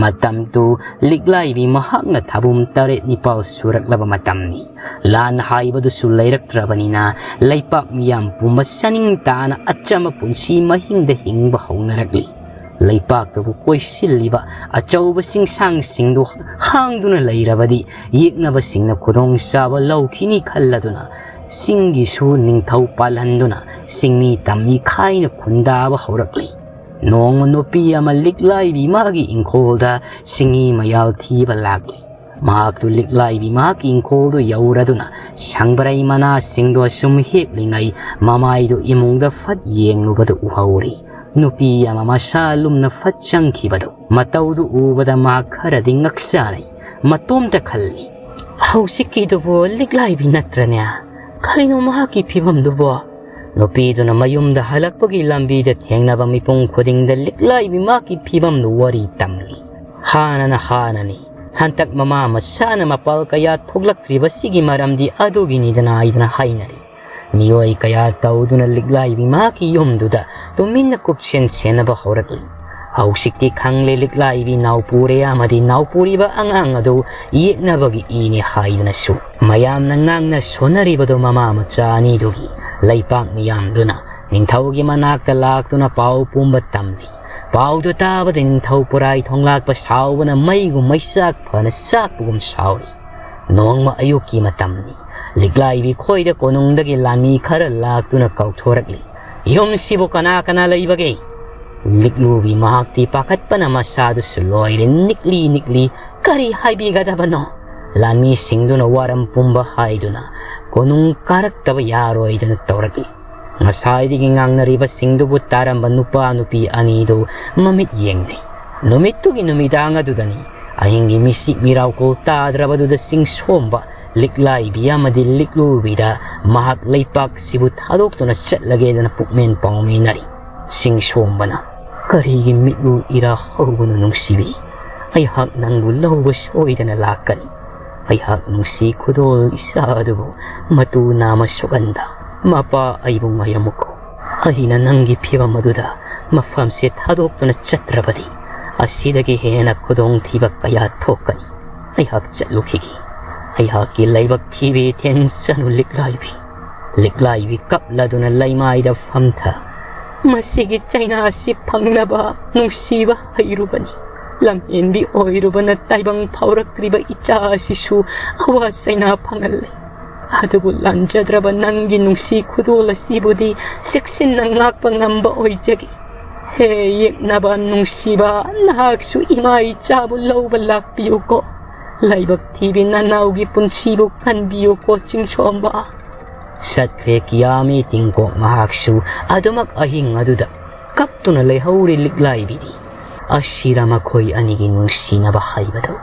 ꯃꯇꯝꯗꯨ ꯂꯤꯛꯂꯥꯏꯕꯤ ꯃꯍꯥꯛꯅ ꯊꯥꯕꯨꯝ ꯇꯔꯦꯠ ꯅꯤꯄꯥꯜ ꯁꯨꯔꯛꯂꯕ ꯃꯇꯝꯅꯤ꯫ ꯂꯥꯟ ꯍꯥꯏꯕꯗꯨꯁꯨ ꯂꯩꯔꯛꯇ꯭ꯔꯕꯅꯤꯅ ꯂꯩꯄꯥꯛ ꯃꯤꯌꯥꯝ ꯄꯨꯝꯕ ꯆꯥꯅꯤꯡ ꯇꯥꯅ ꯑꯆꯝꯕ ꯄꯨꯟꯁꯤ ꯃꯍꯤꯡꯗ ꯍꯤꯡꯕ ꯍꯧꯅꯔꯛꯂꯤ꯫ ꯂꯩꯄꯥꯛꯇꯨꯕꯨ ꯀꯣꯏꯁꯤꯜꯂꯤꯕ ꯑꯆꯧꯕ ꯆꯤꯡꯁꯥꯡꯁꯤꯡꯗꯨ ꯍꯥꯡꯗꯨꯅ ꯂꯩꯔꯕꯗꯤ ꯌꯦꯛꯅꯕꯁꯤꯡꯅ ꯈꯨꯗꯣꯡꯆꯥꯕ ꯂꯧꯈꯤꯅꯤ ꯈꯜꯂꯗꯨꯅ ꯆꯤꯡꯒꯤꯁꯨ ꯅꯤꯡꯊꯧ ꯄꯥꯜꯍꯟꯗꯨꯅ ꯆꯤꯡꯃꯤ ꯇꯝꯃꯤ ꯈꯥꯏꯅ ꯈꯨꯟꯗꯥꯕ ꯍꯧꯔꯛꯂꯤ꯫ ꯅꯣꯡꯃ ꯅꯨꯄꯤ ꯑꯃ ꯂꯤꯛꯂꯥꯏꯕꯤ ꯃꯥꯒꯤ ꯏꯪꯈꯣꯜꯗ ꯆꯤꯡꯍꯤ ꯃꯌꯥꯜ ꯊꯤꯕ ꯂꯥꯛꯂꯤ꯫ ꯃꯍꯥꯛꯇꯨ ꯂꯤꯛꯂꯥꯏꯕꯤ ꯃꯍꯥꯛꯀꯤ ꯏꯪꯈꯣꯜꯗꯨ ꯌꯧꯔꯗꯨꯅ ꯁꯪꯕ꯭ꯔꯩ ꯃꯅꯥꯁꯤꯡꯗꯨ ꯑꯁꯨꯝ ꯍꯦꯛꯂꯤꯉꯩ ꯃꯃꯥꯏꯗꯨ ꯏꯃꯨꯡꯗ ꯐꯠ ꯌꯦꯡꯂꯨꯕꯗ ꯎꯍꯧꯔꯤ꯫ ꯅꯨꯄꯤ ꯑꯃ ꯃꯁꯥ ꯂꯨꯝꯅ ꯐꯠ ꯆꯪꯈꯤꯕꯗꯨ꯫ ꯃꯇꯧꯗꯨ ꯎꯕꯗ ꯃꯍꯥꯛ ꯈꯔꯗꯤ ꯉꯛꯆꯔꯦ꯫ ꯃꯇꯣꯝꯇ ꯈꯜꯂꯤ, "ꯍꯧꯖꯤꯛꯀꯤꯗꯨꯕꯨ ꯂꯤꯛꯂꯥꯏꯕꯤ ꯅꯠꯇ꯭ꯔꯅꯦ? ꯀꯔꯤꯅꯣ ꯃꯍꯥꯛꯀꯤ ꯐꯤꯕꯝꯗꯨꯕꯨ?" ꯅꯨꯄꯤꯗꯨꯅ ꯃꯌꯨꯝꯗ ꯍꯜꯂꯛꯄꯒꯤ ꯂꯝꯕꯤꯗ ꯊꯦꯡꯅꯕ ꯃꯤꯄꯨꯝ ꯈꯨꯗꯤꯡꯗ ꯂꯤꯛꯂꯥꯏꯕꯤ ꯃꯍꯥꯛꯀꯤ ꯐꯤꯕꯝꯗꯨ ꯋꯥꯔꯤ ꯇꯝꯂꯤ꯫ ꯍꯥꯟꯅꯅ ꯍꯥꯟꯅꯅꯤ꯫ ꯍꯟꯗꯛ ꯃꯃꯥ ꯃꯆꯥꯅ ꯃꯄꯥꯜ ꯀꯌꯥ ꯊꯣꯛꯂꯛꯇ꯭ꯔꯤꯕꯁꯤꯒꯤ ꯃꯔꯝꯗꯤ ꯑꯗꯨꯒꯤꯅꯤꯗꯅ ꯍꯥꯏꯗꯅ ꯍꯥꯏꯅꯔꯤ꯫ ꯃꯤꯑꯣꯏ ꯀꯌꯥ ꯇꯧꯗꯨꯅ ꯂꯤꯛꯂꯥꯏꯕꯤ ꯃꯍꯥꯛꯀꯤ ꯌꯨꯝꯗꯨꯗ ꯇꯨꯃꯤꯟꯅ ꯀꯨꯞꯁꯦꯟ ꯁꯦꯟꯅꯕ ꯍꯧꯔꯛꯂꯤ꯫ ꯍꯧꯖꯤꯛꯇꯤ ꯈꯪꯂꯦ, ꯂꯤꯛꯂꯥꯏꯕꯤ ꯅꯥꯎꯄꯨꯔꯦ ꯑꯃꯗꯤ ꯅꯥꯎꯄꯨꯔꯤꯕ ꯑꯉꯥꯡ ꯑꯗꯨ ꯌꯦꯛꯅꯕꯒꯤ ꯏꯅꯤ ꯍꯥꯏꯗꯨꯅꯁꯨ꯫ ꯃꯌꯥꯝꯅ ꯉꯥꯡꯅ ꯁꯣꯟꯅꯔꯤꯕꯗꯣ ꯃꯃꯥ ꯃꯆꯥ ꯑꯅꯤꯗꯨꯒꯤ ꯂꯩꯄꯥꯛ ꯃꯤꯌꯥꯝꯗꯨꯅ ꯅꯤꯡꯊꯧꯒꯤ ꯃꯅꯥꯛꯇ ꯂꯥꯛꯇꯨꯅ ꯄꯥꯎ ꯄꯨꯝꯕ ꯇꯝꯂꯤ꯫ ꯄꯥꯎꯗꯨ ꯇꯥꯕꯗ ꯅꯤꯡꯊꯧ ꯄꯨꯔꯥꯏ ꯊꯣꯡꯂꯥꯛꯄ ꯁꯥꯎꯕꯅ ꯃꯩꯒꯨꯝ ꯃꯩꯆꯥꯛ ꯐꯅ ꯆꯥꯛꯄꯒꯨꯝ ꯁꯥꯎꯔꯤ꯫ ꯅꯣꯡꯃ ꯑꯌꯨꯛꯀꯤ ꯃꯇꯝꯅꯤ꯫ ꯂꯤꯛꯂꯥꯏꯕꯤ ꯈꯣꯏꯗ ꯀꯣꯅꯨꯡꯗꯒꯤ ꯂꯥꯟꯃꯤ ꯈꯔ ꯂꯥꯛꯇꯨꯅ ꯀꯧꯊꯣꯔꯛꯂꯤ꯫ "ꯌꯨꯝꯁꯤꯕꯨ ꯀꯅꯥ ꯀꯅꯥ ꯂꯩꯕꯒꯦ?" ꯂꯤꯛꯂꯨꯕꯤ ꯃꯍꯥꯛꯇꯤ ꯄꯥꯈꯠꯄꯅ ꯃꯁꯥꯗꯨꯁꯨ ꯂꯣꯏꯔꯦ꯫ ꯅꯤꯛꯂꯤ ꯅꯤꯛꯂꯤ, "ꯀꯔꯤ ꯍꯥꯏꯕꯤꯒꯗꯕꯅꯣ?" ꯂꯥꯟꯃꯤꯁꯤꯡꯗꯨꯅ ꯋꯥꯔꯝ ꯄꯨꯝꯕ ꯍꯥꯏꯗꯨꯅ ꯀꯣꯅꯨꯡ ꯀꯥꯔꯛꯇꯕ ꯌꯥꯔꯣꯏꯗꯅ ꯇꯧꯔꯛꯂꯤ꯫ ꯉꯁꯥꯏꯗꯒꯤ ꯉꯥꯡꯅꯔꯤꯕꯁꯤꯡꯗꯨꯕꯨ ꯇꯥꯔꯝꯕ ꯅꯨꯄꯥ ꯅꯨꯄꯤ ꯑꯅꯤꯗꯨ ꯃꯃꯤꯠ ꯌꯦꯡꯅꯩ꯫ ꯅꯨꯃꯤꯠꯇꯨꯒꯤ ꯅꯨꯃꯤꯗꯥꯡ ꯑꯗꯨꯗꯅꯤ, ꯑꯍꯤꯡꯒꯤ ꯃꯤꯁꯤꯛ ꯃꯤꯔꯥꯎꯀꯨꯜ ꯇꯥꯗ꯭ꯔꯕꯗꯨꯗ ꯆꯤꯡꯁꯣꯝꯕ ꯂꯤꯛꯂꯥꯏꯕꯤ ꯑꯃꯗꯤ ꯂꯤꯛꯂꯨꯕꯤꯗ ꯃꯍꯥꯛ ꯂꯩꯄꯥꯛꯁꯤꯕꯨ ꯊꯥꯗꯣꯛꯇꯨꯅ ꯆꯠꯂꯒꯦꯗꯅ ꯄꯨꯛꯃꯦꯟ ꯄꯥꯎꯃꯤꯟꯅꯔꯤ꯫ ꯆꯤꯡꯁꯣꯝꯕꯅ, "ꯀꯔꯤꯒꯤ ꯃꯤꯠꯂꯨ ꯏꯔꯥ ꯍꯧꯕꯅꯣ ꯅꯨꯡꯁꯤꯕꯤ? ꯑꯩꯍꯥꯛ ꯅꯪꯕꯨ ꯂꯧꯕ ꯁꯣꯏꯗꯅ ꯂꯥꯛꯀꯅꯤ꯫ ꯑꯩꯍꯥꯛ ꯅꯨꯡꯁꯤ ꯈꯨꯗꯣꯜ ꯏꯆꯥ ꯑꯗꯨꯕꯨ ꯃꯇꯨ ꯅꯥꯝꯃ ꯁꯣꯛꯍꯟꯗ ꯃꯄꯥ ꯑꯩꯕꯨ ꯉꯥꯏꯔꯝꯃꯨꯀꯣ꯫ ꯑꯩꯅ ꯅꯪꯒꯤ ꯐꯤꯕꯝ ꯑꯗꯨꯗ ꯃꯐꯝꯁꯦ ꯊꯥꯗꯣꯛꯇꯨꯅ ꯆꯠꯇ꯭ꯔꯕꯗꯤ ꯑꯁꯤꯗꯒꯤ ꯍꯦꯟꯅ ꯈꯨꯗꯣꯡꯊꯤꯕ ꯀꯌꯥ ꯊꯣꯛꯀꯅꯤ꯫ ꯑꯩꯍꯥꯛ ꯆꯠꯂꯨꯈꯤꯒꯦ꯫ ꯑꯩꯍꯥꯛꯀꯤ ꯂꯥꯏꯕꯛ ꯊꯤꯕꯤ ꯊꯦꯟꯁꯅꯨ ꯂꯤꯛꯂꯥꯏꯕꯤ꯫" ꯂꯤꯛꯂꯥꯏꯕꯤ ꯀꯞꯂꯗꯨꯅ ꯂꯩꯃꯥꯏꯗ ꯐꯝꯊ, "ꯃꯁꯤꯒꯤ ꯆꯩꯅꯥꯁꯤ ꯐꯪꯅꯕ ꯅꯨꯡꯁꯤꯕ ꯍꯩꯔꯨꯕꯅꯤ꯫ ꯂꯝꯍꯦꯟꯕꯤ ꯑꯣꯏꯔꯨꯕꯅ ꯇꯥꯏꯕꯪ ꯐꯥꯎꯔꯛꯇ꯭ꯔꯤꯕ ꯏꯆꯥ ꯑꯁꯤꯁꯨ ꯑꯋꯥ ꯆꯩꯅꯥ ꯐꯪꯍꯜꯂꯦ꯫ ꯑꯗꯨꯕꯨ ꯂꯥꯟꯖꯗ꯭ꯔꯕ ꯅꯪꯒꯤ ꯅꯨꯡꯁꯤ ꯈꯨꯗꯣꯜ ꯑꯁꯤꯕꯨꯗꯤ ꯆꯦꯛꯁꯤꯟꯅ ꯉꯥꯛꯄ ꯉꯝꯕ ꯑꯣꯏꯖꯒꯦ꯫ ꯍꯦ ꯌꯦꯛꯅꯕ ꯅꯨꯡꯁꯤꯕ, ꯅꯍꯥꯛꯁꯨ ꯏꯃꯥ ꯏꯆꯥꯕꯨ ꯂꯧꯕ ꯂꯥꯛꯄꯤꯌꯨꯀꯣ꯫ ꯂꯥꯏꯕꯛ ꯊꯤꯕꯤ ꯅꯅꯥꯎꯒꯤ ꯄꯨꯟꯁꯤꯕꯨ ꯀꯟꯕꯤꯌꯨꯀꯣ ꯆꯤꯡꯁꯣꯝꯕ꯫" ꯆꯠꯈ꯭ꯔꯦ ꯀꯤꯌꯥꯃꯤ ꯇꯤꯡꯀꯣꯛ ꯃꯍꯥꯛꯁꯨ꯫ ꯑꯗꯨꯃꯛ ꯑꯍꯤꯡ ꯑꯗꯨꯗ ꯀꯞꯇꯨꯅ ꯂꯩꯍꯧꯔꯤ ꯂꯤꯛꯂꯥꯏꯕꯤꯗꯤ꯫ ꯑꯁꯤꯔ ꯃꯈꯣꯏ ꯑꯅꯤꯒꯤ ꯅꯨꯡꯁꯤꯅꯕ ꯍꯥꯏꯕꯗꯨ꯫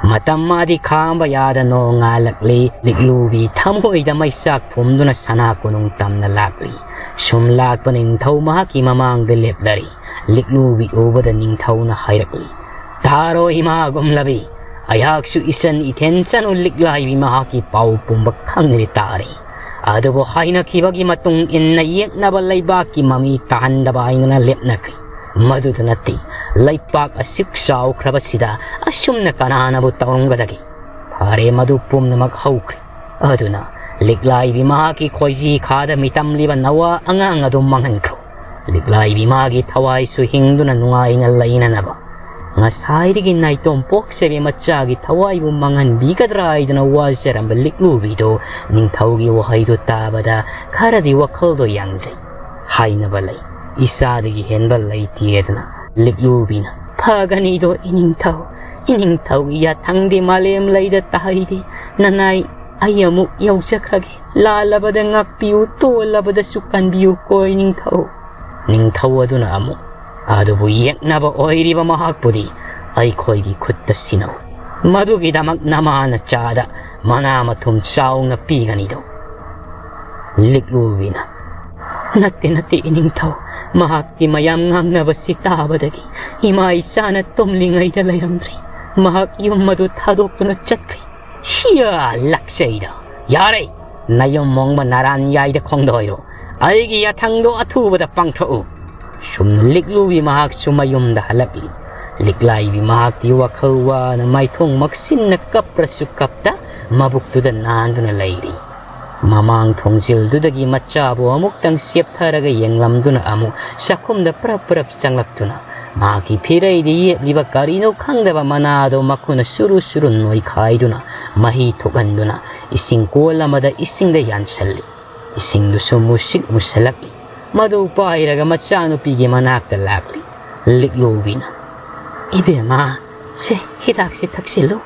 ꯃꯇꯝ ꯃꯥꯗꯤ ꯈꯥꯝꯕ ꯌꯥꯗ ꯅꯣꯡꯉꯥꯜꯂꯛꯂꯤ꯫ ꯂꯤꯛꯂꯨꯕꯤ ꯊꯃꯣꯏꯗ ꯃꯩꯆꯥꯛ ꯐꯨꯝꯗꯨꯅ ꯁꯅꯥ ꯀꯣꯅꯨꯡ ꯇꯝꯅ ꯂꯥꯛꯂꯤ꯫ ꯁꯨꯝ ꯂꯥꯛꯄ ꯅꯤꯡꯊꯧ ꯃꯍꯥꯛꯀꯤ ꯃꯃꯥꯡꯗ ꯂꯦꯞꯂꯔꯤ꯫ ꯂꯤꯛꯂꯨꯕꯤ ꯎꯕꯗ ꯅꯤꯡꯊꯧꯅ ꯍꯥꯏꯔꯛꯂꯤ, "ꯇꯥꯔꯣ ꯏꯃꯥꯒꯨꯝꯂꯕꯤ, ꯑꯩꯍꯥꯛꯁꯨ ꯏꯆꯟ ꯏꯊꯦꯟ ꯆꯅꯨ ꯂꯤꯛꯂꯥꯏꯕꯤ ꯃꯍꯥꯛꯀꯤ ꯄꯥꯎ ꯄꯨꯝꯕ ꯈꯪꯂꯦ ꯇꯥꯔꯦ꯫ ꯑꯗꯨꯕꯨ ꯍꯥꯏꯅꯈꯤꯕꯒꯤ ꯃꯇꯨꯡ ꯏꯟꯅ ꯌꯦꯛꯅꯕ ꯂꯩꯕꯥꯛꯀꯤ ꯃꯃꯤ ꯇꯥꯍꯟꯗꯕ ꯍꯥꯏꯅꯅ ꯂꯦꯞꯅꯈ꯭ꯔꯤ꯫ ꯃꯗꯨꯗ ꯅꯠꯇꯦ, ꯂꯩꯄꯥꯛ ꯑꯁꯨꯛ ꯆꯥꯎꯈ꯭ꯔꯕꯁꯤꯗ ꯑꯁꯨꯝꯅ ꯀꯅꯥꯅꯕꯨ ꯇꯧꯔꯝꯒꯗꯒꯦ? ꯐꯔꯦ, ꯃꯗꯨ ꯄꯨꯝꯅꯃꯛ ꯍꯧꯈ꯭ꯔꯦ꯫ ꯑꯗꯨꯅ ꯂꯤꯛꯂꯥꯏꯕꯤ ꯃꯍꯥꯛꯀꯤ ꯈꯣꯏꯖꯤ ꯈꯥꯗ ꯃꯤꯇꯝꯂꯤꯕ ꯅꯋꯥ ꯑꯉꯥꯡ ꯑꯗꯨ ꯃꯥꯡꯍꯟꯈ꯭ꯔꯣ꯫ ꯂꯤꯛꯂꯥꯏꯕꯤ ꯃꯥꯒꯤ ꯊꯋꯥꯏꯁꯨ ꯍꯤꯡꯗꯨꯅ ꯅꯨꯡꯉꯥꯏꯅ ꯂꯩꯅꯅꯕ꯫ ꯉꯁꯥꯏꯗꯒꯤ ꯅꯥꯏꯇꯣꯝ ꯄꯣꯛꯆꯕꯤ ꯃꯆꯥꯒꯤ ꯊꯋꯥꯏꯕꯨ ꯃꯥꯡꯍꯟꯕꯤꯒꯗ꯭ꯔꯥ ꯍꯥꯏꯗꯨꯅ ꯋꯥꯖꯔꯝꯕ ꯂꯤꯛꯂꯨꯕꯤꯗꯣ ꯅꯤꯡꯊꯧꯒꯤ ꯋꯥꯍꯩꯗꯨ ꯇꯥꯕꯗ ꯈꯔꯗꯤ ꯋꯥꯈꯜꯗꯣ ꯌꯥꯡꯖꯩ꯫ ꯍꯥꯏꯅꯕ ꯂꯩ, ꯏꯆꯥꯗꯒꯤ ꯍꯦꯟꯕ ꯂꯩꯇꯦ" ꯑꯗꯨꯅ ꯂꯤꯛꯂꯨꯕꯤꯅ, "ꯐꯒꯅꯤꯗꯣ ꯏꯅꯤꯡꯊꯧ, ꯏꯅꯤꯡꯊꯧꯒꯤ ꯌꯥꯊꯪꯗꯤ ꯃꯥꯂꯦꯝ ꯂꯩꯗ ꯇꯥꯍꯩꯗꯦ꯫ ꯅꯅꯥꯏ ꯑꯩ ꯑꯃꯨꯛ ꯌꯧꯖꯈ꯭ꯔꯒꯦ꯫ ꯂꯥꯜꯂꯕꯗ ꯉꯥꯛꯄꯤꯌꯨ, ꯇꯣꯜꯂꯕꯗꯁꯨ ꯀꯟꯕꯤꯌꯨ ꯀꯣ ꯏꯅꯤꯡꯊꯧ"꯫ ꯅꯤꯡꯊꯧ ꯑꯗꯨꯅ ꯑꯃꯨꯛ, "ꯑꯗꯨꯕꯨ ꯌꯦꯛꯅꯕ ꯑꯣꯏꯔꯤꯕ ꯃꯍꯥꯛꯄꯨꯗꯤ ꯑꯩꯈꯣꯏꯒꯤ ꯈꯨꯠꯇ ꯁꯤꯟꯅꯧ꯫ ꯃꯗꯨꯒꯤꯗꯃꯛ ꯅꯃꯥꯅ ꯆꯥꯗ ꯃꯅꯥ ꯃꯊꯨꯝ ꯆꯥꯎꯅ ꯄꯤꯒꯅꯤꯗꯣ"꯫ ꯂꯤꯛꯂꯨꯕꯤꯅ, "ꯅꯠꯇꯦ, ꯅꯠꯇꯦ ꯏꯅꯤꯡꯊꯧ, ꯃꯍꯥꯛꯇꯤ ꯃꯌꯥꯝ ꯉꯥꯡꯅꯕꯁꯤ ꯇꯥꯕꯗꯒꯤ ꯏꯃꯥ ꯏꯆꯥꯅ ꯇꯨꯝꯂꯤꯉꯩꯗ ꯂꯩꯔꯝꯗ꯭ꯔꯤ꯫ ꯃꯍꯥꯛ ꯌꯨꯝ ꯑꯗꯨ ꯊꯥꯗꯣꯛꯇꯨꯅ ꯆꯠꯈ꯭ꯔꯦ"꯫ "ꯁꯤꯌꯥ, ꯂꯥꯛꯆꯩꯗ! ꯌꯥꯔꯦ! ꯅꯌꯨꯝ ꯃꯣꯡꯕ ꯅꯔꯥꯟ ꯌꯥꯏꯗ ꯈꯣꯡꯗꯣꯏꯔꯣ꯫ ꯑꯩꯒꯤ ꯌꯥꯊꯪꯗꯣ ꯑꯊꯨꯕꯗ ꯄꯥꯡꯊꯣꯛꯎ"꯫ ꯁꯨꯝꯅ ꯂꯤꯛꯂꯨꯕꯤ ꯃꯍꯥꯛꯁꯨ ꯃꯌꯨꯝꯗ ꯍꯜꯂꯛꯂꯤ꯫ ꯂꯤꯛꯂꯥꯏꯕꯤ ꯃꯍꯥꯛꯇꯤ ꯋꯥꯈꯜ ꯋꯥꯅ ꯃꯥꯏꯊꯣꯡ ꯃꯛꯁꯤꯟꯅ ꯀꯞꯄ꯭ꯔꯁꯨ ꯀꯞꯇ ꯃꯕꯨꯛꯇꯨꯗ ꯅꯥꯟꯗꯨꯅ ꯂꯩꯔꯤ꯫ ꯃꯃꯥꯡ ꯊꯣꯡꯖꯤꯜꯗꯨꯗꯒꯤ ꯃꯆꯥꯕꯨ ꯑꯃꯨꯛꯇꯪ ꯆꯦꯞꯊꯔꯒ ꯌꯦꯡꯂꯝꯗꯨꯅ ꯑꯃꯨꯛ ꯆꯥꯛꯈꯨꯝꯗ ꯄ꯭ꯔꯞ ꯄ꯭ꯔꯞ ꯆꯪꯂꯛꯇꯨꯅ ꯃꯍꯥꯛꯀꯤ ꯐꯤꯔꯩꯗ ꯌꯦꯞꯂꯤꯕ ꯀꯔꯤꯅꯣ ꯈꯪꯗꯕ ꯃꯅꯥꯗꯣ ꯃꯈꯨꯠꯅ ꯁꯨꯔꯨ ꯁꯨꯔꯨ ꯅꯣꯏꯈꯥꯏꯗꯨꯅ ꯃꯍꯤ ꯊꯣꯛꯍꯟꯗꯨꯅ ꯏꯁꯤꯡ ꯀꯣꯜ ꯑꯃꯗ ꯏꯁꯤꯡꯗ ꯌꯥꯟꯁꯜꯂꯤ꯫ ꯏꯁꯤꯡꯗꯨꯁꯨ ꯃꯨꯁꯤꯛ ꯃꯨꯁꯜꯂꯛꯂꯤ꯫ ꯃꯗꯨ ꯄꯥꯏꯔꯒ ꯃꯆꯥꯅꯨꯄꯤꯒꯤ ꯃꯅꯥꯛꯇ ꯂꯥꯛꯂꯤ꯫ ꯂꯤꯛꯂꯨꯕꯤꯅ, "ꯏꯕꯦꯝꯃ, ꯁꯦ, ꯍꯤꯗꯥꯛꯁꯤ ꯊꯛꯆꯤꯜꯂꯨ"꯫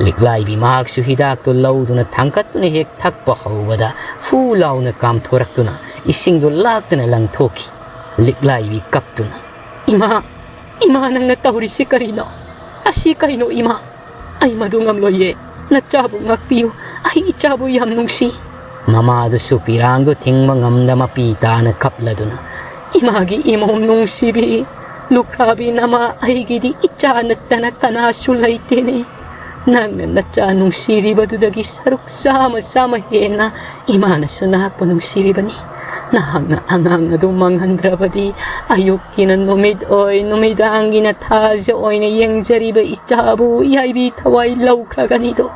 ꯂꯤꯛꯂꯥꯏꯕꯤ ꯃꯍꯥꯛꯁꯨ ꯍꯤꯗꯥꯛꯇꯨ ꯂꯧꯗꯨꯅ ꯊꯥꯡꯀꯠꯇꯨꯅ ꯍꯦꯛ ꯊꯛꯄ ꯍꯧꯕꯗ ꯐꯨ ꯂꯥꯎꯅ ꯀꯥꯝꯊꯣꯔꯛꯇꯨꯅ ꯏꯁꯤꯡꯗꯨ ꯂꯥꯛꯇꯅ ꯂꯪꯊꯣꯛꯈꯤ꯫ ꯂꯤꯛꯂꯥꯏꯕꯤ ꯀꯞꯇꯨꯅ, "ꯏꯃꯥ, ꯏꯃꯥ, ꯅꯪꯅ ꯇꯧꯔꯤꯁꯤ ꯀꯔꯤꯅꯣ? ꯑꯁꯤ ꯀꯩꯅꯣ ꯏꯃꯥ?" ꯑꯩ ꯃꯗꯨ ꯉꯝꯂꯣꯏꯌꯦ꯫ ꯅꯆꯥꯕꯨ ꯉꯥꯛꯄꯤꯌꯨ꯫ ꯑꯩ ꯏꯆꯥꯕꯨ ꯌꯥꯝ ꯅꯨꯡꯁꯤ꯫ ꯃꯃꯥꯗꯨꯁꯨ ꯄꯤꯔꯥꯡꯗꯨ ꯊꯤꯡꯕ ꯉꯝꯗ ꯃꯄꯤ ꯇꯥꯅ ꯀꯞꯂꯗꯨꯅ, "ꯏꯃꯥꯒꯤ ꯏꯃꯣꯝ ꯅꯨꯡꯁꯤꯕꯤ, ꯂꯨꯈ꯭ꯔꯥꯕꯤ ꯅꯃꯥ ꯑꯩꯒꯤꯗꯤ ꯏꯆꯥ ꯅꯠꯇꯅ ꯀꯅꯥꯁꯨ ꯂꯩꯇꯦꯅꯦ꯫ ꯅꯪꯅ ꯅꯆꯥ ꯅꯨꯡꯁꯤꯔꯤꯕꯗꯨꯗꯒꯤ ꯁꯔꯨꯛ ꯆꯥꯝꯃ ꯆꯥꯝꯃ ꯍꯦꯟꯅ ꯏꯃꯥꯅꯁꯨ ꯅꯍꯥꯛꯄꯨ ꯅꯨꯡꯁꯤꯔꯤꯕꯅꯤ꯫ ꯅꯍꯥꯛꯅ ꯑꯉꯥꯡ ꯑꯗꯨ ꯃꯥꯡꯍꯟꯗ꯭ꯔꯕꯗꯤ ꯑꯌꯨꯛꯀꯤꯅ ꯅꯨꯃꯤꯠ ꯑꯣꯏ, ꯅꯨꯃꯤꯗꯥꯡꯒꯤꯅ ꯊꯥꯖ ꯑꯣꯏꯅ ꯌꯦꯡꯖꯔꯤꯕ ꯏꯆꯥꯕꯨ ꯌꯥꯏꯕꯤ ꯊꯋꯥꯏ ꯂꯧꯈ꯭ꯔꯒꯅꯤꯗꯣ꯫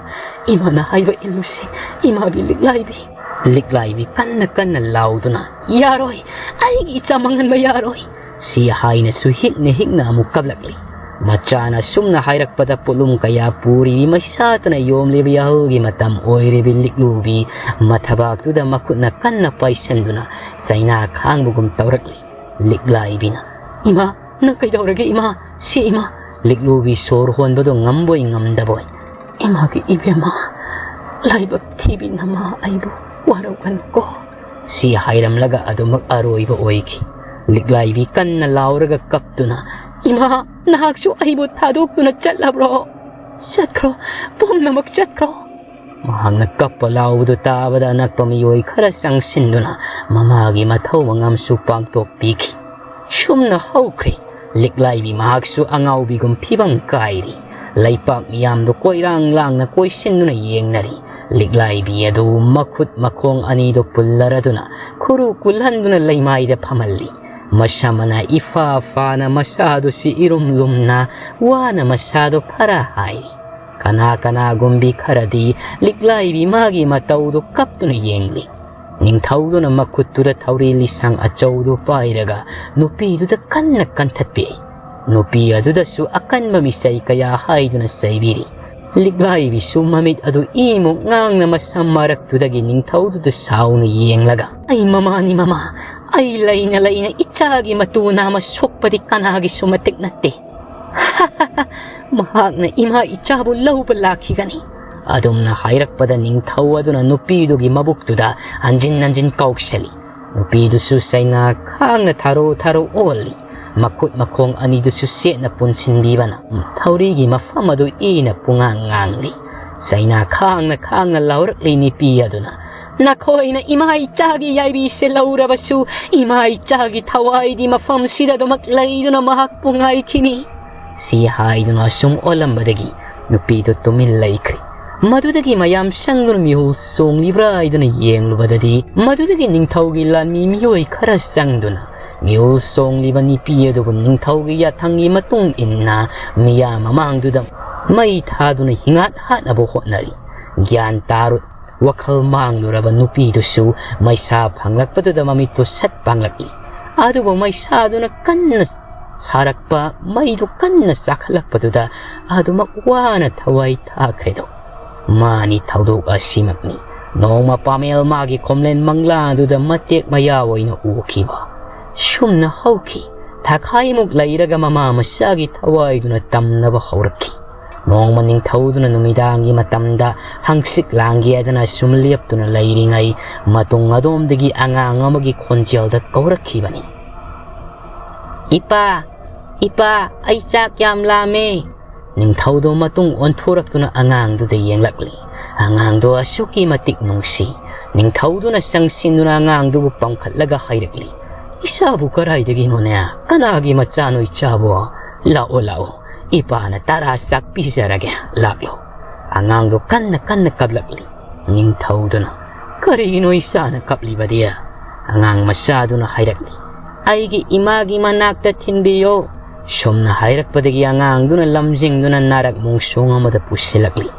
ꯏꯃꯥꯅ ꯍꯥꯏꯕ ꯏꯜꯂꯨꯁꯦ, ꯏꯃꯥꯒꯤ ꯂꯤꯛꯂꯥꯏꯕꯤ꯫" ꯂꯤꯛꯂꯥꯏꯕꯤ ꯀꯟꯅ ꯀꯟꯅ ꯂꯥꯎꯗꯨꯅ, "ꯌꯥꯔꯣꯏ, ꯑꯩꯒꯤ ꯏꯆꯥ ꯃꯥꯡꯍꯟꯕ ꯌꯥꯔꯣꯏ!" ꯁꯤ ꯍꯥꯏꯅꯁꯨ ꯍꯤꯛꯅ ꯍꯤꯛꯅ ꯑꯃꯨꯛ ꯀꯞꯂꯛꯂꯤ꯫ ꯃꯆꯥꯅ ꯁꯨꯝꯅ ꯍꯥꯏꯔꯛꯄꯗ ꯄꯣꯠꯂꯨꯝ ꯀꯌꯥ ꯄꯨꯔꯤꯕꯤ ꯃꯩꯁꯥꯇꯅ ꯌꯣꯝꯂꯤꯕ ꯌꯥꯍꯜꯒꯤ ꯃꯇꯝ ꯑꯣꯏꯔꯤꯕꯤ ꯂꯤꯛꯂꯨꯕꯤ ꯃꯊꯕꯥꯛꯇꯨꯗ ꯃꯈꯨꯠꯅ ꯀꯟꯅ ꯄꯥꯏꯁꯟꯗꯨꯅ ꯆꯩꯅꯥ ꯈꯥꯡꯕꯒꯨꯝ ꯇꯧꯔꯛꯂꯤ꯫ ꯂꯤꯛꯂꯥꯏꯕꯤꯅ, "ꯏꯃꯥ, ꯅꯪ ꯀꯩꯗꯧꯔꯒꯦ ꯏꯃꯥ? ꯁꯤ ꯏꯃꯥ!" ꯂꯤꯛꯂꯨꯕꯤ ꯁꯣꯔ ꯍꯣꯟꯕꯗꯣ ꯉꯝꯕꯣꯏ ꯉꯝꯗꯕꯣꯏ, "ꯏꯃꯥꯒꯤ ꯏꯕꯦꯝꯃ, ꯂꯥꯏꯕꯛ ꯊꯤꯕꯤ ꯅꯃꯥ ꯑꯩꯕꯨ ꯋꯥꯔꯧꯒꯅꯨꯀꯣ꯫" ꯁꯤ ꯍꯥꯏꯔꯝꯂꯒ ꯑꯗꯨꯃꯛ ꯑꯔꯣꯏꯕ ꯑꯣꯏꯈꯤ꯫ ꯂꯤꯛꯂꯥꯏꯕꯤ ꯀꯟꯅ ꯂꯥꯎꯔꯒ ꯀꯞꯇꯨꯅ, "ꯏꯃꯥ, ꯅꯍꯥꯛꯁꯨ ꯑꯩꯕꯨ ꯊꯥꯗꯣꯛꯇꯨꯅ ꯆꯠꯂꯕ꯭ꯔꯣ? ꯆꯠꯈ꯭ꯔꯣ, ꯄꯨꯝꯅꯃꯛ ꯆꯠꯈ꯭ꯔꯣ!" ꯃꯍꯥꯛꯅ ꯀꯞꯄ ꯂꯥꯎꯕꯗꯨ ꯇꯥꯕꯗ ꯑꯅꯛꯄ ꯃꯤꯑꯣꯏ ꯈꯔ ꯆꯪꯁꯤꯟꯗꯨꯅ ꯃꯃꯥꯒꯤ ꯃꯊꯧ ꯃꯉꯝꯁꯨ ꯄꯥꯡꯊꯣꯛꯄꯤꯈꯤ꯫ ꯁꯨꯝꯅ ꯍꯧꯈ꯭ꯔꯦ꯫ ꯂꯤꯛꯂꯥꯏꯕꯤ ꯃꯍꯥꯛꯁꯨ ꯑꯉꯥꯎꯕꯤꯒꯨꯝ ꯐꯤꯕꯝ ꯀꯥꯏꯔꯤ꯫ ꯂꯩꯄꯥꯛ ꯃꯤꯌꯥꯝꯗꯨ ꯀꯣꯏꯔꯥꯡ ꯂꯥꯡꯅ ꯀꯣꯏꯁꯤꯟꯗꯨꯅ ꯌꯦꯡꯅꯔꯤ꯫ ꯂꯤꯛꯂꯥꯏꯕꯤ ꯑꯗꯨ ꯃꯈꯨꯠ ꯃꯈꯣꯡ ꯑꯅꯤꯗꯨ ꯄꯨꯜꯂꯔꯗꯨꯅ ꯈꯨꯔꯨ ꯀꯨꯜꯍꯟꯗꯨꯅ ꯂꯩꯃꯥꯏꯗ ꯐꯝꯍꯜꯂꯤ꯫ ꯃꯁꯝ ꯑꯅꯥ ꯏꯐꯥ ꯐꯥꯅ ꯃꯁꯥꯗꯨ ꯁꯤ ꯏꯔꯨꯝ ꯂꯨꯝꯅ ꯋꯥꯅ ꯃꯁꯥꯗꯨ ꯐꯔ ꯍꯥꯏꯔꯤ꯫ ꯀꯅꯥ ꯀꯅꯥꯒꯨꯝꯕꯤ ꯈꯔꯗꯤ ꯂꯤꯛꯂꯥꯏꯕꯤ ꯃꯥꯒꯤ ꯃꯇꯧꯗꯨ ꯀꯞꯇꯨꯅ ꯌꯦꯡꯂꯤ꯫ ꯅꯤꯡꯊꯧꯗꯨꯅ ꯃꯈꯨꯠꯇꯨꯗ ꯊꯧꯔꯤ ꯂꯤꯁꯥꯡ ꯑꯆꯧꯗꯨ ꯄꯥꯏꯔꯒ ꯅꯨꯄꯤꯗꯨꯗ ꯀꯟꯅ ꯀꯟꯊꯠꯄꯤꯔꯤ꯫ ꯅꯨꯄꯤ ꯑꯗꯨꯗꯁꯨ ꯑꯀꯟꯕ ꯃꯤꯆꯩ ꯀꯌꯥ ꯍꯥꯏꯗꯨꯅ ꯆꯩꯕꯤꯔꯤ꯫ ꯂꯤꯛꯂꯥꯏꯕꯤꯁꯨ ꯃꯃꯤꯠ ꯑꯗꯨ ꯏꯃꯨꯛ ꯉꯥꯡꯅ ꯃꯁꯝ ꯃꯔꯛꯇꯨꯗꯒꯤ ꯅꯤꯡꯊꯧꯗꯨꯗ ꯁꯥꯎꯅ ꯌꯦꯡꯂꯒ, "ꯑꯩ ꯃꯃꯥꯅꯤ ꯃꯃꯥ, ꯑꯩ ꯂꯩꯅ ꯂꯩꯅ ꯏꯆꯥꯒꯤ ꯃꯇꯨ ꯅꯥꯝꯃ ꯁꯣꯛꯄꯗꯤ ꯀꯅꯥꯒꯤꯁꯨ ꯃꯇꯤꯛ ꯅꯠꯇꯦ꯫ ꯃꯍꯥꯛꯅ ꯏꯃꯥ ꯏꯆꯥꯕꯨ ꯂꯧꯕ ꯂꯥꯛꯈꯤꯒꯅꯤ꯫" ꯑꯗꯨꯝꯅ ꯍꯥꯏꯔꯛꯄꯗ ꯅꯤꯡꯊꯧ ꯑꯗꯨꯅ ꯅꯨꯄꯤꯗꯨꯒꯤ ꯃꯕꯨꯛꯇꯨꯗ ꯍꯟꯖꯤꯟ ꯍꯟꯖꯤꯟ ꯀꯧꯁꯜꯂꯤ꯫ ꯅꯨꯄꯤꯗꯨꯁꯨ ꯆꯩꯅꯥ ꯈꯥꯡꯅ ꯊꯥꯔꯣ ꯊꯥꯔꯣ ꯑꯣꯜꯂꯤ꯫ ꯃꯈꯨꯠ ꯃꯈꯣꯡ ꯑꯅꯤꯗꯨꯁꯨ ꯆꯦꯠꯅ ꯄꯨꯟꯁꯤꯟꯕꯤꯕꯅ ꯊꯧꯔꯤꯒꯤ ꯃꯐꯝ ꯑꯗꯨ ꯏꯅ ꯄꯨꯡꯉꯥꯡ ꯉꯥꯡꯂꯤ꯫ ꯆꯩꯅꯥ ꯈꯥꯡꯅ ꯈꯥꯡꯅ ꯂꯥꯎꯔꯛꯂꯤ ꯅꯨꯄꯤ ꯑꯗꯨꯅ, "ꯅꯈꯣꯏꯅ ꯏꯃꯥ ꯏꯆꯥꯒꯤ ꯌꯥꯏꯕꯤꯁꯦ ꯂꯧꯔꯕꯁꯨ, ꯏꯃꯥ ꯏꯆꯥꯒꯤ ꯊꯋꯥꯏꯗꯤ ꯃꯐꯝꯁꯤꯗ ꯑꯗꯨꯃꯛ ꯂꯩꯗꯨꯅ ꯃꯍꯥꯛꯄꯨ ꯉꯥꯏꯈꯤꯅꯤ"꯫ ꯁꯤ ꯍꯥꯏꯗꯨꯅ ꯑꯁꯨꯝ ꯑꯣꯜꯂꯝꯕꯗꯒꯤ ꯅꯨꯄꯤꯗꯨ ꯇꯨꯃꯤꯟ ꯂꯩꯈ꯭ꯔꯤ꯫ ꯃꯗꯨꯗꯒꯤ ꯃꯌꯥꯝ ꯆꯪꯗꯨꯅ ꯃꯤꯍꯨꯜ ꯆꯣꯡꯂꯤꯕ꯭ꯔꯥ ꯍꯥꯏꯗꯨꯅ ꯌꯦꯡꯂꯨꯕꯗꯗꯤ, ꯃꯗꯨꯗꯒꯤ ꯅꯤꯡꯊꯧꯒꯤ ꯂꯥꯟꯃꯤ ꯃꯤꯑꯣꯏ ꯈꯔ ꯆꯪꯗꯨꯅ ꯃꯤꯍꯨꯜ ꯆꯣꯡꯂꯤꯕ ꯅꯨꯄꯤ ꯑꯗꯨꯕꯨ ꯅꯤꯡꯊꯧꯒꯤ ꯌꯥꯊꯪꯒꯤ ꯃꯇꯨꯡ ꯏꯟꯅ ꯃꯤꯌꯥꯝ ꯃꯃꯥꯡꯗꯨꯗ ꯃꯩ ꯊꯥꯗꯨꯅ ꯍꯤꯡꯍꯥꯠ ꯍꯥꯠꯅꯕ ꯍꯣꯠꯅꯔꯤ꯫ ꯒ꯭ꯌꯥꯟ ꯇꯥꯔꯨ ꯋꯥꯈꯜ ꯃꯥꯡꯂꯨꯔꯕ ꯅꯨꯄꯤꯗꯨꯁꯨ ꯃꯩꯁꯥ ꯐꯪꯂꯛꯄꯗꯨꯗ ꯃꯃꯤꯠꯇꯨ ꯁꯠ ꯄꯥꯡꯂꯛꯂꯤ꯫ ꯑꯗꯨꯕꯨ ꯃꯩꯁꯥꯗꯨꯅ ꯀꯟꯅ ꯁꯥꯔꯛꯄ, ꯃꯩꯗꯨ ꯀꯟꯅ ꯆꯥꯈꯠꯂꯛꯄꯗꯨꯗ ꯑꯗꯨꯃꯛ ꯋꯥꯅ ꯊꯋꯥꯏ ꯊꯥꯈ꯭ꯔꯦꯗꯣ꯫ ꯃꯥꯅꯤ ꯊꯧꯗꯣꯛ ꯑꯁꯤꯃꯛꯅꯤ ꯅꯣꯡꯃ ꯄꯥꯃꯦꯜ ꯃꯥꯒꯤ ꯈꯣꯝꯂꯦꯟ ꯃꯪꯂꯥꯗꯨꯗ ꯃꯇꯦꯛ ꯃꯌꯥ ꯑꯣꯏꯅ ꯎꯈꯤꯕ꯫ ꯁꯨꯝꯅ ꯍꯧꯈꯤ꯫ ꯊꯥꯈꯥꯏꯃꯨꯛ ꯂꯩꯔꯒ ꯃꯃꯥ ꯃꯆꯥꯒꯤ ꯊꯋꯥꯏꯗꯨꯅ ꯇꯝꯅꯕ ꯍꯧꯔꯛꯈꯤ꯫ ꯅꯣꯡꯃ ꯅꯤꯡꯊꯧꯗꯨꯅ ꯅꯨꯃꯤꯗꯥꯡꯒꯤ ꯃꯇꯝꯗ ꯍꯪꯆꯤꯠ ꯂꯥꯡꯒꯦꯗꯅ ꯁꯨꯝ ꯂꯦꯞꯇꯨꯅ ꯂꯩꯔꯤꯉꯩ, ꯃꯇꯨꯡ ꯑꯗꯣꯝꯗꯒꯤ ꯑꯉꯥꯡ ꯑꯃꯒꯤ ꯈꯣꯟꯖꯦꯜꯗ ꯀꯧꯔꯛꯈꯤꯕꯅꯤ꯫ "ꯏꯄꯥ, ꯏꯄꯥ, ꯑꯩ ꯆꯥꯛ ꯌꯥꯝ ꯂꯥꯝꯃꯦ!" ꯅꯤꯡꯊꯧꯗꯣ ꯃꯇꯨꯡ ꯑꯣꯟꯊꯣꯔꯛꯇꯨꯅ ꯑꯉꯥꯡꯗꯨꯗ ꯌꯦꯡꯂꯛꯂꯤ꯫ ꯑꯉꯥꯡꯗꯣ ꯑꯁꯨꯛꯀꯤ ꯃꯇꯤꯛ ꯅꯨꯡꯁꯤ꯫ ꯅꯤꯡꯊꯧꯗꯨꯅ ꯆꯪꯁꯤꯟꯗꯨꯅ ꯑꯉꯥꯡꯗꯨꯕꯨ ꯄꯝꯈꯠꯂꯒ ꯍꯥꯏꯔꯛꯂꯤ, "ꯏꯆꯥꯕꯨ ꯀꯗꯥꯏꯗꯒꯤꯅꯣꯅꯦ? ꯀꯅꯥꯒꯤ ꯃꯆꯥꯅꯣ ꯏꯆꯥꯕꯨ? ꯂꯥꯛꯑꯣ, ꯂꯥꯛꯑꯣ, ꯏꯄꯥꯅ ꯇꯔꯥ ꯆꯥꯛ ꯄꯤꯖꯔꯒꯦ, ꯂꯥꯛꯂꯣ꯫" ꯑꯉꯥꯡꯗꯣ ꯀꯟꯅ ꯀꯟꯅ ꯀꯞꯂꯛꯂꯤ꯫ ꯅꯤꯡꯊꯧꯗꯨꯅ, "ꯀꯔꯤꯒꯤꯅꯣ ꯏꯆꯥꯅ ꯀꯞꯂꯤꯕꯗꯤ?" ꯑꯉꯥꯡ ꯃꯆꯥꯗꯨꯅ ꯍꯥꯏꯔꯛꯂꯤ, "ꯑꯩꯒꯤ ꯏꯃꯥꯒꯤ ꯃꯅꯥꯛꯇ ꯊꯤꯟꯕꯤꯌꯣ꯫" ꯁꯨꯝꯅ ꯍꯥꯏꯔꯛꯄꯗꯒꯤ ꯑꯉꯥꯡꯗꯨꯅ ꯂꯝꯖꯤꯡꯗꯨꯅ ꯅꯥꯔꯛ ꯃꯣꯡꯁꯣꯡ ꯑꯃꯗ ꯄꯨꯁꯤꯜꯂꯛꯂꯤ꯫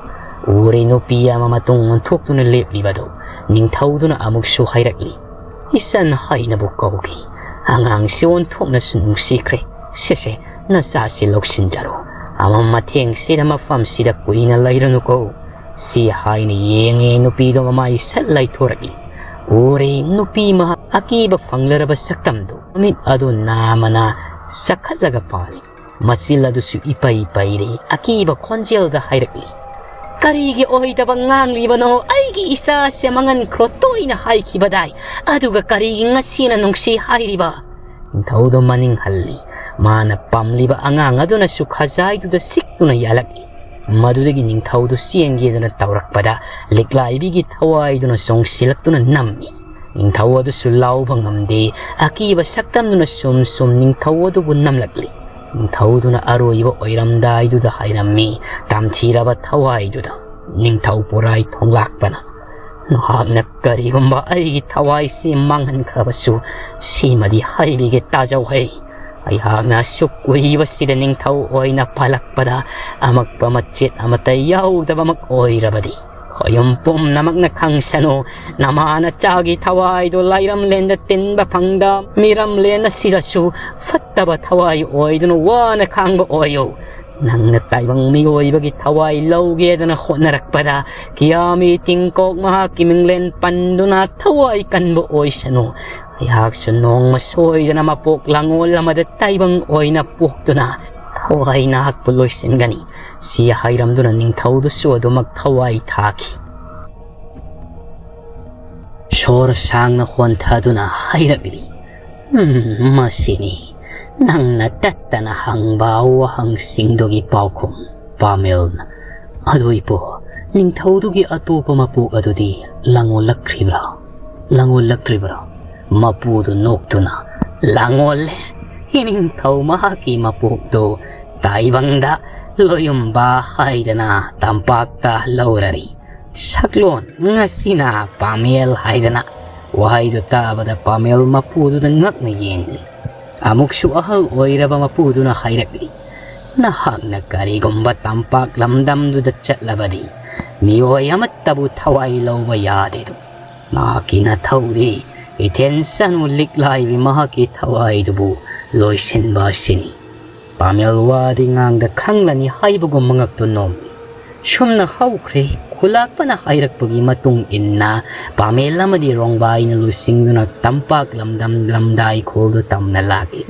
ꯎꯔꯤ ꯅꯨꯄꯤ ꯑꯃ ꯃꯇꯨꯡ ꯑꯣꯟꯊꯣꯛꯇꯨꯅ ꯂꯦꯞꯂꯤꯕꯗꯨ ꯅꯤꯡꯊꯧꯗꯨꯅ ꯑꯃꯨꯛꯁꯨ ꯍꯥꯏꯔꯛꯂꯤ, "ꯏꯆꯟ ꯍꯥꯏꯅꯕꯨ ꯀꯧꯈꯤ꯫ ꯑꯉꯥꯡꯁꯤ ꯑꯣꯟꯊꯣꯛꯅꯁꯨ ꯅꯨꯡꯁꯤꯈ꯭ꯔꯦ꯫ ꯁꯦ, ꯁꯦ, ꯅꯆꯥꯁꯤ ꯂꯧꯁꯤꯟꯖꯔꯣ꯫ ꯑꯃꯝ ꯑꯊꯦꯡꯁꯤꯗ ꯃꯐꯝꯁꯤꯗ ꯀꯨꯏꯅ ꯂꯩꯔꯅꯨꯀꯣ꯫" ꯁꯤ ꯍꯥꯏꯅ ꯌꯦꯡꯉꯦ ꯅꯨꯄꯤꯗꯣ ꯃꯃꯥꯏ ꯁꯠ ꯂꯩꯊꯣꯔꯛꯂꯤ꯫ ꯎꯔꯦ ꯅꯨꯄꯤ ꯃꯍꯥꯛ ꯑꯀꯤꯕ ꯐꯪꯂꯔꯕ ꯁꯛꯇꯝꯗꯨ꯫ ꯃꯃꯤꯠ ꯑꯗꯨ ꯅꯥꯃꯅ ꯆꯈꯠꯂꯒ ꯄꯥꯜꯂꯤ꯫ ꯃꯆꯤꯜ ꯑꯗꯨꯁꯨ ꯏꯄꯩ ꯄꯩꯔꯤ꯫ ꯑꯀꯤꯕ ꯈꯣꯟꯖꯦꯜꯗ ꯍꯥꯏꯔꯛꯂꯤ, "ꯀꯔꯤꯒꯤ ꯑꯣꯏꯗꯕ ꯉꯥꯡꯂꯤꯕꯅꯣ? ꯑꯩꯒꯤ ꯏꯆꯥꯁꯦ ꯃꯉꯟ ꯈ꯭ꯔꯣꯇꯣꯏꯅ ꯍꯥꯏꯈꯤꯕꯗꯥꯏ꯫ ꯑꯗꯨꯒ ꯀꯔꯤꯒꯤ ꯉꯁꯤꯅ ꯅꯨꯡꯁꯤ ꯍꯥꯏꯔꯤꯕ?" ꯅꯤꯡꯊꯧꯗꯨ ꯃꯅꯤꯡ ꯍꯜꯂꯤ꯫ ꯃꯥꯅ ꯄꯥꯝꯂꯤꯕ ꯑꯉꯥꯡ ꯑꯗꯨꯅꯁꯨ ꯈꯖꯥꯏꯗꯨꯗ ꯁꯤꯛꯇꯨꯅ ꯌꯥꯜꯂꯛꯂꯤ꯫ ꯃꯗꯨꯗꯒꯤ ꯅꯤꯡꯊꯧꯗꯨ ꯆꯦꯟꯒꯦꯗꯅ ꯇꯧꯔꯛꯄꯗ, ꯂꯤꯛꯂꯥꯏꯕꯤꯒꯤ ꯊꯋꯥꯏꯗꯨꯅ ꯆꯣꯡꯁꯤꯜꯂꯛꯇꯨꯅ ꯅꯝꯃꯤ꯫ ꯅꯤꯡꯊꯧ ꯑꯗꯨꯁꯨ ꯂꯥꯎꯕ ꯉꯝꯗꯦ꯫ ꯑꯀꯤꯕ ꯁꯛꯇꯝꯗꯨꯅ ꯁꯨꯝ ꯁꯨꯝ ꯅꯤꯡꯊꯧ ꯑꯗꯨꯕꯨ ꯅꯝꯂꯛꯂꯤ꯫ ꯅꯤꯡꯊꯧꯗꯨꯅ ꯑꯔꯣꯏꯕ ꯑꯣꯏꯔꯝꯗꯥꯏꯗꯨꯗ ꯍꯥꯏꯔꯝꯃꯤ, ꯇꯝꯊꯤꯔꯕ ꯊꯋꯥꯏꯗꯨꯗ, ꯅꯤꯡꯊꯧ ꯄꯨꯔꯥꯏ ꯊꯣꯡꯂꯥꯛꯄꯅ, "ꯅꯍꯥꯛꯅ ꯀꯔꯤꯒꯨꯝꯕ ꯑꯩꯒꯤ ꯊꯋꯥꯏꯁꯤ ꯃꯥꯡꯍꯟꯈ꯭ꯔꯕꯁꯨ, ꯁꯤꯃꯗꯤ ꯍꯥꯏꯕꯤꯒꯦ ꯇꯥꯖꯧ ꯍꯩ꯫ ꯑꯩꯍꯥꯛꯅ ꯑꯁꯨꯛ ꯀꯨꯏꯕꯁꯤꯗ ꯅꯤꯡꯊꯧ ꯑꯣꯏꯅ ꯄꯥꯜꯂꯛꯄꯗ ꯑꯃꯛꯄ ꯃꯆꯦꯠ ꯑꯃꯠꯇ ꯌꯥꯎꯗꯕꯃꯛ ꯑꯣꯏꯔꯕꯗꯤ, ꯈꯣꯌꯨꯝ ꯄꯨꯝꯅꯃꯛꯅ ꯈꯪꯁꯅꯨ, ꯅꯃꯥ ꯅꯆꯥꯒꯤ ꯊꯋꯥꯏꯗꯨ ꯂꯥꯏꯔꯝꯂꯦꯟꯗ ꯇꯤꯟꯕ ꯐꯪꯗ, ꯃꯤꯔꯝꯂꯦꯟ ꯑꯁꯤꯗꯁꯨ ꯐꯠꯇꯕ ꯊꯋꯥꯏ ꯑꯣꯏꯗꯨꯅ ꯋꯥꯅ ꯈꯥꯡꯕ ꯑꯣꯏꯌꯨ꯫ ꯅꯪꯅ ꯇꯥꯏꯕꯪ ꯃꯤꯑꯣꯏꯕꯒꯤ ꯊꯋꯥꯏ ꯂꯧꯒꯦꯗꯅ ꯍꯣꯠꯅꯔꯛꯄꯗ, ꯀꯤꯌꯥꯃꯤ ꯇꯤꯡꯀꯣꯛ ꯃꯍꯥꯛꯀꯤ ꯃꯤꯡꯂꯦꯟ ꯄꯟꯗꯨꯅ ꯊꯋꯥꯏ ꯀꯟꯕ ꯑꯣꯏꯁꯅꯨ꯫ ꯑꯩꯍꯥꯛꯁꯨ ꯅꯣꯡꯃ ꯁꯣꯏꯗꯅ ꯃꯄꯣꯛ ꯂꯥꯡꯑꯣꯜ ꯑꯃꯗ ꯇꯥꯏꯕꯪ ꯑꯣꯏꯅ ꯄꯣꯛꯇꯨꯅ ꯊꯋꯥꯏ ꯅꯍꯥꯛꯄꯨ ꯂꯣꯏꯁꯤꯟꯒꯅꯤ," ꯁꯤ ꯍꯥꯏꯔꯝꯗꯨꯅ ꯅꯤꯡꯊꯧꯗꯨꯁꯨ ꯑꯗꯨꯃꯛ ꯊꯋꯥꯏ ꯊꯥꯈꯤ꯫ ꯁꯣꯔ ꯁꯥꯡꯅ ꯍꯣꯟꯊꯗꯨꯅ ꯍꯥꯏꯔꯛꯂꯤ, "ꯎꯝ, ꯃꯁꯤꯅꯤ ꯅꯪꯅ ꯇꯠꯇꯅ ꯍꯪꯕ ꯋꯥꯍꯪꯁꯤꯡꯗꯨꯒꯤ ꯄꯥꯎꯈꯨꯝ, ꯄꯥꯃꯦꯜ꯫ ꯑꯗꯨ ꯏꯄꯨ, ꯅꯤꯡꯊꯧꯗꯨꯒꯤ ꯑꯇꯣꯞꯄ ꯃꯄꯣꯛ ꯑꯗꯨꯗꯤ ꯂꯥꯡꯑꯣꯜꯂꯛꯈ꯭ꯔꯤꯕ꯭ꯔꯥ? ꯂꯥꯡꯑꯣꯜꯂꯛꯇ꯭ꯔꯤꯕ꯭ꯔꯥ?" ꯃꯄꯨꯗꯨ ꯅꯣꯛꯇꯨꯅ, "ꯂꯥꯡꯑꯣꯜꯂꯦ꯫ ꯏꯅꯤꯡꯊꯧ ꯃꯍꯥꯛꯀꯤ ꯃꯄꯣꯛꯇꯨ ꯇꯥꯏꯕꯪꯗ ꯂꯣꯌꯨꯝꯕ ꯍꯥꯏꯗꯅ ꯇꯝꯄꯥꯛꯇ ꯂꯧꯔꯔꯤ꯫ ꯁꯛꯂꯣꯟ ꯉꯁꯤꯅ ꯄꯥꯃꯦꯜ ꯍꯥꯏꯗꯅ꯫" ꯋꯥꯍꯩꯗꯨ ꯇꯥꯕꯗ ꯄꯥꯃꯦꯜ ꯃꯄꯨꯗꯨꯗ ꯉꯛꯅ ꯌꯦꯡꯂꯤ꯫ ꯑꯃꯨꯛꯁꯨ ꯑꯍꯜ ꯑꯣꯏꯔꯕ ꯃꯄꯨꯗꯨꯅ ꯍꯥꯏꯔꯛꯂꯤ, "ꯅꯍꯥꯛꯅ ꯀꯔꯤꯒꯨꯝꯕ ꯇꯝꯄꯥꯛ ꯂꯝꯗꯝꯗꯨꯗ ꯆꯠꯂꯕꯗꯤ, ꯃꯤꯑꯣꯏ ꯑꯃꯠꯇꯕꯨ ꯊꯋꯥꯏ ꯂꯧꯕ ꯌꯥꯗꯦꯗꯣ꯫ ꯃꯍꯥꯛꯀꯤ ꯅꯊꯧꯗꯤ ꯏꯊꯦꯟ ꯁꯅꯨ ꯂꯤꯛꯂꯥꯏꯕꯤ ꯃꯍꯥꯛꯀꯤ ꯊꯋꯥꯏꯗꯨꯕꯨ ꯂꯣꯏꯁꯤꯟꯕ ꯑꯁꯤꯅꯤ꯫" ꯄꯥꯃꯦꯜ ꯋꯥꯗꯤ ꯉꯥꯡꯗ ꯈꯪꯂꯅꯤ ꯍꯥꯏꯕꯒꯨꯝ ꯃꯉꯛꯇꯨ ꯅꯣꯝꯃꯤ꯫ ꯁꯨꯝꯅ ꯍꯧꯈ꯭ꯔꯦ꯫ ꯈꯨꯂꯥꯛꯄꯅ ꯍꯥꯏꯔꯛꯄꯒꯤ ꯃꯇꯨꯡ ꯏꯟꯅ ꯄꯥꯃꯦꯜ ꯑꯃꯗꯤ ꯔꯣꯡꯕꯥꯏꯅ ꯂꯨꯆꯤꯡꯗꯨꯅ ꯇꯝꯄꯥꯛ ꯂꯝꯗꯝ ꯂꯝꯗꯥꯏ ꯈꯣꯜꯗꯨ ꯇꯝꯅ ꯂꯥꯛꯂꯤ꯫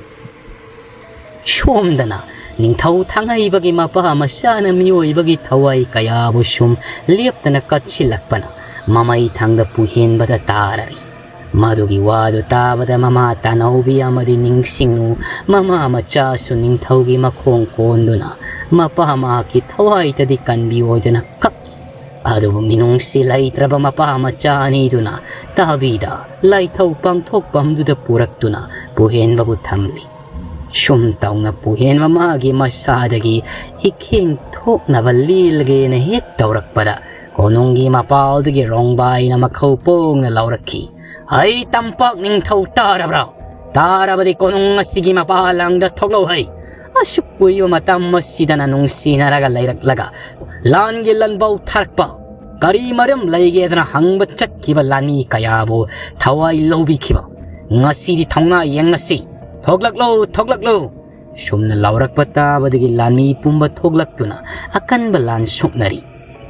ꯁꯣꯝꯗꯅ ꯅꯤꯡꯊꯧ ꯊꯥꯡꯍꯩꯕꯒꯤ ꯃꯄꯥ ꯃꯆꯥꯅ ꯃꯤꯑꯣꯏꯕꯒꯤ ꯊꯋꯥꯏ ꯀꯌꯥꯕꯨ ꯁꯨꯝ ꯂꯦꯞꯇꯅ ꯀꯠꯁꯤꯜꯂꯛꯄꯅ ꯃꯃꯩ ꯊꯪꯗ ꯄꯨꯍꯦꯟꯕꯗ ꯇꯥꯔꯔꯤ꯫ ꯃꯗꯨꯒꯤ ꯋꯥꯗꯨ ꯇꯥꯕꯗ ꯃꯃꯥ ꯇꯥꯅꯧꯕꯤ ꯑꯃꯗꯤ ꯅꯤꯡꯁꯤꯡꯉꯨ ꯃꯃꯥ ꯃꯆꯥꯁꯨ ꯅꯤꯡꯊꯧꯒꯤ ꯃꯈꯣꯡ ꯀꯣꯟꯗꯨꯅ ꯃꯄꯥ ꯃꯍꯥꯛꯀꯤ ꯊꯋꯥꯏꯗꯗꯤ ꯀꯟꯕꯤ ꯑꯣꯏꯗꯅ ꯀꯞꯂꯤ꯫ ꯑꯗꯨꯕꯨ ꯃꯤꯅꯨꯡꯁꯤ ꯂꯩꯇ꯭ꯔꯕ ꯃꯄꯥ ꯃꯆꯥ ꯑꯅꯤꯗꯨꯅ ꯇꯥꯕꯤꯗ ꯂꯥꯏꯊꯧ ꯄꯥꯡꯊꯣꯛꯐꯝꯗꯨꯗ ꯄꯨꯔꯛꯇꯨꯅ ꯄꯨꯍꯦꯟꯕꯕꯨ ꯊꯝꯂꯤ꯫ ꯁꯨꯝ ꯇꯧꯅ ꯄꯨꯍꯦꯟꯕ ꯃꯥꯒꯤ ꯃꯁꯥꯗꯒꯤ ꯏꯈꯦꯡ ꯊꯣꯛꯅꯕ ꯂꯦꯜꯒꯦꯅ ꯍꯦꯛ ꯇꯧꯔꯛꯄꯗ ꯀꯣꯅꯨꯡꯒꯤ ꯃꯄꯥꯜꯗꯒꯤ ꯔꯣꯡꯕꯥꯏꯅ ꯃꯈꯧ ꯄꯣꯡꯅ ꯂꯥꯎꯔꯛꯈꯤ꯫ "ꯍꯩ ꯇꯝꯄꯥꯛ ꯅꯤꯡꯊꯧ ꯇꯥꯔꯕ꯭ꯔꯥ? ꯇꯥꯔꯕꯗꯤ ꯀꯣꯅꯨꯡ ꯑꯁꯤꯒꯤ ꯃꯄꯥꯜ ꯂꯥꯡꯗ ꯊꯣꯛꯂꯛꯎ ꯍꯩ꯫ ꯑꯁꯨꯛ ꯀꯨꯏꯕ ꯃꯇꯝ ꯑꯁꯤꯗꯅ ꯅꯨꯡꯁꯤꯅꯔꯒ ꯂꯩꯔꯛꯂꯒ ꯂꯥꯟꯒꯤ ꯂꯥꯟꯕꯧ ꯊꯥꯔꯛꯄ ꯀꯔꯤ ꯃꯔꯝ ꯂꯩꯒꯦꯗꯅ ꯍꯪꯕ ꯆꯠꯈꯤꯕ ꯂꯥꯟꯃꯤ ꯀꯌꯥꯕꯨ ꯊꯋꯥꯏ ꯂꯧꯕꯤꯈꯤꯕ꯫ ꯉꯁꯤꯗꯤ ꯊꯧꯅꯥ ꯌꯦꯡꯉꯁꯤ꯫ ꯊꯣꯛꯂꯛꯂꯣ, ꯊꯣꯛꯂꯛꯂꯣ!" ꯁꯨꯝꯅ ꯂꯥꯎꯔꯛꯄ ꯇꯥꯕꯗꯒꯤ ꯂꯥꯟꯃꯤ ꯄꯨꯝꯕ ꯊꯣꯛꯂꯛꯇꯨꯅ ꯑꯀꯟꯕ ꯂꯥꯟ ꯁꯣꯛꯅꯔꯤ꯫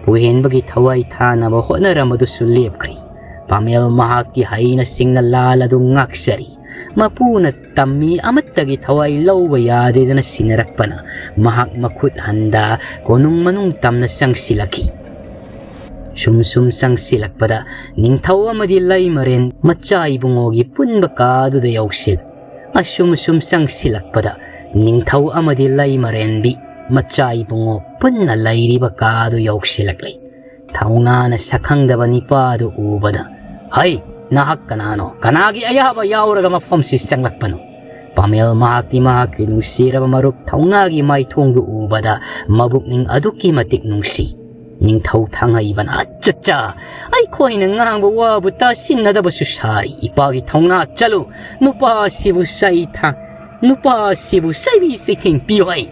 ꯄꯨꯍꯦꯟꯕꯒꯤ ꯊꯋꯥꯏ ꯊꯥꯅꯕ ꯍꯣꯠꯅꯔꯝꯕꯗꯨꯁꯨ ꯂꯦꯞꯈ꯭ꯔꯤ꯫ ꯄꯥꯃꯦꯜ ꯃꯍꯥꯛꯇꯤ ꯍꯩꯅ ꯁꯤꯡꯅ ꯂꯥꯜ ꯑꯗꯨ ꯉꯥꯛꯆꯔꯤ꯫ ꯃꯄꯨꯅ ꯇꯝꯃꯤ ꯑꯃꯠꯇꯒꯤ ꯊꯋꯥꯏ ꯂꯧꯕ ꯌꯥꯗꯦꯗꯅ ꯁꯤꯟꯅꯔꯛꯄꯅ ꯃꯍꯥꯛ ꯃꯈꯨꯠ ꯍꯟꯗ ꯀꯣꯅꯨꯡ ꯃꯅꯨꯡ ꯇꯝꯅ ꯆꯪꯁꯤꯜꯂꯛꯈꯤ꯫ ꯁꯨꯝ ꯁꯨꯝ ꯆꯪꯁꯤꯜꯂꯛꯄꯗ ꯅꯤꯡꯊꯧ ꯑꯃꯗꯤ ꯂꯩꯃꯔꯦꯟ ꯃꯆꯥ ꯏꯕꯨꯡꯉꯣꯒꯤ ꯄꯨꯟꯕ ꯀꯥꯗꯨꯗ ꯌꯧꯁꯤꯜ ꯑꯁꯨꯝ ꯑꯁꯨꯝ ꯆꯪꯁꯤꯜꯂꯛꯄꯗ ꯅꯤꯡꯊꯧ ꯑꯃꯗꯤ ꯂꯩꯃꯔꯦꯟꯕꯤ ꯃꯆꯥ ꯏꯕꯨꯡꯉꯣ ꯄꯨꯟꯅ ꯂꯩꯔꯤꯕ ꯀꯥꯗꯨ ꯌꯧꯁꯤꯜꯂꯛꯂꯦ꯫ ꯊꯧꯅꯥꯅ ꯁꯛꯈꯪꯗꯕ ꯅꯤꯄꯥꯗꯨ ꯎꯕꯗ, "ꯍꯩ, ꯅꯍꯥꯛ ꯀꯅꯥꯅꯣ? ꯀꯅꯥꯒꯤ ꯑꯌꯥꯕ ꯌꯥꯎꯔꯒ ꯃꯐꯝꯁꯤ ꯆꯪꯂꯛꯄꯅꯣ?" ꯄꯥꯃꯦꯜ ꯃꯍꯥꯛꯇꯤ ꯃꯍꯥꯛꯀꯤ ꯅꯨꯡꯁꯤꯔꯕ ꯃꯔꯨꯞ ꯊꯧꯅꯥꯒꯤ ꯃꯥꯏꯊꯣꯡꯗꯨ ꯎꯕꯗ ꯃꯕꯨꯛꯅꯤꯡ ꯑꯗꯨꯛꯀꯤ ꯃꯇꯤꯛ ꯅꯨꯡꯁꯤ꯫ ꯅꯤꯡꯊꯧ ꯊꯥꯡꯍꯩꯕꯅ, "ꯑꯠꯆꯥ, ꯑꯩꯈꯣꯏꯅ ꯉꯥꯡꯕ ꯋꯥꯕꯨ ꯇꯥꯁꯤꯟꯅꯗꯕꯁꯨ ꯁꯥꯏ꯫ ꯏꯄꯥꯒꯤ ꯊꯧꯅꯥ ꯆꯠꯂꯨ, ꯅꯨꯄꯥ ꯑꯁꯤꯕꯨ ꯆꯩ ꯊꯥ-, ꯅꯨꯄꯥ ꯑꯁꯤꯕꯨ ꯆꯩꯕꯤ ꯆꯩꯊꯦꯡ ꯄꯤꯌꯨ ꯍꯥꯏ"꯫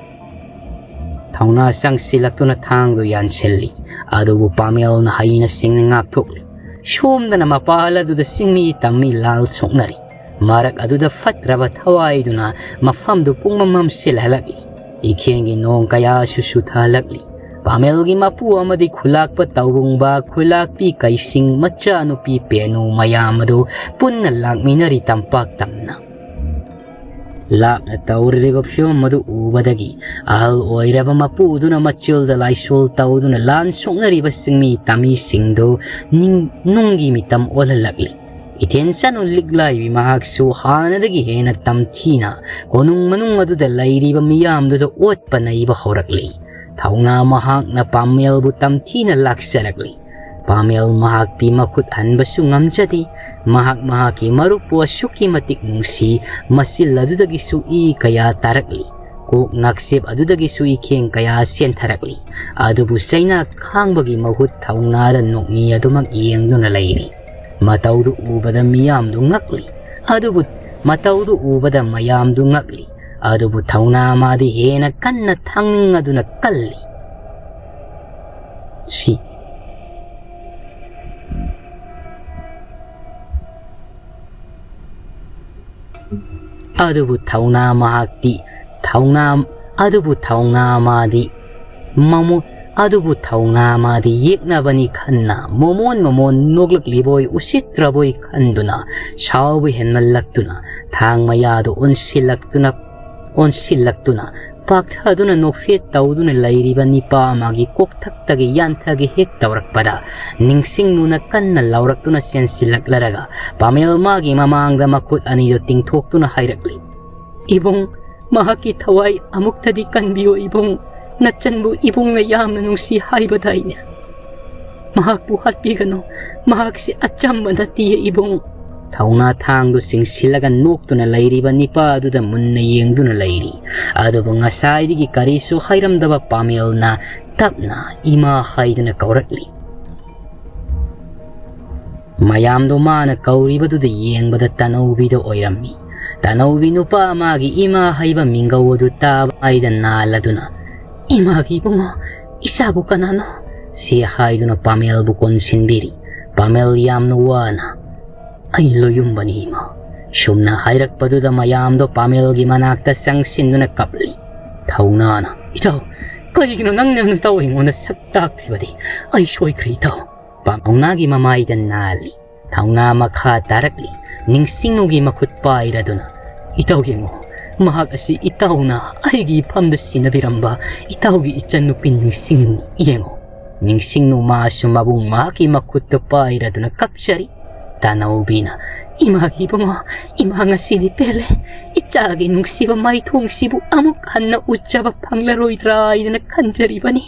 ꯊꯧꯅꯥ ꯆꯪꯁꯤꯜꯂꯛꯇꯨꯅ ꯊꯥꯡꯗꯨ ꯌꯥꯟꯁꯤꯜꯂꯤ꯫ ꯑꯗꯨꯕꯨ ꯄꯥꯃꯦꯜꯅ ꯍꯩꯅ ꯁꯤꯡꯅ ꯉꯥꯛꯊꯣꯛꯂꯤ꯫ ꯁꯣꯝꯗꯅ ꯃꯄꯥꯜ ꯑꯗꯨꯗ ꯆꯤꯡꯃꯤ ꯇꯝꯃꯤ ꯂꯥꯜ ꯁꯣꯛꯅꯔꯤ꯫ ꯃꯔꯛ ꯑꯗꯨꯗ ꯐꯠꯇ꯭ꯔꯕ ꯊꯋꯥꯏꯗꯨꯅ ꯃꯐꯝꯗꯨ ꯄꯨꯡꯃꯝ ꯃꯝꯁꯤꯜꯍꯜꯂꯛꯂꯤ꯫ ꯏꯈꯦꯡꯒꯤ ꯅꯣꯡ ꯀꯌꯥꯁꯨ ꯆꯨꯊꯍꯜꯂꯛꯂꯤ꯫ ꯄꯥꯃꯦꯜꯒꯤ ꯃꯄꯨ ꯑꯃꯗꯤ ꯈꯨꯂꯥꯛꯄ ꯇꯧꯕꯨꯡꯕ, ꯈꯨꯂꯥꯛꯄꯤ ꯀꯩꯁꯤꯡ, ꯃꯆꯥꯅꯨꯄꯤ ꯄꯦꯅꯨ ꯃꯌꯥꯝ ꯑꯗꯨ ꯄꯨꯟꯅ ꯂꯥꯛꯃꯤꯟꯅꯔꯤ ꯇꯝꯄꯥꯛ ꯇꯝꯅ꯫ ꯂꯥꯞꯅ ꯇꯧꯔꯤꯕ ꯐꯤꯕꯝ ꯑꯗꯨ ꯎꯕꯗꯒꯤ ꯑꯍꯜ ꯑꯣꯏꯔꯕ ꯃꯄꯨꯗꯨꯅ ꯃꯆꯤꯜꯗ ꯂꯥꯏꯁꯣꯜ ꯇꯧꯗꯨꯅ ꯂꯥꯟ ꯁꯣꯛꯅꯔꯤꯕ ꯆꯤꯡꯃꯤ ꯇꯝꯃꯤꯁꯤꯡꯗꯨ ꯅꯤꯡ-, ꯅꯨꯡꯒꯤ ꯃꯤꯇꯝ ꯑꯣꯜꯍꯜꯂꯛꯂꯤ꯫ ꯏꯊꯦꯟ ꯆꯅꯨ ꯂꯤꯛꯂꯥꯏꯕꯤ ꯃꯍꯥꯛꯁꯨ ꯍꯥꯟꯅꯗꯒꯤ ꯍꯦꯟꯅ ꯇꯝꯊꯤꯅ ꯀꯣꯅꯨꯡ ꯃꯅꯨꯡ ꯑꯗꯨꯗ ꯂꯩꯔꯤꯕ ꯃꯤꯌꯥꯝꯗꯨꯗ ꯑꯣꯠꯄ ꯅꯩꯕ ꯍꯧꯔꯛꯂꯤ꯫ ꯊꯧꯅꯥ ꯃꯍꯥꯛꯅ ꯄꯥꯃꯦꯜꯕꯨ ꯇꯝꯊꯤꯅ ꯂꯥꯛꯆꯔꯛꯂꯤ꯫ ꯄꯥꯃꯦꯜ ꯃꯍꯥꯛꯇꯤ ꯃꯈꯨꯠ ꯍꯟꯕꯁꯨ ꯉꯝꯖꯗꯦ꯫ ꯃꯍꯥꯛ ꯃꯍꯥꯛꯀꯤ ꯃꯔꯨꯞꯄꯨ ꯑꯁꯨꯛꯀꯤ ꯃꯇꯤꯛ ꯅꯨꯡꯁꯤ, ꯃꯆꯤꯜ ꯑꯗꯨꯗꯒꯤꯁꯨ ꯏ ꯀꯌꯥ ꯇꯥꯔꯛꯂꯤ꯫ ꯀꯣꯛ ꯅꯥꯛꯆꯦꯞ ꯑꯗꯨꯗꯒꯤꯁꯨ ꯏꯈꯦꯡ ꯀꯌꯥ ꯆꯦꯟꯊꯔꯛꯂꯤ꯫ ꯑꯗꯨꯕꯨ ꯆꯩꯅꯥ ꯈꯥꯡꯕꯒꯤ ꯃꯍꯨꯠ ꯊꯧꯅꯥꯗ ꯅꯣꯛꯃꯤ ꯑꯗꯨꯃꯛ ꯌꯦꯡꯗꯨꯅ ꯂꯩꯔꯤ꯫ ꯃꯇꯧꯗꯨ ꯎꯕꯗ ꯃꯤꯌꯥꯝꯗꯨ ꯉꯛꯂꯤ꯫ ꯑꯗꯨꯕꯨ ꯃꯇꯧꯗꯨ ꯎꯕꯗ ꯃꯌꯥꯝꯗꯨ ꯉꯛꯂꯤ꯫ ꯑꯗꯨꯕꯨ ꯊꯧꯅꯥ ꯃꯥꯗꯤ ꯍꯦꯟꯅ ꯀꯟꯅ ꯊꯥꯡꯅꯤꯡ ꯑꯗꯨꯅ ꯀꯜꯂꯤ꯫ ꯁꯤ ꯑꯗꯨꯕꯨ ꯊꯧꯅꯥ ꯃꯍꯥꯛꯇꯤ ꯊꯧꯅꯥ ꯑꯗꯨꯕꯨ ꯊꯧꯅꯥ ꯃꯥꯗꯤ ꯃꯃꯣ ꯑꯗꯨꯕꯨ ꯊꯧꯅꯥ ꯃꯥꯗꯤ ꯌꯦꯛꯅꯕꯅꯤ ꯈꯟꯅ ꯃꯣꯃꯣꯟ ꯃꯣꯃꯣꯟ ꯅꯣꯛꯂꯛꯂꯤꯕꯣꯏ ꯎꯁꯤꯠꯇ꯭ꯔꯕꯣꯏ ꯈꯟꯗꯨꯅ ꯁꯥꯎꯕ ꯍꯦꯟꯃꯜꯂꯛꯇꯨꯅ ꯊꯥꯡ ꯃꯌꯥꯗꯨ ꯑꯣꯟꯁꯤꯜꯂꯛꯇꯨꯅ ꯑꯣꯟꯁꯤꯜꯂꯛꯇꯨꯅ ꯄꯥꯛꯊꯗꯨꯅ ꯅꯣꯛꯐꯦꯠ ꯇꯧꯗꯨꯅ ꯂꯩꯔꯤꯕ ꯅꯤꯄꯥ ꯑꯃꯒꯤ ꯀꯣꯛꯊꯛꯇꯒꯤ ꯌꯥꯟꯊꯒꯦ ꯍꯦꯛ ꯇꯧꯔꯛꯄꯗ ꯅꯤꯡꯁꯤꯡꯅꯨꯅ ꯀꯟꯅ ꯂꯥꯎꯔꯛꯇꯨꯅ ꯆꯦꯟꯁꯤꯜꯂꯛꯂꯔꯒ ꯄꯥꯃꯦꯜ ꯃꯥꯒꯤ ꯃꯃꯥꯡꯗ ꯃꯈꯨꯠ ꯑꯅꯤꯗꯨ ꯇꯤꯡꯊꯣꯛꯇꯨꯅ ꯍꯥꯏꯔꯛꯂꯤ, "ꯏꯕꯨꯡ, ꯃꯍꯥꯛꯀꯤ ꯊꯋꯥꯏ ꯑꯃꯨꯛꯇꯗꯤ ꯀꯟꯕꯤꯌꯨ ꯏꯕꯨꯡ꯫ ꯅꯆꯟꯕꯨ ꯏꯕꯨꯡꯅ ꯌꯥꯝꯅ ꯅꯨꯡꯁꯤ ꯍꯥꯏꯕꯗꯥꯏꯅꯦ? ꯃꯍꯥꯛꯄꯨ ꯍꯥꯠꯄꯤꯒꯅꯨ꯫ ꯃꯍꯥꯛꯁꯤ ꯑꯆꯝꯕ ꯅꯠꯇꯤꯌꯦ ꯏꯕꯨꯡ"꯫ ꯊꯧꯅꯥ ꯊꯥꯡꯗꯨ ꯆꯤꯡꯁꯤꯜꯂꯒ ꯅꯣꯛꯇꯨꯅ ꯂꯩꯔꯤꯕ ꯅꯤꯄꯥ ꯑꯗꯨꯗ ꯃꯨꯟꯅ ꯌꯦꯡꯗꯨꯅ ꯂꯩꯔꯤ꯫ ꯑꯗꯨꯕꯨ ꯉꯁꯥꯏꯗꯒꯤ ꯀꯔꯤꯁꯨ ꯍꯥꯏꯔꯝꯗꯕ ꯄꯥꯃꯦꯜꯅ ꯇꯞꯅ ꯏꯃꯥ ꯍꯥꯏꯗꯨꯅ ꯀꯧꯔꯛꯂꯤ꯫ ꯃꯌꯥꯝꯗꯣ ꯃꯥꯅ ꯀꯧꯔꯤꯕꯗꯨꯗ ꯌꯦꯡꯕꯗ ꯇꯅꯧꯕꯤꯗꯣ ꯑꯣꯏꯔꯝꯃꯤ꯫ ꯇꯅꯧꯕꯤ ꯅꯨꯄꯥ ꯑꯃꯒꯤ ꯏꯃꯥ ꯍꯩꯕ ꯃꯤꯡꯒꯧ ꯑꯗꯨ ꯇꯥꯕ ꯃꯥꯏꯗ ꯅꯥꯜꯂꯗꯨꯅ, "ꯏꯃꯥꯒꯤ ꯏꯕꯨꯡꯉꯣ, ꯏꯆꯥꯕꯨ ꯀꯅꯥꯅꯣ?" ꯁꯤ ꯍꯥꯏꯗꯨꯅ ꯄꯥꯃꯦꯜꯕꯨ ꯀꯣꯟꯁꯤꯟꯕꯤꯔꯤ꯫ ꯄꯥꯃꯦꯜ ꯌꯥꯝꯅ ꯋꯥꯅ, "ꯑꯩ ꯂꯣꯌꯨꯝꯕꯅꯤ ꯏꯃꯥ"꯫ ꯁꯨꯝꯅ ꯍꯥꯏꯔꯛꯄꯗꯨꯗ ꯃꯌꯥꯝꯗꯣ ꯄꯥꯃꯦꯜꯒꯤ ꯃꯅꯥꯛꯇ ꯆꯪꯁꯤꯟꯗꯨꯅ ꯀꯞꯂꯤ꯫ ꯊꯧꯅꯥꯅ, "ꯏꯇꯥꯎ, ꯀꯔꯤꯒꯤꯅꯣ ꯅꯪꯅ ꯅꯇꯥꯎ ꯑꯩꯉꯣꯟꯗ ꯁꯛ ꯇꯥꯛꯇ꯭ꯔꯤꯕꯗꯤ? ꯑꯩ ꯁꯣꯏꯈ꯭ꯔꯦ ꯏꯇꯥꯎ"꯫ ꯄꯥꯃꯦꯜꯅꯥꯒꯤ ꯃꯃꯥꯏꯗ ꯅꯥꯜꯂꯤ꯫ ꯊꯧꯅꯥ ꯃꯈꯥ ꯇꯥꯔꯛꯂꯤ꯫ ꯅꯤꯡꯁꯤꯡꯅꯨꯒꯤ ꯃꯈꯨꯠ ꯄꯥꯏꯔꯗꯨꯅ, "ꯏꯇꯥꯎ ꯌꯦꯡꯉꯣ, ꯃꯍꯥꯛ ꯑꯁꯤ ꯏꯇꯥꯎꯅ ꯑꯩꯒꯤ ꯏꯐꯝꯗ ꯁꯤꯟꯅꯕꯤꯔꯝꯕ ꯏꯇꯥꯎꯒꯤ ꯏꯆꯟꯅꯨꯄꯤ ꯅꯤꯡꯁꯤꯡꯅꯨꯅꯤ ꯌꯦꯡꯉꯣ"꯫ ꯅꯤꯡꯁꯤꯡꯅꯨ ꯃꯥꯁꯨ ꯃꯕꯨꯡ ꯃꯍꯥꯛꯀꯤ ꯃꯈꯨꯠꯇ ꯄꯥꯏꯔꯗꯨꯅ ꯀꯞꯆꯔꯤ꯫ ꯇꯥꯅꯧꯕꯤꯅ, "ꯏꯃꯥꯒꯤ ꯏꯕꯨꯡꯉꯣ, ꯏꯃꯥ ꯉꯁꯤꯗꯤ ꯄꯦꯜꯂꯦ꯫ ꯏꯆꯥꯒꯤ ꯅꯨꯡꯁꯤꯕ ꯃꯥꯏꯊꯣꯡꯁꯤꯕꯨ ꯑꯃꯨꯛ ꯍꯟꯅ ꯎꯠꯆꯕ ꯐꯪꯂꯔꯣꯏꯗ꯭ꯔꯥ ꯍꯥꯏꯗꯅ ꯈꯟꯖꯔꯤꯕꯅꯤ"꯫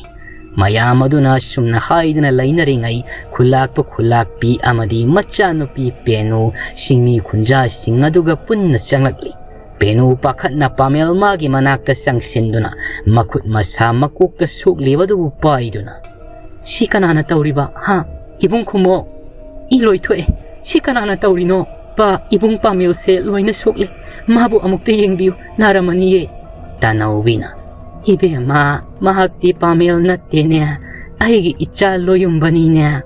ꯃꯌꯥꯝ ꯑꯗꯨꯅ ꯑꯁꯨꯝꯅ ꯍꯥꯏꯗꯨꯅ ꯂꯩꯅꯔꯤꯉꯩ, ꯈꯨꯂꯥꯛꯄ ꯈꯨꯂꯥꯛꯄꯤ ꯑꯃꯗꯤ ꯃꯆꯥꯅꯨꯄꯤ ꯄꯦꯅꯨ ꯁꯤꯡꯃꯤ ꯈꯨꯟꯖꯥꯁꯤꯡ ꯑꯗꯨꯒ ꯄꯨꯟꯅ ꯆꯪꯂꯛꯂꯤ꯫ ꯄꯦꯅꯨ ꯄꯥꯈꯠꯅ ꯄꯥꯃꯦꯜ ꯃꯥꯒꯤ ꯃꯅꯥꯛꯇ ꯆꯪꯁꯤꯟꯗꯨꯅ ꯃꯈꯨꯠ ꯃꯁꯥ ꯃꯀꯣꯛꯇ ꯁꯣꯛꯂꯤꯕꯗꯨꯕꯨ ꯄꯥꯏꯗꯨꯅ, "ꯁꯤ ꯀꯅꯥꯅ ꯇꯧꯔꯤꯕ? ꯍꯥ? ꯏꯕꯨꯡ ꯈꯨꯝꯃꯣ꯫ ꯏ ꯂꯣꯏ ꯊꯣꯛꯑꯦ꯫ ꯁꯤ ꯀꯅꯥꯅ ꯇꯧꯔꯤꯅꯣ? ꯄꯥ, ꯏꯕꯨꯡ ꯄꯥꯃꯦꯜꯁꯦ ꯂꯣꯏꯅ ꯁꯣꯛꯂꯦ꯫ ꯃꯥꯕꯨ ꯑꯃꯨꯛꯇ ꯌꯦꯡꯕꯤꯌꯨ, ꯅꯥꯔꯝꯃꯅꯤꯌꯦ"꯫ ꯇꯥꯅꯧꯕꯤꯅ, "ꯏꯕꯦꯝꯃ, ꯃꯍꯥꯛꯇꯤ ꯄꯥꯃꯦꯜ ꯅꯠꯇꯦꯅꯦ, ꯑꯩꯒꯤ ꯏꯆꯥ ꯂꯣꯌꯨꯝꯕꯅꯤꯅꯦ"꯫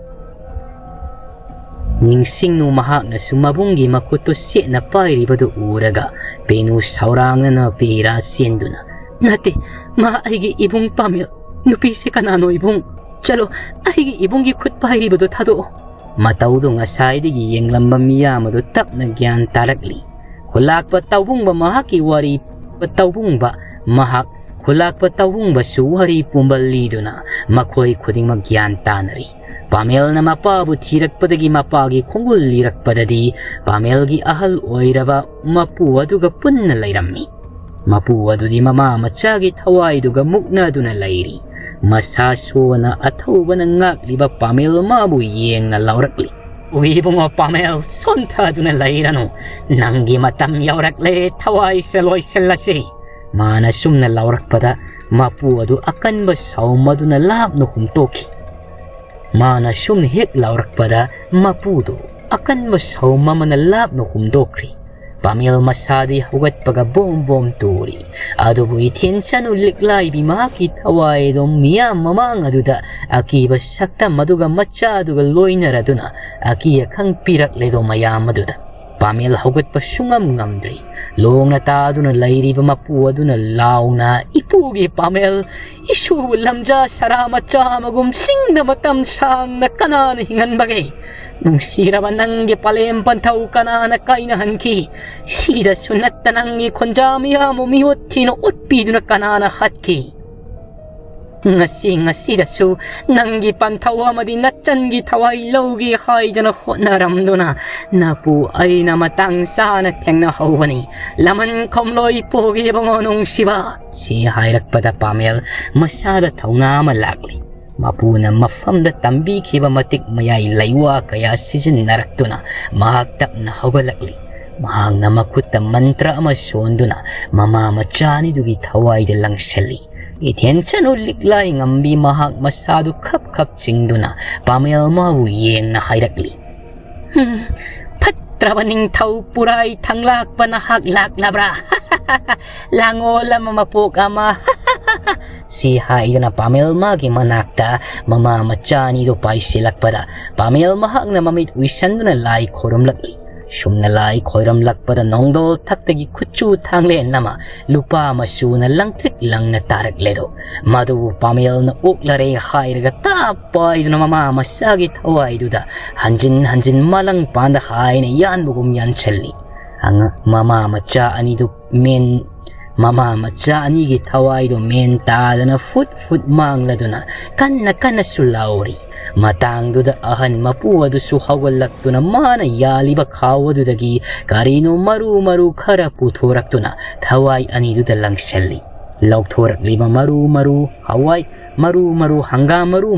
ꯅꯤꯡꯁꯤꯡꯅꯨ ꯃꯍꯥꯛꯅꯁꯨ ꯃꯕꯨꯡꯒꯤ ꯃꯈꯨꯠꯇꯨ ꯆꯦꯠꯅ ꯄꯥꯏꯔꯤꯕꯗꯨ ꯎꯔꯒ ꯄꯦꯅꯨ ꯁꯥꯎꯔꯥꯡꯅꯅ ꯄꯦꯔꯥ ꯆꯦꯟꯗꯨꯅ, "ꯅꯠꯇꯦ, ꯃꯥ ꯑꯩꯒꯤ ꯏꯕꯨꯡ ꯄꯥꯃꯦꯜ꯫ ꯅꯨꯄꯤꯁꯦ ꯀꯅꯥꯅꯣ ꯏꯕꯨꯡ? ꯆꯠꯂꯣ, ꯑꯩꯒꯤ ꯏꯕꯨꯡꯒꯤ ꯈꯨꯠ ꯄꯥꯏꯔꯤꯕꯗꯨ ꯊꯥꯗꯣꯛꯑꯣ"꯫ ꯃꯇꯧꯗꯨ ꯉꯁꯥꯏꯗꯒꯤ ꯌꯦꯡꯂꯝꯕ ꯃꯤꯌꯥꯝ ꯑꯗꯨ ꯇꯞꯅ ꯒ꯭ꯌꯥꯟ ꯇꯥꯔꯛꯂꯤ꯫ ꯈꯨꯂꯥꯛꯄ ꯇꯧꯕꯨꯡꯕ ꯃꯍꯥꯛꯀꯤ ꯋꯥꯔꯤ ꯇꯧꯕꯨꯡꯕ ꯃꯍꯥꯛ ꯈꯨꯂꯥꯛꯄ ꯇꯧꯕꯨꯡꯕꯁꯨ ꯋꯥꯔꯤ ꯄꯨꯝꯕ ꯂꯤꯗꯨꯅ ꯃꯈꯣꯏ ꯈꯨꯗꯤꯡꯃꯛ ꯒ꯭ꯌꯥꯟ ꯇꯥꯅꯔꯤ꯫ ꯄꯥꯃꯦꯜꯅ ꯃꯄꯥꯕꯨ ꯊꯤꯔꯛꯄꯗꯒꯤ ꯃꯄꯥꯒꯤ ꯈꯣꯡꯒꯨꯜ ꯂꯤꯔꯛꯄꯗꯗꯤ ꯄꯥꯃꯦꯜꯒꯤ ꯑꯍꯜ ꯑꯣꯏꯔꯕ ꯃꯄꯨ ꯑꯗꯨꯒ ꯄꯨꯟꯅ ꯂꯩꯔꯝꯃꯤ꯫ ꯃꯄꯨ ꯑꯗꯨꯗꯤ ꯃꯃꯥ ꯃꯆꯥꯒꯤ ꯊꯋꯥꯏꯗꯨꯒ ꯃꯨꯛꯅꯗꯨꯅ ꯂꯩꯔꯤ꯫ ꯃꯁꯥ ꯁꯣꯟꯅ ꯑꯊꯧꯕꯅ ꯉꯥꯛꯂꯤꯕ ꯄꯥꯃꯦꯜ ꯃꯥꯕꯨ ꯌꯦꯡꯅ ꯂꯥꯎꯔꯛꯂꯤ, "ꯎꯏ ꯏꯕꯨꯡꯉꯣ ꯄꯥꯃꯦꯜ, ꯁꯣꯟꯊꯗꯨꯅ ꯂꯩꯔꯅꯨ꯫ ꯅꯪꯒꯤ ꯃꯇꯝ ꯌꯧꯔꯛꯂꯦ, ꯊꯋꯥꯏꯁꯦ ꯂꯣꯏꯁꯤꯜꯂꯁꯤ"꯫ ꯃꯥꯅ ꯁꯨꯝꯅ ꯂꯥꯎꯔꯛꯄꯗ ꯃꯄꯨ ꯑꯗꯨ ꯑꯀꯟꯕ ꯁꯥꯎꯝ ꯑꯗꯨꯅ ꯂꯥꯞꯅ ꯍꯨꯝꯇꯣꯛꯈꯤ꯫ ꯃꯥꯅ ꯁꯨꯝꯅ ꯍꯦꯛ ꯂꯥꯎꯔꯛꯄꯗ ꯃꯄꯨꯗꯨ ꯑꯀꯟꯕ ꯁꯥꯎꯝ ꯑꯃꯅ ꯂꯥꯞꯅ ꯍꯨꯝꯗꯣꯛꯈ꯭ꯔꯤ꯫ ꯄꯥꯃꯦꯜ ꯃꯁꯥꯗꯤ ꯍꯧꯒꯠꯄꯒ ꯕꯣꯝ ꯕꯣꯝ ꯇꯨꯔꯤ꯫ ꯑꯗꯨꯕꯨ ꯏꯊꯦꯟ ꯆꯅꯨ ꯂꯤꯛꯂꯥꯏꯕꯤ ꯃꯍꯥꯛꯀꯤ ꯊꯋꯥꯏ ꯑꯗꯨꯝ ꯃꯤꯌꯥꯝ ꯃꯃꯥꯡ ꯑꯗꯨꯗ ꯑꯀꯤꯕ ꯁꯛꯇꯝ ꯑꯗꯨꯒ ꯃꯆꯥꯗꯨꯒ ꯂꯣꯏꯅꯔꯗꯨꯅ ꯑꯀꯤ ꯑꯈꯪ ꯄꯤꯔꯛꯂꯦꯗꯣ ꯃꯌꯥꯝ ꯑꯗꯨꯗ꯫ ꯄꯥꯃꯦꯜ ꯍꯧꯒꯠꯄ ꯁꯨꯡꯉꯝ ꯉꯝꯗ꯭ꯔꯤ꯫ ꯂꯣꯡꯅ ꯇꯥꯗꯨꯅ ꯂꯩꯔꯤꯕ ꯃꯄꯨ ꯑꯗꯨꯅ ꯂꯥꯎꯅ, "ꯏꯄꯨꯒꯤ ꯄꯥꯃꯦꯜ, ꯏꯁꯨꯕꯨ ꯂꯝꯖꯥ ꯁꯔꯥ ꯃꯆꯥ ꯑꯃꯒꯨꯝ ꯆꯤꯡꯗ ꯃꯇꯝ ꯁꯥꯡꯅ ꯀꯅꯥꯅ ꯍꯤꯡꯍꯟꯕꯒꯦ? ꯅꯨꯡꯁꯤꯔꯕ ꯅꯪꯒꯤ ꯄꯂꯦꯝ ꯄꯟꯊꯧ ꯀꯅꯥꯅ ꯀꯥꯏꯅꯍꯟꯈꯤ? ꯁꯤꯗꯁꯨ ꯅꯠꯇ ꯅꯪꯒꯤ ꯈꯨꯟꯖꯥ ꯃꯤꯌꯥꯝꯕꯨ ꯃꯤꯑꯣꯠ ꯊꯤꯅ ꯎꯠꯄꯤꯗꯨꯅ ꯀꯅꯥꯅ ꯍꯥꯠꯈꯤ?" "ꯉꯁꯤ ꯉꯁꯤꯗꯁꯨ ꯅꯪꯒꯤ ꯄꯟꯊꯧ ꯑꯃꯗꯤ ꯅꯆꯟꯒꯤ ꯊꯋꯥꯏ ꯂꯧꯒꯦ ꯍꯥꯏꯗꯅ ꯍꯣꯠꯅꯔꯝꯗꯨꯅ ꯅꯄꯨ ꯑꯩꯅ ꯃꯇꯥꯡ ꯆꯥꯅ ꯊꯦꯡꯅꯍꯧꯕꯅꯤ꯫ ꯂꯃꯟ ꯈꯣꯝꯂꯣꯏ ꯄꯨꯒꯦ ꯏꯕꯨꯡꯉꯣ ꯅꯨꯡꯁꯤꯕ"꯫ ꯁꯤ ꯍꯥꯏꯔꯛꯄꯗ ꯄꯥꯃꯦꯜ ꯃꯁꯥꯗ ꯊꯧꯅꯥ ꯑꯃ ꯂꯥꯛꯂꯤ꯫ ꯃꯄꯨꯅ ꯃꯐꯝꯗ ꯇꯝꯕꯤꯈꯤꯕ ꯃꯇꯤꯛ ꯃꯌꯥꯏ ꯂꯩꯋꯥ ꯀꯌꯥ ꯁꯤꯖꯤꯟꯅꯔꯛꯇꯨꯅ ꯃꯍꯥꯛ ꯇꯞꯅ ꯍꯧꯒꯠꯂꯛꯂꯤ꯫ ꯃꯍꯥꯛꯅ ꯃꯈꯨꯠꯇ ꯃꯟꯇ꯭ꯔ ꯑꯃ ꯁꯣꯟꯗꯨꯅ ꯃꯃꯥ ꯃꯆꯥ ꯑꯅꯤꯗꯨꯒꯤ ꯊꯋꯥꯏꯗ ꯂꯪꯁꯤꯜꯂꯤ꯫ ꯏꯊꯦꯟ ꯆꯅꯨ ꯂꯤꯛꯂꯥꯏ ꯉꯝꯕꯤ ꯃꯍꯥꯛ ꯃꯁꯥꯗꯨ ꯈꯞ ꯈꯞ ꯆꯤꯡꯗꯨꯅ ꯄꯥꯃꯦꯜ ꯃꯥꯕꯨ ꯌꯦꯡꯅ ꯍꯥꯏꯔꯛꯂꯤ꯫ "ꯍꯝ, ꯐꯠꯇ꯭ꯔꯕ ꯅꯤꯡꯊꯧ ꯄꯨꯔꯥꯏ ꯊꯪꯂꯥꯛꯄ ꯅꯍꯥꯛ ꯂꯥꯛꯂꯕ꯭ꯔꯥ? ꯂꯥꯡꯑꯣꯜ ꯑꯃ ꯃꯄꯣꯛ ꯑꯃ"꯫ ꯁꯤ ꯍꯥꯏꯗꯨꯅ ꯄꯥꯃꯦꯜ ꯃꯥꯒꯤ ꯃꯅꯥꯛꯇ ꯃꯃꯥ ꯃꯆꯥ ꯑꯅꯤꯗꯨ ꯄꯥꯏꯁꯤꯜꯂꯛꯄꯗ ꯄꯥꯃꯦꯜ ꯃꯍꯥꯛꯅ ꯃꯃꯤꯠ ꯎꯏꯁꯟꯗꯨꯅ ꯂꯥꯏ ꯈꯣꯏꯔꯝꯂꯛꯂꯤ꯫ ꯁꯨꯝꯅ ꯂꯥꯏ ꯈꯣꯏꯔꯝꯂꯛꯄꯗ ꯅꯣꯡꯗꯣꯜ ꯊꯛꯇꯒꯤ ꯈꯨꯠꯆꯨ ꯊꯥꯡꯂꯦꯟ ꯑꯃ ꯂꯨꯄꯥ ꯃꯆꯨꯅ ꯂꯪꯇ꯭ꯔꯤꯛ ꯂꯪꯅ ꯇꯥꯔꯛꯂꯦꯗꯣ꯫ ꯃꯗꯨꯕꯨ ꯄꯥꯃꯦꯜꯅ ꯑꯣꯛꯂꯔꯦ ꯍꯥꯏꯔꯒ ꯇꯞ ꯄꯥꯏꯗꯨꯅ ꯃꯃꯥ ꯃꯆꯥꯒꯤ ꯊꯋꯥꯏꯗꯨꯗ ꯍꯟꯖꯤꯟ ꯍꯟꯖꯤꯟ ꯃꯥꯂꯪ ꯄꯥꯟꯗ ꯍꯥꯏꯅ ꯌꯥꯟꯕꯒꯨꯝ ꯌꯥꯟꯁꯤꯜꯂꯤ꯫ ꯑꯉ-, ꯃꯃꯥ ꯃꯆꯥ ꯑꯅꯤꯗꯨ ꯃꯦꯟ, ꯃꯃꯥ ꯃꯆꯥ ꯑꯅꯤꯒꯤ ꯊꯋꯥꯏꯗꯨ ꯃꯦꯟ ꯇꯥꯗꯅ ꯐꯨꯠ ꯐꯨꯠ ꯃꯥꯡꯂꯗꯨꯅ ꯀꯟꯅ ꯀꯟꯅꯁꯨ ꯂꯥꯎꯔꯤ꯫ ꯃꯇꯥꯡꯗꯨꯗ ꯑꯍꯟ ꯃꯄꯨ ꯑꯗꯨꯁꯨ ꯍꯧꯒꯠꯂꯛꯇꯨꯅ ꯃꯥꯅ ꯌꯥꯜꯂꯤꯕ ꯈꯥꯎ ꯑꯗꯨꯗꯒꯤ ꯀꯔꯤꯅꯣ ꯃꯔꯨ ꯃꯔꯨ ꯈꯔ ꯄꯨꯊꯣꯔꯛꯇꯨꯅ ꯊꯋꯥꯏ ꯑꯅꯤꯗꯨꯗ ꯂꯪꯁꯤꯜꯂꯤ꯫ ꯂꯧꯊꯣꯔꯛꯂꯤꯕ ꯃꯔꯨ ꯃꯔꯨ ꯍꯋꯥꯏ, ꯃꯔꯨ ꯃꯔꯨ ꯍꯪꯒꯥꯝ ꯃꯔꯨ,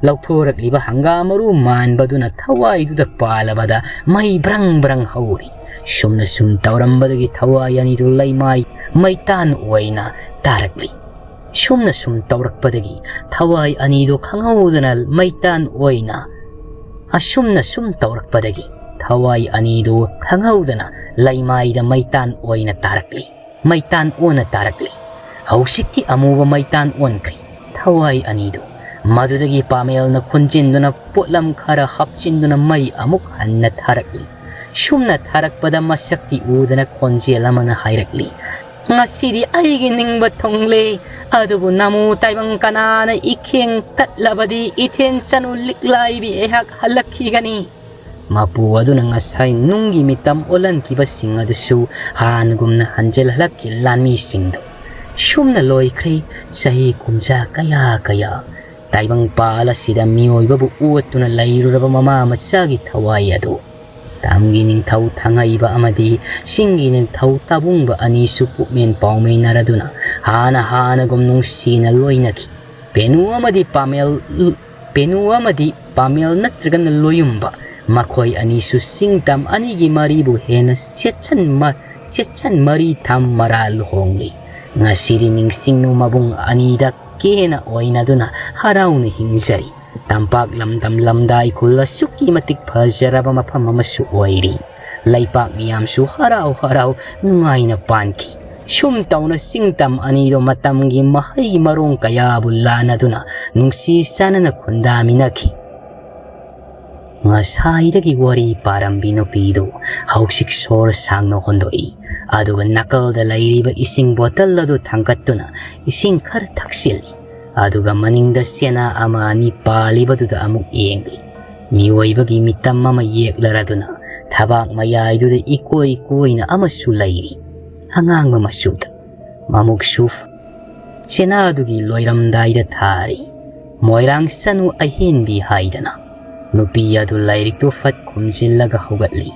ꯂꯧꯊꯣꯔꯛꯂꯤꯕ ꯍꯪꯒꯥꯝ ꯃꯔꯨ ꯃꯥꯟꯕꯗꯨꯅ ꯊꯋꯥꯏꯗꯨꯗ ꯄꯥꯜꯂꯕꯗ ꯃꯩ ꯕ꯭ꯔꯪ ꯕ꯭ꯔꯪ ꯍꯧꯔꯤ꯫ ꯁꯨꯝꯅ ꯁꯨꯝ ꯇꯧꯔꯝꯕꯗꯒꯤ ꯊꯋꯥꯏ ꯑꯅꯤꯗꯨ ꯂꯩꯃꯥꯏ ꯃꯩꯇꯥꯟ ꯑꯣꯏꯅ ꯇꯥꯔꯛꯂꯤ꯫ ꯁꯨꯝꯅ ꯁꯨꯝ ꯇꯧꯔꯛꯄꯗꯒꯤ ꯊꯋꯥꯏ ꯑꯅꯤꯗꯨ ꯈꯪꯍꯧꯗꯅ ꯃꯩꯇꯥꯟ ꯑꯣꯏꯅ, ꯑꯁꯨꯝꯅ ꯁꯨꯝ ꯇꯧꯔꯛꯄꯗꯒꯤ ꯊꯋꯥꯏ ꯑꯅꯤꯗꯨ ꯈꯪꯍꯧꯗꯅ ꯂꯩꯃꯥꯏꯗ ꯃꯩꯇꯥꯟ ꯑꯣꯏꯅ ꯇꯥꯔꯛꯂꯤ꯫ ꯃꯩꯇꯥꯟ ꯑꯣꯟꯅ ꯇꯥꯔꯛꯂꯤ꯫ ꯍꯧꯖꯤꯛꯇꯤ ꯑꯃꯨꯕ ꯃꯩꯇꯥꯟ ꯑꯣꯟꯈ꯭ꯔꯦ꯫ ꯊꯋꯥꯏ ꯑꯅꯤꯗꯨ꯫ ꯃꯗꯨꯗꯒꯤ ꯄꯥꯃꯦꯜꯅ ꯈꯨꯟꯖꯤꯟꯗꯨꯅ ꯄꯣꯠꯂꯝ ꯈꯔ ꯍꯥꯞꯆꯤꯟꯗꯨꯅ ꯃꯩ ꯑꯃꯨꯛ ꯍꯟꯅ ꯊꯥꯔꯛꯂꯤ꯫ ꯁꯨꯝꯅ ꯊꯥꯔꯛꯄꯗ ꯃꯁꯛꯇꯤ ꯎꯗꯅ ꯈꯣꯟꯖꯦꯜ ꯑꯃꯅ ꯍꯥꯏꯔꯛꯂꯤ, "ꯉꯁꯤꯗꯤ ꯑꯩꯒꯤ ꯅꯤꯡꯕ ꯊꯨꯡꯂꯦ, ꯑꯗꯨꯕꯨ ꯅꯃꯨ ꯇꯥꯏꯕꯪ ꯀꯅꯥꯅ ꯏꯈꯦꯡ ꯇꯠꯂꯕꯗꯤ ꯏꯊꯦꯟ ꯆꯅꯨ ꯂꯤꯛꯂꯥꯏꯕꯤ ꯑꯩꯍꯥꯛ ꯍꯜꯂꯛꯈꯤꯒꯅꯤ"꯫ ꯃꯄꯨ ꯑꯗꯨꯅ ꯉꯁꯥꯏ ꯅꯨꯡꯒꯤ ꯃꯤꯇꯝ ꯑꯣꯜꯍꯟꯈꯤꯕꯁꯤꯡ ꯑꯗꯨꯁꯨ ꯍꯥꯟꯅꯒꯨꯝꯅ ꯍꯟꯖꯤꯜꯍꯜꯂꯛꯈꯤ꯫ ꯂꯥꯟꯃꯤꯁꯤꯡꯗꯨ ꯁꯨꯝꯅ ꯂꯣꯏꯈ꯭ꯔꯦ ꯆꯍꯤ ꯀꯨꯝꯖꯥ ꯀꯌꯥ ꯀꯌꯥ꯫ ꯇꯥꯏꯕꯪꯄꯥꯜ ꯑꯁꯤꯗ ꯃꯤꯑꯣꯏꯕꯕꯨ ꯑꯣꯠꯇꯨꯅ ꯂꯩꯔꯨꯔꯕ ꯃꯃꯥ ꯃꯆꯥꯒꯤ ꯊꯋꯥꯏ ꯑꯗꯨ ꯇꯝꯒꯤ ꯅꯤꯡꯊꯧ ꯊꯥꯡꯍꯩꯕ ꯑꯃꯗꯤ ꯆꯤꯡꯒꯤ ꯅꯤꯡꯊꯧ ꯇꯥꯕꯨꯡꯕ ꯑꯅꯤꯁꯨ ꯄꯨꯛꯃꯦꯟ ꯄꯥꯎꯃꯤꯟꯅꯔꯗꯨꯅ ꯍꯥꯟꯅ ꯍꯥꯟꯅꯒꯨꯝ ꯅꯨꯡꯁꯤꯅ ꯂꯣꯏꯅꯈꯤ꯫ ꯄꯦꯅꯨ ꯑꯃꯗꯤ ꯄꯥꯃꯦꯜ, ꯄꯦꯅꯨ ꯑꯃꯗꯤ ꯄꯥꯃꯦꯜ ꯅꯠꯇ꯭ꯔꯒꯅ ꯂꯣꯌꯨꯝꯕ, ꯃꯈꯣꯏ ꯑꯅꯤꯁꯨ ꯆꯤꯡ ꯇꯝ ꯑꯅꯤꯒꯤ ꯃꯔꯤꯕꯨ ꯍꯦꯟꯅ ꯆꯦꯠꯁꯟ ꯃ-, ꯆꯦꯠꯁꯟ ꯃꯔꯤ ꯊꯝ ꯃꯔꯥ ꯂꯨꯍꯣꯡꯂꯤ꯫ ꯉꯁꯤꯗꯤ ꯅꯤꯡꯁꯤꯡꯅꯨ ꯃꯕꯨꯡ ꯑꯅꯤꯗ ꯀꯦꯅ ꯑꯣꯏꯅꯗꯨꯅ ꯍꯔꯥꯎꯅ ꯍꯤꯡꯖꯔꯤ꯫ ꯇꯝꯄꯥꯛ ꯂꯝꯗꯝ ꯂꯝꯗꯥꯏ ꯈꯨꯜ ꯑꯁꯨꯛꯀꯤ ꯃꯇꯤꯛ ꯐꯖꯔꯕ ꯃꯐꯝ ꯑꯃꯁꯨ ꯑꯣꯏꯔꯤ꯫ ꯂꯩꯄꯥꯛ ꯃꯤꯌꯥꯝꯁꯨ ꯍꯔꯥꯎ ꯍꯔꯥꯎ ꯅꯨꯡꯉꯥꯏꯅ ꯄꯥꯟꯈꯤ꯫ ꯁꯨꯝ ꯇꯧꯅ ꯆꯤꯡ ꯇꯝ ꯑꯅꯤꯗꯣ ꯃꯇꯝꯒꯤ ꯃꯍꯩ ꯃꯔꯣꯡ ꯀꯌꯥꯕꯨ ꯂꯥꯟꯅꯗꯨꯅ ꯅꯨꯡꯁꯤ ꯆꯥꯟꯅꯅ ꯈꯨꯟꯗꯥꯃꯤꯟꯅꯈꯤ꯫ ꯉꯁꯥꯏꯗꯒꯤ ꯋꯥꯔꯤ ꯄꯥꯔꯝꯕꯤ ꯅꯨꯄꯤꯗꯨ ꯍꯧꯖꯤꯛ ꯁꯣꯔ ꯁꯥꯡꯅ ꯍꯣꯟꯗꯣꯛꯏ꯫ ꯑꯗꯨꯒ ꯅꯥꯀꯜꯗ ꯂꯩꯔꯤꯕ ꯏꯁꯤꯡ ꯕꯣꯇꯜ ꯑꯗꯨ ꯊꯥꯡꯒꯠꯇꯨꯅ ꯏꯁꯤꯡ ꯈꯔ ꯊꯛꯆꯤꯜꯂꯤ꯫ ꯑꯗꯨꯒ ꯃꯅꯤꯡꯗ ꯆꯦꯅꯥ ꯑꯃ ꯑꯅꯤ ꯄꯥꯜꯂꯤꯕꯗꯨꯗ ꯑꯃꯨꯛ ꯌꯦꯡꯂꯤ꯫ ꯃꯤꯑꯣꯏꯕꯒꯤ ꯃꯤꯇꯝ ꯑꯃ ꯌꯦꯛꯂꯔꯗꯨꯅ ꯊꯕꯥꯛ ꯃꯌꯥꯏꯗꯨꯗ ꯏꯀꯣꯏ ꯀꯣꯏꯅ ꯑꯃꯁꯨ ꯂꯩꯔꯤ, ꯑꯉꯥꯡꯕ ꯃꯆꯨꯗ꯫ ꯃꯃꯨꯛꯁꯨ ꯆꯦꯅꯥꯗꯨꯒꯤ ꯂꯣꯏꯔꯝꯗꯥꯏꯗ ꯊꯥꯔꯤ꯫ ꯃꯣꯏꯔꯥꯡ ꯆꯅꯨ ꯑꯍꯦꯟꯕꯤ ꯍꯥꯏꯗꯅ꯫ ꯅꯨꯄꯤ ꯑꯗꯨ ꯂꯥꯏꯔꯤꯛꯇꯨ ꯐꯠ ꯈꯨꯝꯖꯤꯜꯂꯒ ꯍꯧꯒꯠꯂꯤ꯫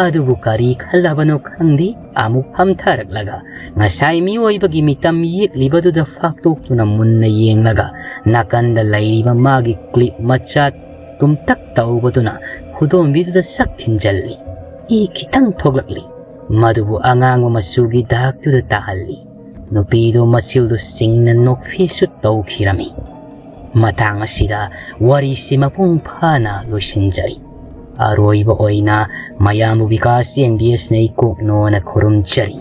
ꯑꯗꯨꯕꯨ ꯀꯔꯤ ꯈꯜꯂꯕꯅꯣ ꯈꯪꯗꯦ, ꯑꯃꯨꯛ ꯐꯝꯊꯔꯛꯂꯒ ꯉꯁꯥꯏ ꯃꯤꯑꯣꯏꯕꯒꯤ ꯃꯤꯇꯝ ꯌꯦꯛꯂꯤꯕꯗꯨꯗ ꯐꯥꯛꯇꯣꯛꯇꯨꯅ ꯃꯨꯟꯅ ꯌꯦꯡꯂꯒ ꯅꯥꯀꯟꯗ ꯂꯩꯔꯤꯕ ꯃꯥꯒꯤ ꯀ꯭ꯂꯤꯞ ꯃꯆꯥ ꯇꯨꯝꯇꯛ ꯇꯧꯕꯗꯨꯅ ꯈꯨꯗꯣꯝꯕꯤꯗꯨꯗ ꯁꯛ ꯊꯤꯟꯖꯜꯂꯤ꯫ ꯏ ꯈꯤꯇꯪ ꯊꯣꯛꯂꯛꯂꯤ꯫ ꯃꯗꯨꯕꯨ ꯑꯉꯥꯡꯕ ꯃꯆꯨꯒꯤ ꯗꯥꯛꯇꯨꯗ ꯇꯥꯍꯜꯂꯤ꯫ ꯅꯨꯄꯤꯗꯨ ꯃꯆꯤꯜꯗꯨ ꯆꯤꯡꯅ ꯅꯣꯛꯐꯦꯁꯨ ꯇꯧꯈꯤꯔꯝꯃꯤ꯫ ꯃꯇꯥꯡ ꯑꯁꯤꯗ ꯋꯥꯔꯤꯁꯤ ꯃꯄꯨꯡ ꯐꯥꯅ ꯂꯣꯏꯁꯤꯟꯖꯔꯤ꯫ ꯑꯔꯣꯏꯕ ꯑꯣꯏꯅ ꯃꯌꯥꯝꯕꯨ ꯕꯤꯀꯥꯁ ꯑꯦꯝ ꯕꯤ ꯑꯦꯁꯅ ꯏꯀꯣꯛꯅꯣꯅ ꯈꯨꯔꯨꯝꯖꯔꯤ꯫